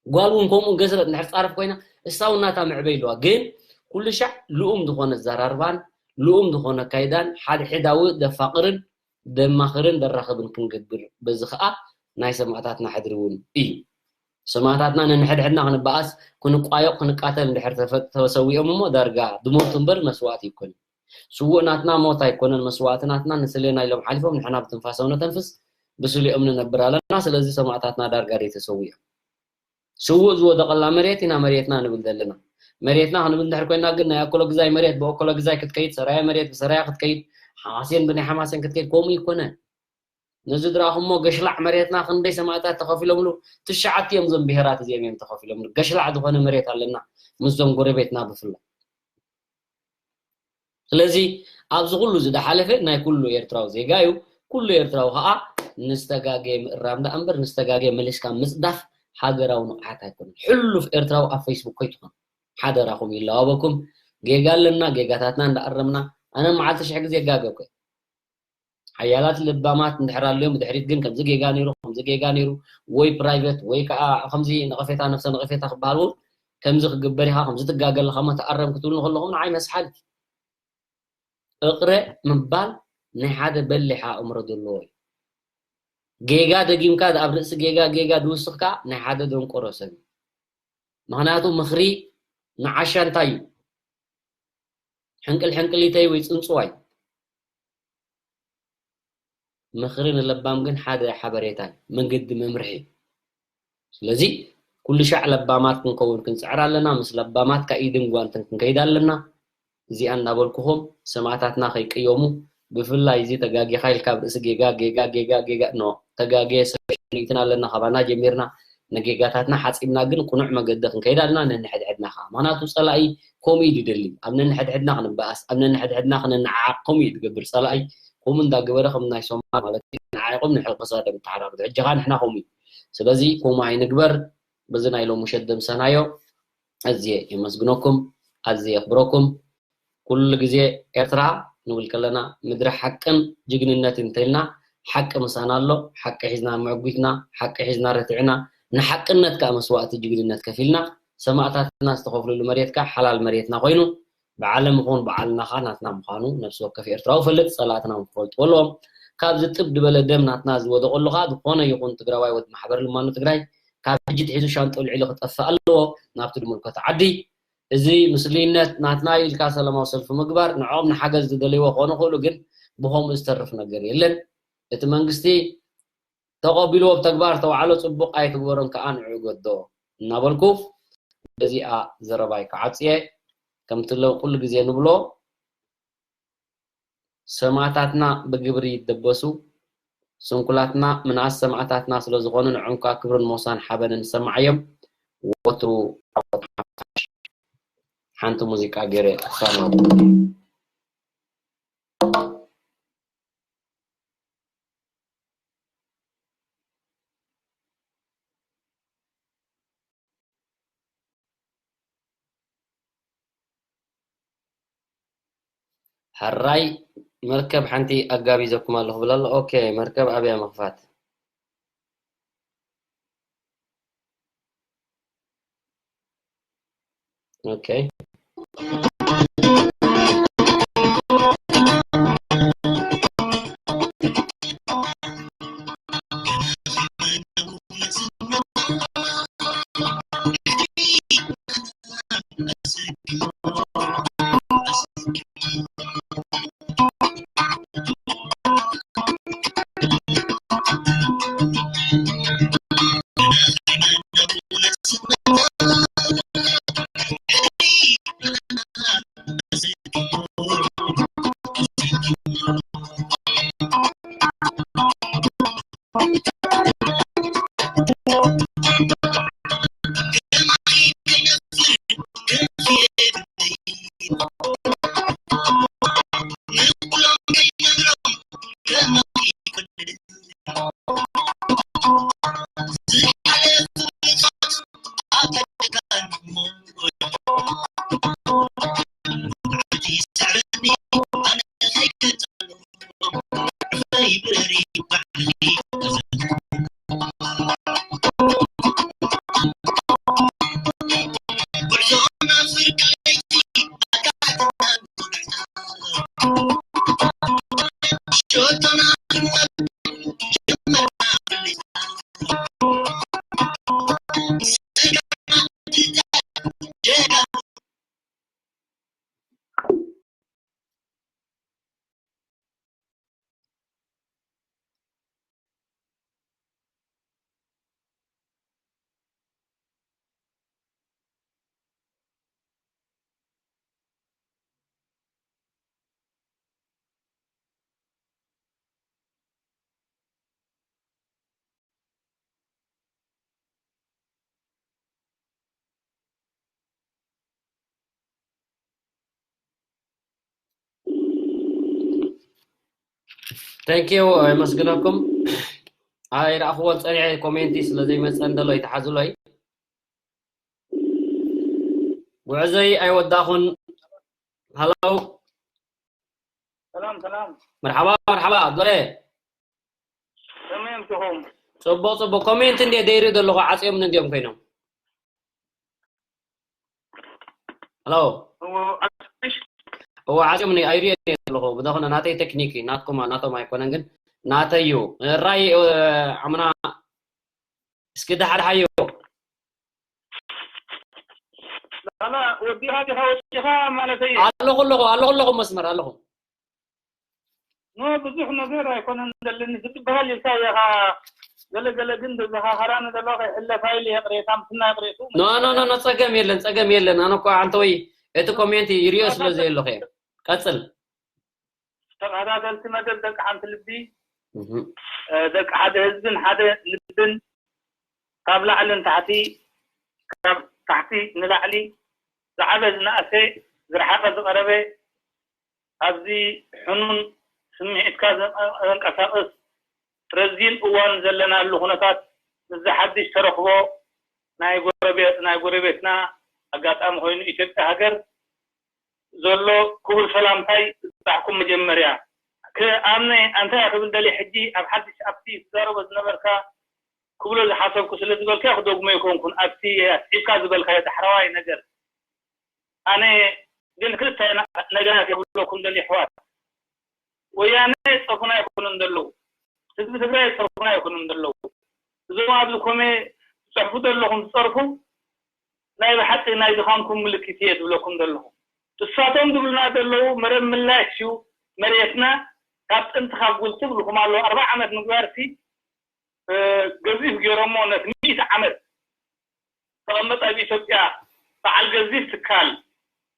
ጓል እውን ከምኡ ገስረጥ እንድሕር ጻረፍ ኮይና እሳ እውን ናታ መዕበይ ኣለዋ ግን ኩሉ ሻዕ ልኡም ዝኾነ ዘራርባን ልኡም ዝኾነ ካይዳን ሓድሕዳዊ ደፋቕርን ደማኽርን ደራኽብን ክንገብር በዚ ኸኣ ናይ ሰማእታትና ሕድሪ እውን እዩ ሰማእታትና ነንሕድሕድና ክንበኣስ ክንቋየቕ ክንቃተል እንድሕር ተፈ- ተሰዊኦም እሞ ዳርጋ ድሞቱ እምበር መስዋእቲ ይኮን ስዉእ ናትና ሞት ኣይኮነን መስዋእቲ ናትና ንስሌና ኢሎም ሓሊፎም ንሕና ብትንፋሶም ነተንፍስ ብስሊኦም ንነብር ኣለና ስለዚ ሰማእታትና ዳርጋ ደይ ተሰዊኦም ስዉእ ዝወደቐላ መሬት ኢና መሬትና ንብል ዘለና መሬትና ክንብል እንድሕር ኮይና ግን ናይ ኣኮሎ ግዛይ መሬት ብኣኮሎ ግዛይ ክትከይድ ሰራየ መሬት ብሰራያ ክትከይድ ሓማሴን ብናይ ሓማሴን ክትከይድ ከምኡ ይኮነ ነዚ ዝረኣኹሞ ገሽላዕ መሬትና ክንደይ ሰማእታት ተኸፊሎምሉ ትሽዓተ እዮም እዞም ብሄራት እዚኦም እዮም ተኸፊሎምሉ ገሽላዕ ዝኾነ መሬት ኣለና ምስዞም ጎረቤትና ብፍላይ ስለዚ ኣብዚ ኩሉ ዝደሓለፈ ናይ ኩሉ ኤርትራዊ ዜጋ እዩ ኩሉ ኤርትራዊ ከዓ ንዝተጋገየ ምእራም ደኣ እምበር ንዝተጋገየ መሊስካ ምፅዳፍ ሃገራዊ ንቕሓት ኣይኮነን ሕሉፍ ኤርትራዊ ኣብ ፌስቡክ ከይትኾኑ ሓደራኹም ይለዋወኩም ጌጋ ኣለና ጌጋታትና እንዳኣረምና ኣነ መዓልቲ ሽሕ ግዜ ይጋገብ ሓያላት ለባማት እንድሕር ኣልዮም ብድሕሪት ግን ከምዚ ጌጋ ነይሩ ከምዚ ጌጋ ነይሩ ወይ ፕራይቨት ወይ ከዓ ከምዚ ነቐፌታ ነፍሰ ነቐፌታ ክበሃል እውን ከምዚ ክግበር ኢኻ ከምዚ ትጋገ ኣለኻ እሞ ተኣረም ክትብሉ ከለኹም ንዓይ መስሓል እዩ እቕረ ምባል ናይ ሓደ በሊሕ ኣእምሮ ዘለዎ እዩ ጌጋ ደጊምካ ኣብ ርእሲ ጌጋ ጌጋ ዝውስኽ ከዓ ናይ ሓደ ደንቆሮ ሰብ እዩ ምኽንያቱ ምኽሪ ንዓሻ እንታይ እዩ ሕንቅል ሕንቅሊተይ ወይ ፅንፅዋይ ምኽሪ ንለባም ግን ሓደ ሓበሬታ መንገዲ መምርሒ ስለዚ ኩሉ ሻዕ ለባማት ክንከውን ክንጽዕር ኣለና። ምስ ለባማት ከኣ ኢድን ጓንትን ክንከይድ ኣለና። እዚኣ እናበልኩኹም ሰማእታትና ከይቅየሙ፣ ብፍላይ እዚ ተጋጊኻ ኢልካ ኣብ ርእሲ ጌጋ ጌጋ ጌጋ ጌጋ ኖ ተጋግየ ሰብ ሽንትን ኣለና ካባና ጀሚርና ንጌጋታትና ሓጺብና ግን ቅኑዕ መገዲ ክንከይድ ኣለና። ነንሕድሕድና ከዓ ምክንያቱ ጸላኢ ከምኡ እዩ ዝደሊ። ኣብ ነንሕድሕድና ክንበኣስ ኣብ ነንሕድሕድና ክንነዓዓቕ ከምኡ እዩ ዝገብር ጸላኢ። ከምኡ እንዳገበረ ከም ናይ ሶማል ማለት እዩ ንዓይቆም ንሕልቅሳ ደምተሓራርዱ ሕጂ ከዓ ንሕና ከምኡ እዩ። ስለዚ ከምኡ ኣይንግበር። በዚ ናይ ሎሚ ምሸት ደምሰናዮ። ኣዝየ የመስግነኩም፣ ኣዝየ የኽብረኩም። ኩሉ ግዜ ኤርትራ ንብል ከለና ምድሪ ሓቅን ጅግንነትን እንተኢልና ሓቂ ምሳና ኣሎ። ሓቂ ሒዝና ምዕጒትና፣ ሓቂ ሒዝና ረቲዕና፣ ንሓቅነት ከዓ መስዋእቲ ጅግንነት ከፊልና ሰማእታትና ዝተኸፍልሉ መሬት ከዓ ሓላል መሬትና ኮይኑ ብዓለም ይኹን ብዓልና ከዓ ናትና ምዃኑ ነፍሲ ወከፍ ኤርትራዊ ፈልጥ፣ ጸላእትና ክፈልጥዎ ኣለዎም። ካብዚ ጥብ ዝበለ ደም ናትና ዝወደቐሉ ከዓ ዝኾነ ይኹን ትግራዋይ ወዲ ማሕበር ልማኖ ትግራይ ካብ ሕጂ ትሒዙ ሻንጥኡ ኣልዒሉ ክጠፍእ ኣለዎ ናብቲ ዝምልከቶ ዓዲ። እዚ ምስሉይነት ናትና እዩ ኢልካ ሰላማዊ ሰልፊ ምግባር ንዕኦም ንሓገዝ ዝደልይዎ ክኾኑ ይኽእሉ፣ ግን ብኸምኡ ዝተርፍ ነገር የለን። እቲ መንግስቲ ተቐቢልዎ ብተግባር ተውዓሎ ጽቡቕ ኣይትግበሮን ከኣ ንዕኡ ገዶ እናበልኩ በዚኣ ዘረባይ ክዓጽየ። ከምቲ ለው ኩሉ ግዜ ንብሎ ሰማእታትና ብግብሪ ይደበሱ። ስንኩላትና ምንኣስ ሰማእታትና ስለ ዝኾኑ ንዕኦም ከኣ ክብርን ሞሳን ሓበንን ይሰማዓዮም። ወትሩ ዓወት ሓፋሽ። ሓንቲ ሙዚቃ ገይረ ክሳብ ሕራይ መርከብ ሓንቲ ኣጋቢዘኩም ኣለኹ ብላ ኣሎ። ኦኬ መርከብ ኣብያ ምኽፋት። ኦኬ። Thank you የመስግነኩም። ኣይረኣኽዎን ጸኒዐ ኮሜንቲ ስለ ዘይመጸን ዘሎ ይተሓዝሎይ። ጉዕዞይ ኣይወዳኹን። ሃሎ ሰላም ሰላም። መርሓባ መርሓባ ዶሬ። ከመይ ኣምሲኹም? ጽቡቕ ጽቡቕ። ኮሜንት እንዴ ደይሪ ዘለኹ ዓጽዮም እንዲኦም ኮይኖም። ሃሎ። እዎ ዓጽዮምሽ? እዎ ዓጽዮም እኒ ኣይሪኦ ዘለኹ ብደኹነ ናተይ ቴክኒክ እዩ ናትኩም ናቶም ኣይኮነን ግን ናተይ እዩ። ራይ ዓምና እስኪ ደሓድሓዮ። ላላ ወዲኻ ዲኻ ወዲኻ ማለተይ ኣለኹ ኣለኹ ኣለኹ ኣለኹ መስመር ኣለኹ። ኖ ብዙሕ ነገር ኣይኮነን ዘለኒ ክትበሃል ኢልካ ኢኻ። ገለ ገለ ግን ዘዘኻኸራኒ ዘሎ ከይሕለፋ ኢሉ የቕሬታ ምስና ይቕሬቱ። ኖ ኖ ኖ ኖ፣ ጸገም የለን፣ ጸገም የለን። ኣነ እኮ ኣንተ ወይ እቲ ኮሜንት ይሪኦ ስለ ዘየለኹ እየ። ቀጽል። ተኸታተልቲ መደብ ደቂ ሓንቲ ልቢ፣ ደቂ ሓደ ህዝብን ሓደ ልብን፣ ካብ ላዕልን ታሕቲ፣ ካብ ታሕቲ ንላዕሊ፣ ዝዓበ ዝነኣሰ፣ ዝረሓቐ ዝቐረበ፣ ኣብዚ ሕኑን ስምዒትካ ዘንቀሳቕስ ረዚን እዋን ዘለናሉ ኩነታት፣ ምስዚ ሓድሽ ተረኽቦ ናይ ጎረቤትና ኣጋጣሚ ኮይኑ ኢትዮጵያ ሃገር ዘሎ ክቡር ሰላምታይ ዝብጻሕኩም። መጀመርያ ክኣምነ ኣንታይ ክብል ደልየ፣ ሕጂ ኣብ ሓድሽ ኣብቲ ትዛረቦ ዝነበርካ ክብሎ ዝሓሰብኩ ስለ ዝበልካዮ ክደግሞ ኣይኮንኩን። ኣብቲ ኣስዒብካ ዝበልካዮ ዳሕረዋይ ነገር ኣነ ግን ክልተ ነገራት ክብለኩም ደልየ ኣሕዋት። ወያነ ጸርፉና ኣይኮኑን ዘለዉ፣ ህዝቢ ትግራይ ጸርፉና ኣይኮኑን ዘለዉ። እዞም ኣብዚ ኮሜ ትጽሕፉ ዘለኹም ትጸርፉ ናይ ብሓቂ ናይ ድኻምኩም ምልክት እየ ዝብለኩም ዘለኹ። እሳቶም ዝብሉና ዘለዉ መረብ ምላሽ እዩ፣ መሬትና ካብ ጥንቲ ካብ ጉል ትብልኹም ኣለዉ። ኣርባዓ ዓመት ምግባርሲ ገዚፍ ገይሮሞ ነቲ ሚእቲ ዓመት ተቐመጠ ኣብ ኢትዮጵያ በዓል ገዚፍ ትካል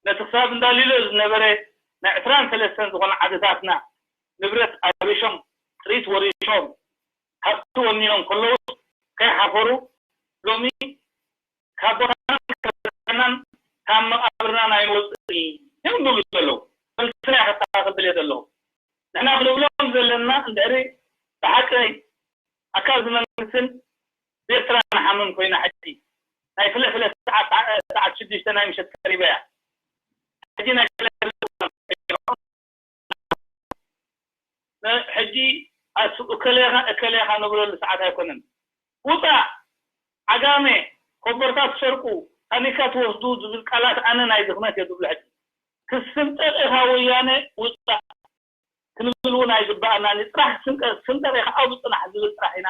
ነቲ ክሳብ እንዳሊሎ ዝነበረ ናይ ዕስራን ሰለስተን ዝኾነ ዓድታትና ንብረት ኣቢሾም ጥሪት ወሪሾም ሃብቲ ወኒኖም ከለዉ ከይሓፈሩ ሎሚ ካብ ቦታናን ካብ መቃብርናን ኣይንወፅእን እዮም ዝብሉ ዘለዉ። መልስና ከስተኻኽል ድልየ ዘለዉ ንሕና ክንብሎም ዘለና እንድሕሪ ብሓቂ ኣካል እዚ መንግስትን ብኤርትራ ንሓምም ኮይና ሕጂ ናይ ፍለ ፍለ ሰዓት ሰዓት ሽዱሽተ ናይ ምሸት ቀሪባ እያ። ሕጂ ናይ ፍለ ፍለ ሕጂ ኣሱ እከሌኻ እከሌኻ ንብለሉ ሰዓት ኣይኮነን። ውፃእ ዓጋመ ኮበርታ ትሰርቁ ታኒካ ትወስዱ ዝብል ቃላት ኣነ ናይ ድኽመት እየ ዝብሎ። ሕጂ ክስንጠቕ ኢኻ ወያነ ውፃእ ክንብል እውን ኣይግባኣናን እዩ። ጥራሕ ስንጠቕ ኢኻ ኣብኡ ፅናሕ ዝብል ጥራሕ ኢና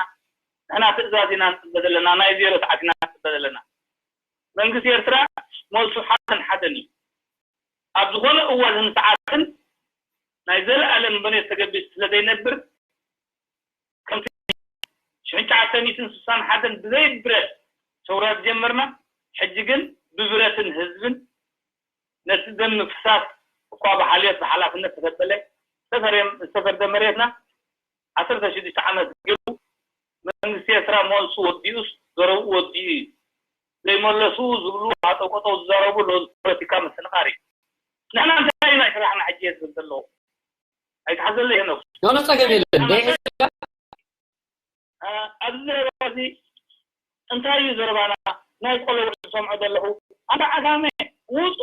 ንሕና ትእዛዝ ኢና ንፅበ ዘለና፣ ናይ ዜሮ ሰዓት ኢና ንፅበ ዘለና። መንግስቲ ኤርትራ መልሱ ሓደን ሓደን እዩ። ኣብ ዝኾነ እዋንን ሰዓትን ናይ ዘለኣለም በኔት ተገቢት ስለ ዘይነብር ከምቲ ሽሕን ትሽዓተ ሚእትን ስሳን ሓደን ብዘይ ብረት ሰውራ ዝጀመርና ሕጂ ግን ብብረትን ህዝብን ነቲ ደም ምፍሳስ እኳ ብሓልዮት ብሓላፍነት ተፈበለ ዝተፈረም ዝተፈርደ መሬትና ዓሰርተ ሽዱሽተ ዓመት ገይሩ መንግስቲ ኤርትራ መልሱ ወዲኡስ ዘረብኡ ወዲኡ እዩ ዘይመለሱ ዝብሉ ሃጠው ቀጠው ዝዛረቡ ኣለዉ። ፖለቲካ ምስትንቓር እዩ። ንሕና እንታይ ኢና ስራሕና ሕጂ እየ ዝብል ዘለኹ ኣይትሓዘለ ይህነው ኖኖ ጸገም የለን ደይ ኣብዚ ዘረባ እዚ እንታይ እዩ ዘረባና? ናይ ቆለውዕ ዝሰምዖ ዘለኹ ኣንታ ዓጋመ ውፁ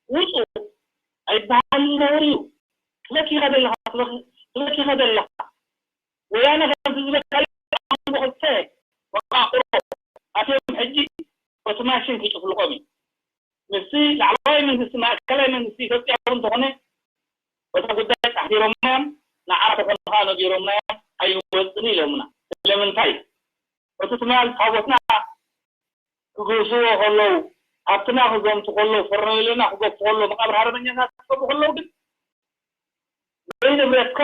ውፁ ኣይበሃል ነውር እዩ። ትበኪኻ ዘለኻ ትበኪኻ ዘለኻ ወያነ ከምቲ ዝበልካዮ ኣንቦ ክልተ ወቃቁሮ ኣትዮም ሕጂ በቲ ማሽን ክጭፍልቆም እዩ። ምስቲ ላዕለዋይ መንግስቲ ማእከላይ መንግስቲ ኢትዮጵያ እውን እንተኾነ በታ ጉዳይ ኣሕዲሮምና እዮም። ንዓ ተኾኑ ከዓ ነጊሮምና እዮም ኣይወፅን ኢሎምና። ስለምንታይ እቲ ትማል ታቦትና ክግህስዎ ከለዉ ሃብትና ክዘምቱ ከለዉ ፈርነው ኢለና ክገፉ ከለዉ መቃብር ሃረመኛታት ክገቡ ከለዉ ግን ወይ ንብረትካ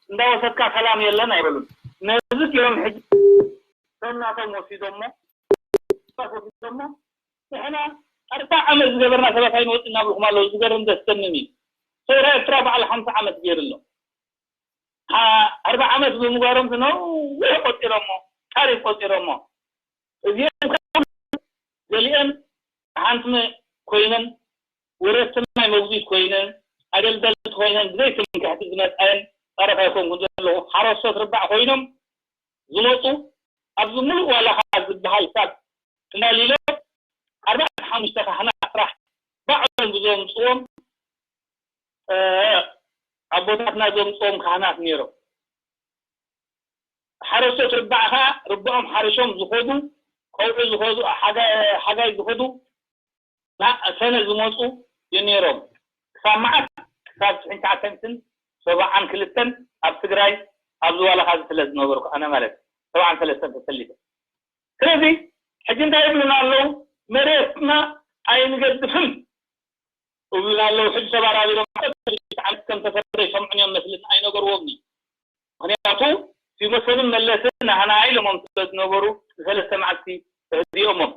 እንዳወሰድካ ሰላም የለን ኣይበሉን። ነዚ ገይሮም ሕጂ ሰናቶም ወሲዶሞ ወሲዶሞ ንሕና ኣርባዓ ዓመት ዝገበርና ሰባት ኣይንወፅእ እናብልኩም ኣለዉ። ዝገርም ዘስደምም እዩ። ሰውራ ኤርትራ በዓል ሓምሳ ዓመት ገይሩ ኣሎ። ኣርባዓ ዓመት ብምግባሮም ነዊሕ ቆፂሮሞ ታሪክ ቆፂሮሞ እዚኦም ገሊኦም ሓንቲ ኮይነን ወረስቲ ናይ መጉዚት ኮይነን ኣገልገልቲ ኮይነን ብዘይ ትምክሕቲ ዝመፀአን ፃረፍ ኣይኮንኩን ዘለኹ ሓረስቶት ርባዕ ኮይኖም ዝመፁ ኣብዚ ሙሉእ ዋላኻ ዝበሃል ካብ እንዳሊሎ ኣርባዕተ ሓሙሽተ ካህናት ጥራሕ ባዕሎም ብዘምፅዎም ኣቦታትና ዘምፅዎም ካህናት ነይሮም። ሓረስቶት ርባዕ ከዓ ርባኦም ሓሪሾም ዝኸዱ፣ ቀውዒ ዝኸዱ፣ ሓጋይ ዝኸዱ፣ ሰነ ዝመፁ እዮም ነይሮም። ክሳብ መዓስ? ክሳብ ሽሕን ትሽዓተን ሰብዓን ክልተን ኣብ ትግራይ ኣብዚ ዋላኻ እዚ ስለ ዝነበርኩ ኣነ ማለት ሰብዓን ሰለስተን ተሰሊፈ። ስለዚ ሕጂ እንታይ ይብሉና ኣለዉ? መሬትና ኣይንገድፍን ይብሉና ኣለዉ። ሕጂ ተባራቢሮም ዓመት ከም ተፈረደ ይሰምዑን እዮም መስልን ኣይነገርዎም እዩ። ምክንያቱ ቲሞሰንን መለስን ናህና ኢሎሞም ስለ ዝነበሩ ንሰለስተ መዓልቲ ተህዚኦሞም።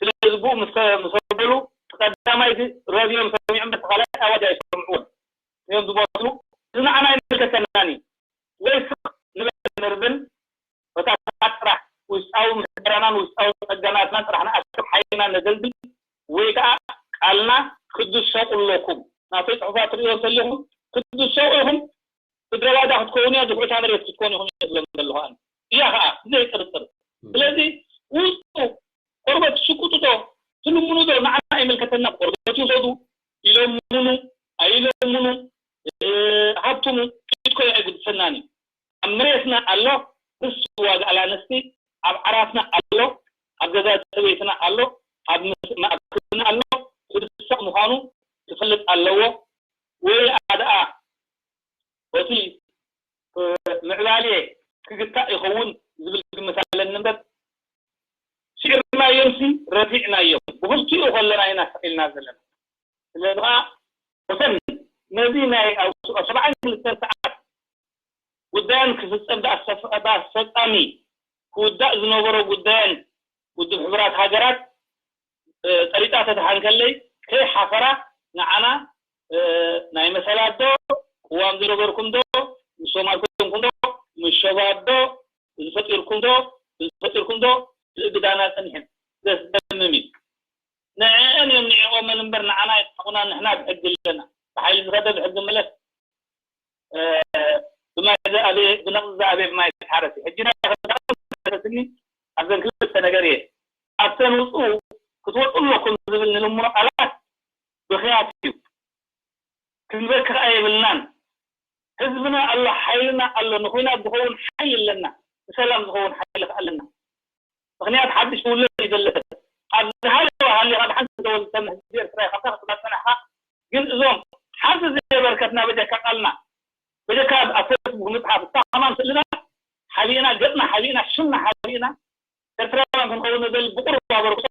ስለዚ ብኡ ምስ ምስ ኣበሉ ቀዳማይቲ ረድዮም ሰሚዖም በቲ ካልኣይ ኣዋጅ ኣይሰምዕዎን እዮም ዝመስሉ። እዚ ንዓና ኣይምልከተናን እዩ። ወይ ስቕ ንበል ንርብን በታ ጥራሕ ውሽጣዊ ምሕደራናን ውሽጣዊ ጸገማትናን ጥራሕ ንኣክብ ሓይልና ነገልግል ወይ ከኣ ቃልና ክትድሰቑ ኣለኩም። ናተይ ጽሑፋት ትርእዮ እንተለኹም ክትድሰቑ ኢኹም። ምድረ ባዳ ክትከውን እያ፣ ዝሑታ መሬት ክትኮን ኢኹም እየ ዝብሎም ዘለኹ ኣነ። እያ ከኣ ብዘይ ጥርጥር። ስለዚ ውስጡ ቆርበት ትሽቁጡ ዶ ትልምኑ ዶ ንዓና ኣይምልከተና። ቆርበት ይውሰዱ፣ ይለምኑ ኣይለምኑ፣ እ፣ ሃብትሙ ኢድ ኮይ ኣይጉድፈናን እዩ። ኣብ መሬትና ኣሎ ርሱ ዋጋ ኣላነስቲ፣ ኣብ ዓራትና ኣሎ፣ ኣብ ገዛ ሰበይትና ኣሎ፣ ኣብ ምስ- ማእክልና ኣሎ። ክድሰቕ ምዃኑ ክፈልጥ ኣለዎ። ወይ ኣድኣ በቲ እ፣ ምዕባሌ ክግታእ ይኸውን ዝብል ግምት ኣለኒ እምበር፣ ስዒርናዮምሲ ረቲዕናዮም። ብኽልቲኡ ከለና ኢና ስቕ ኢልና ዘለና። ስለዚ ኸዓ እተን ነዚ ናይ ኣብ ኣብ ሰብዓን ክልተን ሰዓት ጉዳየን ክፍጸም ብኣሰፍ- ብኣስፈጻሚ ክውዳእ ዝነበሮ ጉዳየን ውድብ ሕቡራት ሃገራት እ፣ ጠሪጣ ተተሓንከለይ ከይሓፈራ ንዓና እ፣ ናይ መሰላት ዶ ቅዋም ዝነበርኩም ዶ ምስ ሶማል ኮይንኩም ዶ ምስ ሸባብ ዶ እዚ ፈጢርኩም ዶ እዚ ፈጢርኩም ዶ ዝእግዳና ጸኒሐን። ዘስደምም እዩ። ንዕአን እዮም ንዒቖመን እምበር ንዓና ይጥሕቑና። ንሕና ብሕጊ ኣለና፣ ብሓይሊ ዝኸደ ብሕጊ ምለስ። እ፣ ብማይ ዝኣበየ ብነቕጺ ዝኣበየ ብማይ ይትሓረስ እዩ። ሕጂ ናይ ተረስኒ ኣብዘን ክልተ ነገር እየ። ኣብተን ውፅኡ ክትወፁ ኣለኩም ዝብል ንልምኖ ቃላት ብኽያት እዩ። ክንበኪ ከኣ የብልናን። ህዝብና ኣሎ፣ ሓይልና ኣሎ፣ ንኹናት ዝኸውን ሓይሊ ኣለና፣ ንሰላም ዝኸውን ሓይሊ ከኣ ኣለና። ምኽንያት ሓድሽ ክውለድ እዩ ዘለበት። ኣብ ዝሃለወ ሃሊኻ ብሓንቲ ተወልድ ከም ህዝቢ ኤርትራ ኢኻ ክትመጽእ ጸኒሕካ። ግን እዞም ሓንቲ ዘየበርከትና በጀካ ቃልና፣ በጀካ ኣብ ፌስቡክ ምጽሓፍ፣ እታ ከማን ስእልና ሓቢእና፣ ገጽና ሓቢእና፣ ሽምና ሓቢእና፣ ኤርትራውያን ክንኸውን ንደሊ ብቁሩብ ኣበርክቶ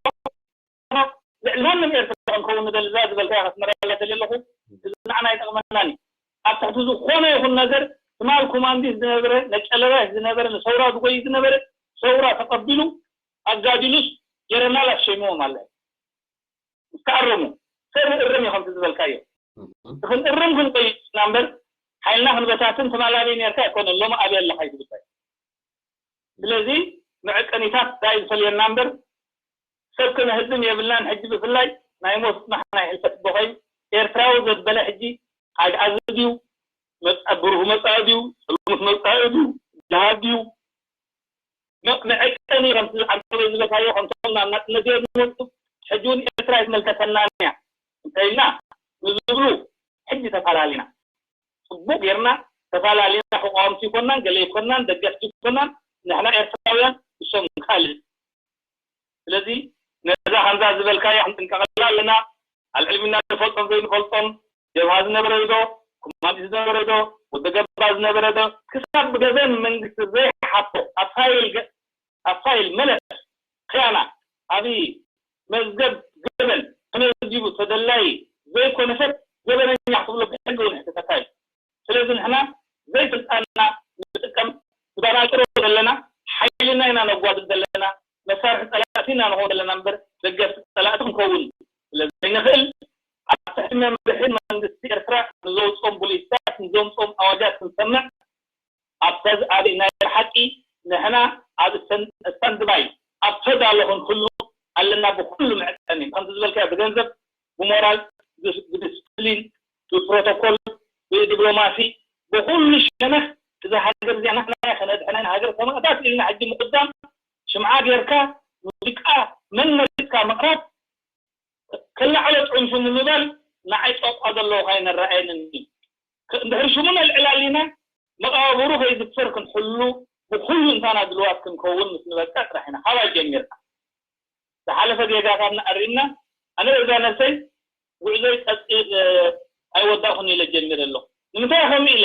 ልዕሊ ማንም ኤርትራ ክንከውን ንደሊ እዛ ዝበልካያ ከስመረላ ደልየ ኣለኹ። እዚ ንዓና ኣይጠቕመናን እዩ። ኣብ ትሕቲ ዝኾነ ይኹን ነገር ትማል ኮማንዲስ ዝነበረ፣ ነጨለባሽ ዝነበረ፣ ንሰውራ ዝጎይ ዝነበረ፣ ሰውራ ተቐቢሉ ኣጋዲሉስ ጀረናላት ሸይምዎም ኣለ። ዝተኣረሙ ሰብ እርም እዩ ከምቲ ዝበልካዮ። እቲ ክንእርም ክንቆይና እምበር ሓይልና ክንበታትን ትማል ኣበይ ነርካ ኣይኮነን፣ ሎሚ ኣበይ ኣለኻ እዩ ዝግባይ። ስለዚ መዐቀኒታት ዳይ ዝፈልየና እምበር ሰብ ከነህድም የብልናን። ሕጂ ብፍላይ ናይ ሞት ጽናሕ ናይ ሕልፈት ቦኸዩ ኤርትራዊ ዘበለ ሕጂ ኣግኣዚ ድዩ፣ መጻ- ብሩህ መጻኢ ድዩ፣ ጽልሙት መጻኢ ድዩ፣ ድሃ ድዩ፣ መ- መዐቀኒ ከምቲ ዓንተበ ዝበልካዮ ከምቶም ናብ ናጽነት እዮም ዝመጹ። ሕጂ እውን ኤርትራ ኣይትመልከተናን እያ እንተኢልና ንዝብሉ ሕጂ ተፈላለና። ጽቡቕ ጌርና ተፈላለና። ተቃወምቲ ይኮናን፣ ገለ ይኮናን፣ ደገፍቲ ይኮናን። ንሕና ኤርትራውያን፣ እሶም ካልእ። ስለዚ ነዛ ከምዛ ዝበልካያ ክንጥንቀቐላ ኣለና። ኣልዒልና ንፈልጦም ዘይንፈልጦም፣ ጀብሃ ዝነበረ ዶ፣ ኮማንዲስ ዝነበረ ዶ፣ ወዲ ገባ ዝነበረ ዶ፣ ክሳብ ብገበን መንግስቲ ዘይሓቶ ኣብ ፋይል ገ- ኣብ ፋይል መለስ፣ ክያና፣ ኣብ መዝገብ ገበን ተመዝጊቡ ተደላዪ ዘይኮነ ሰብ ገበነኛ ክትብሎ ብሕጊ እውን ይሕተተካ እዩ። ስለዚ ንሕና ዘይስልጣንና ንጥቀም፣ ንባናጭሮ ዘለና፣ ሓይልና ኢና ነጓድል ዘለና፣ መሳርሒ ጸላእቲ ኢና ንኸውን ዘለና እምበር ደገፍቲ ጸላእቲ ክንከውን ስለ ዘይንኽእል፣ ኣብ ትሕቲ መምርሒ መንግስቲ ኤርትራ ንዘውጽኦም ቡሊስታት፣ ንዘምጽኦም ኣዋጃት ክንሰምዕ፣ ኣብ ሰዝ ኣብ ናይ ሓቂ ንሕና ኣብ ስታን- ስታንድባይ ኣብ ተዳሎ ክንህሉ ኣለና። ብኩሉ መዕቀኒ ከምቲ ዝበልካዮ ብገንዘብ፣ ብሞራል፣ ብ- ብዲስፕሊን፣ ብፕሮቶኮል፣ ብዲፕሎማሲ፣ ብኩሉ ሸነኽ እዛ ሃገር እዚኣ ንሕና ከነድሕና ኢና። ሃገር ሰማእታት ኢልና ሕጂ ምቕዳም ሽምዓ ጌርካ ሙዚቃ መን መሪጽካ ምቕራብ ከላዕሎ ጥዑም ሽሙ ምባል ንዓይ ጦቋ ዘለዎ ከይንረኣየንን እዩ። ከ- እንድሕር ሽሙ ነልዕል ኣሊና መቓብሩ ከይዝፈር ክንሕሉ ብኩሉ እንታና ድልዋት ክንከውን ምስ ንበቅዕ ጥራሕ ኢና። ካባይ ጀሚርና ዝሓለፈ ጌጋታትና ኣሪምና ኣነ እዛ ነብሰይ ጉዕዞይ ቀጺል ኣይወዳእኹን ኢለ ጀሚረ ኣለኹ። ንምንታይ ከምኡ ኢለ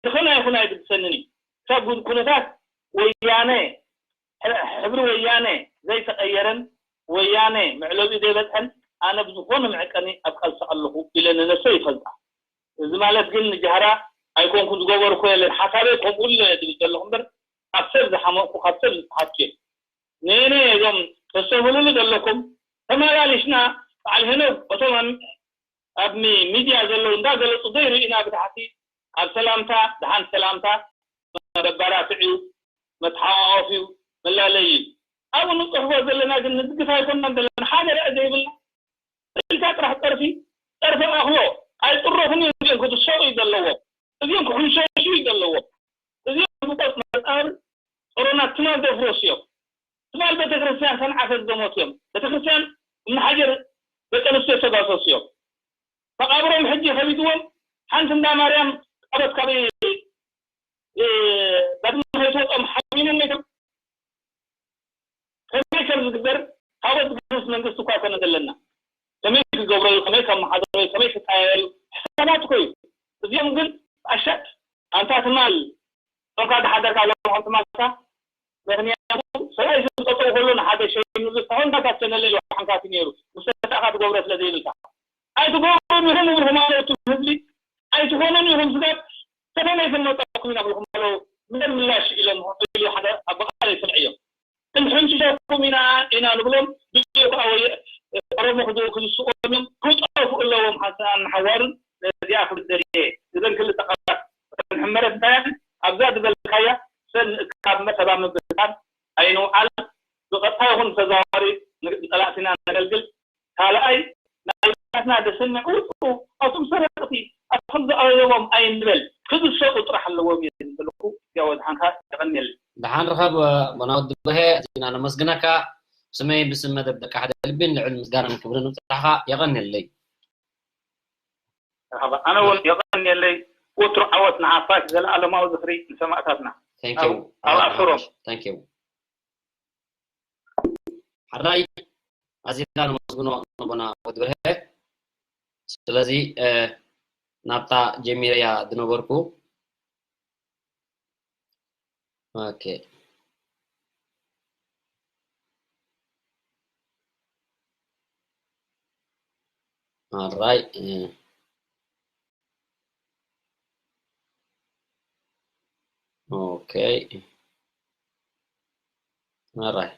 ዝኾነ ይኹን ኣይግድሰንን እዩ። ክሳብ ኩነታት ወያነ፣ ሕብሪ ወያነ ዘይተቐየረን ወያነ መዕለቢኡ ዘይበፅሐን ኣነ ብዝኾነ መዕቀኒ ኣብ ቃልሲ ኣለኹ ኢለ ንነብሰይ ይፈልጣ። እዚ ማለት ግን ንጃህራ ኣይኮንኩን ዝገበርኩ የለን፣ ሓሳበይ ከምኡ ኣሎ እየ ዝብል ዘለኹ እምበር፣ ካብ ሰብ ዝሓመቕኩ፣ ካብ ሰብ ዝተሓትኩ እየ። ነየነየ እዞም ተስተብህሉሉ ዘለኩም፣ ተመላሊስና በዓል ሄኖክ፣ እቶም ኣብ፣ ኣብ ሚ-፣ ሚድያ ዘለዉ እንዳገለጹ ዘይርኢና ብታሕቲ ኣብ ሰላምታ፣ ደሓን ሰላምታ፣ መበራትዒ እዩ፣ መተሓቋቆፊ እዩ፣ መላለዪ እዩ። ኣብኡ ንጽሕፎ ዘለና ግን ንድግፍ ኣይኮንናን ዘለና፣ ሓደ ርኣ ዘይብልና። ኢልካ ጥራሕ ጸርፊ፣ ጸርፊ ኣኽሎ፣ ኣይጥረፉን እዮም እዚኦም ክድሰቑ እዩ ዘለዎም። እዚኦም ክሕምሸሹ እዩ ዘለዎም። እዚኦም ዝቆጽ መጻብር ጸሮና ትማል ዘፍረሱ እዮም። ትማል ቤተክርስትያን ሰንዓፈ ዝደሞቱ እዮም። ቤተክርስትያን እምኒ ሓጀር ደቂ ኣንስትዮ ዝተጋሰሱ እዮም። መቃብሮም ሕጂ ከቢድዎም፣ ሓንቲ እንዳ ማርያም ቃበት ካብ፣ እ፣ ዳግማይ ከይትወጾም ሓሚሞም ነይቶም። ከመይ ከም ዝግበር ታቦት ዝግህስ መንግስቲ እኳ ኣይኮነ ዘለና። ከመይ ክገብሮ እዩ፣ ከመይ ከመሓድሮ እዩ፣ ከመይ ክቀያየር እዩ፣ ሕሳባት እኮ እዩ። እዚኦም ግን ኣሻት፣ ኣንታ ትማል፣ ጾምካ ዝሓደርካ ሎም ትማልካ፣ ምኽንያቱ ሰብኣይ ስም ጠጠው ከሎ ንሓደ ሸይኑ ዝስተኾን ካታ ቸነለ እዩ ሓንካፊ ነይሩ። ምስ ተጣእካ ትገብሮ ስለ ዘይብልካ። ኣይትገብሩን ኢኹም እብልኹም ኣለዉ፣ እቱም ህዝቢ። ኣይትኾኑን ኢኹም ስጋብ ተፈለይ ክንመጣኩም ኢና እብልኹም ኣለዉ። ምንም ምላሽ ኢሎም ኢሉ ሓደ ኣቦ ቃል ይስምዕ እዮም። ክንሕምሽሸኩም ኢና፣ ኢና ንብሎም። ብኡ ከዓ ወይ ኦሮሞ ክዝ-፣ ክዝስቆም እዮም። ክጠፍኡ ኣለዎም ሓንሳእን ንሓዋሩን። ነዚኣ ክብል ደልየ። እዘን ክልተ ቃላት እተን ሕመረት እንታይ እየን? ኣብዛ ዝበልካያ ሰን ካብ መሰባ ምብታን ኣይንውዓል። ብቐጥታ ይኹን ብተዘዋዋሪ ንጸላእትና ነገልግል። ካልኣይ፣ ናይ ናትና ደስምዕ ውጹ፣ ኣቱም ሰረቕቲ፣ ኣቱም ዝኣበቦም ኣይንበል። ክዝሰጡ ጥራሕ ኣለዎም እየ ዝብል ዘለኹ። ያው ድሓንካ የቐንየለይ። ደሓን ርኸብ፣ ኣቦና ወዲ ብርሄ፣ ኣዚና ነመስግነካ። ብስመይ ብስም መደብ ደቂ ሓደ ልቢን ልዑል ምስጋናን ክብርን ንብጻሕኻ። የቐንየለይ። መርሓባ። ኣነ እውን የቐንየለይ። ወትሩ ዓወት ንሓፋሽ፣ ዘለኣለማዊ ዝኽሪ ንሰማእታትና። Thank you። ኣብ፣ ኣብ ኣሰሮም። Thank you። ሓራይ ኣዚና ነመስግኖ ነቦና ወዲ ብርሀ። ስለዚ፣ እ፣ ናብታ ጀሚረያ ዝነበርኩ። ኦኬ። ኣራይ፣ እ፣ ኦኬ። ኣራይ።